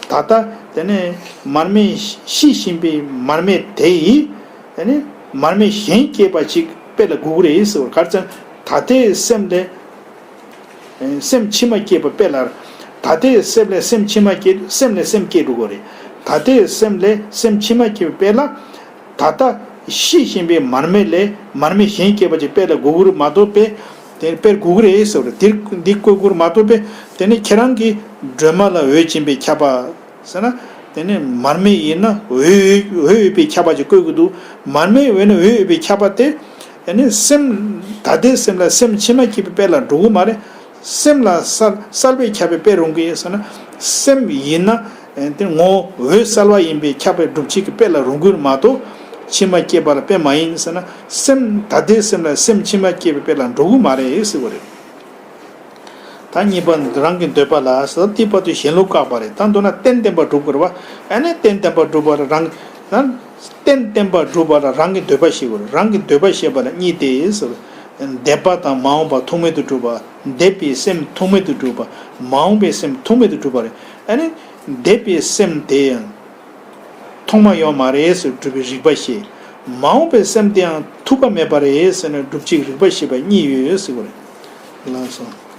ད་ལྟ་དེ་ནས་མར་མེ་ཤི་བཞིན་པའི་མར་མེ་དེ་ཡིས་དེ་ནས་མར་མེ་གཞན་སྐྱེས་པ་ཅིག་དཔེ་ལ་དགོས་ཀྱི་རེད་ཟེར་བ། ག་རེ་ཟེར་ན་ད་ལྟའི་སེམས་ལས་སེམས་ཕྱི་མ་སྐྱེས་པ་དཔེ་ལ། ད་ལྟའི་སེམས་ལས་སེམས་ཕྱི་མ་སྐྱེས་སེམས་ལས་སེམས་སྐྱེས་འགྲོ་གི་རེད། ད་ལྟའི་སེམས་ལས་སེམས་ཕྱི་མ་སྐྱེས་པ་དཔེ་ལ། ད་ལྟ་ཤི་བཞིན་པའི་མར་མེ་ལས་མར་མེ་གཞན་སྐྱེས་པ་ཅིག་དཔེ་ལ་དགོས་ཀྱི་རེད་མ་གཏོགས་དཔེ་དེ་དཔེ་དགོས་ཀྱི་རེད་ཟེར་བ་རེད། དེ་འདི་བཀོད་དགོས་ཀྱི་རེད་མ་གཏོགས་དཔེ་དེ་ནི་ཁྱེད་རང་གིས་སྒྲོལ་མ་ལ་འོད་སྦྱིན་པའི་ཁྱབ་པ་ཟེར་ན། དེ་ནི་མར་མེ་ཡིན་ན་འོད་འོད་ཡོད་པའི་ཁྱབ་པ་ཅིག་བཀོད་ཀྱི་འདུག་མར་མེ་འོད་ནི་འོད་ཡོད་པའི་ཁྱབ་པ་དེ་དེ་ནི་སེམས་ད་ལྟའི་སེམས་ལ་སེམས་ཕྱི་མ་སྐྱེས་པའི་དཔེ་ལ་འགྲོ་གི་མ་རེད། སེམས་ལ་གསལ་གསལ་བའི་ཁྱབ་པའི་དཔེ་རུང་གི་ཡིན་ཟེར་ན། སེམས་ཡིན་ན་དེ་ངོ་བོ་འོད་གསལ་བ་ཡིན་པའི་ཁྱབ་པའི་སྒྲུབ་བྱེད་ཀྱི་དཔེ་ལ་རུང་གི་མ་གཏོགས་ཕྱི་མ་སྐྱེས་པ་ལ་དཔེ་མ་ཡིན་ཟེར་ན། སེམས་ད་ལྟའི་སེམས་ལ་སེམས་ཕྱི་མ་སྐྱེས་པའི་དཔེ་ལ་འགྲོ་གི་མ་རེད་ཟེར་བ་རེད། ད་གཉིས་པ་རང་གི་འདོད་པ་ལ་ཟེར་ཏེ་བར་དུ་གཞན་ལུགས་བཀག་པ་རེད། ད་མདོར་ན་རྟེན་བརྟེན་པ་སྒྲུབ་དགོས་རེད་བ། ཨ་ནི་རྟེན་བརྟེན་པ་སྒྲུབ་པ་ལ་རང་ད་རྟེན་བརྟེན་པ་སྒྲུབ་པ་ལ་རང་གི་འདོད་པ་ཤེས་དགོས་རེད། རང་གི་འདོད་པ་ཤེས་པ་ལ་གཉིས་ཏེ་ཟེར། འདས་པ་དང་མ་འོངས་པ་ཐུག་མེད་དུ་གྲུབ་པ། འདས་པའི་སེམས་ཐུག་མེད་དུ་གྲུབ་པ། མ་འོངས་པའི་སེམས་ཐུག་མེད་དུ་གྲུབ་པ་རེད། ཨ་ནི་འདས་པའི་སེམས་དེ་ཡང་ཐོག་མ་ཡོད་མ་རེད་ཟེར་སྒྲུབ་པའི་རིགས་པ་ཤེས། མ་འོངས་པའི་སེམས་དེ་ཡང་ཐུག་པ་མེད་པ་རེད་ཟེར་ནས་སྒྲུབ་བྱེད་རིགས་པ་ཤེས་པ་གཉིས་ཡོད་ཟེར་བ་རེད། ལགས་སོ།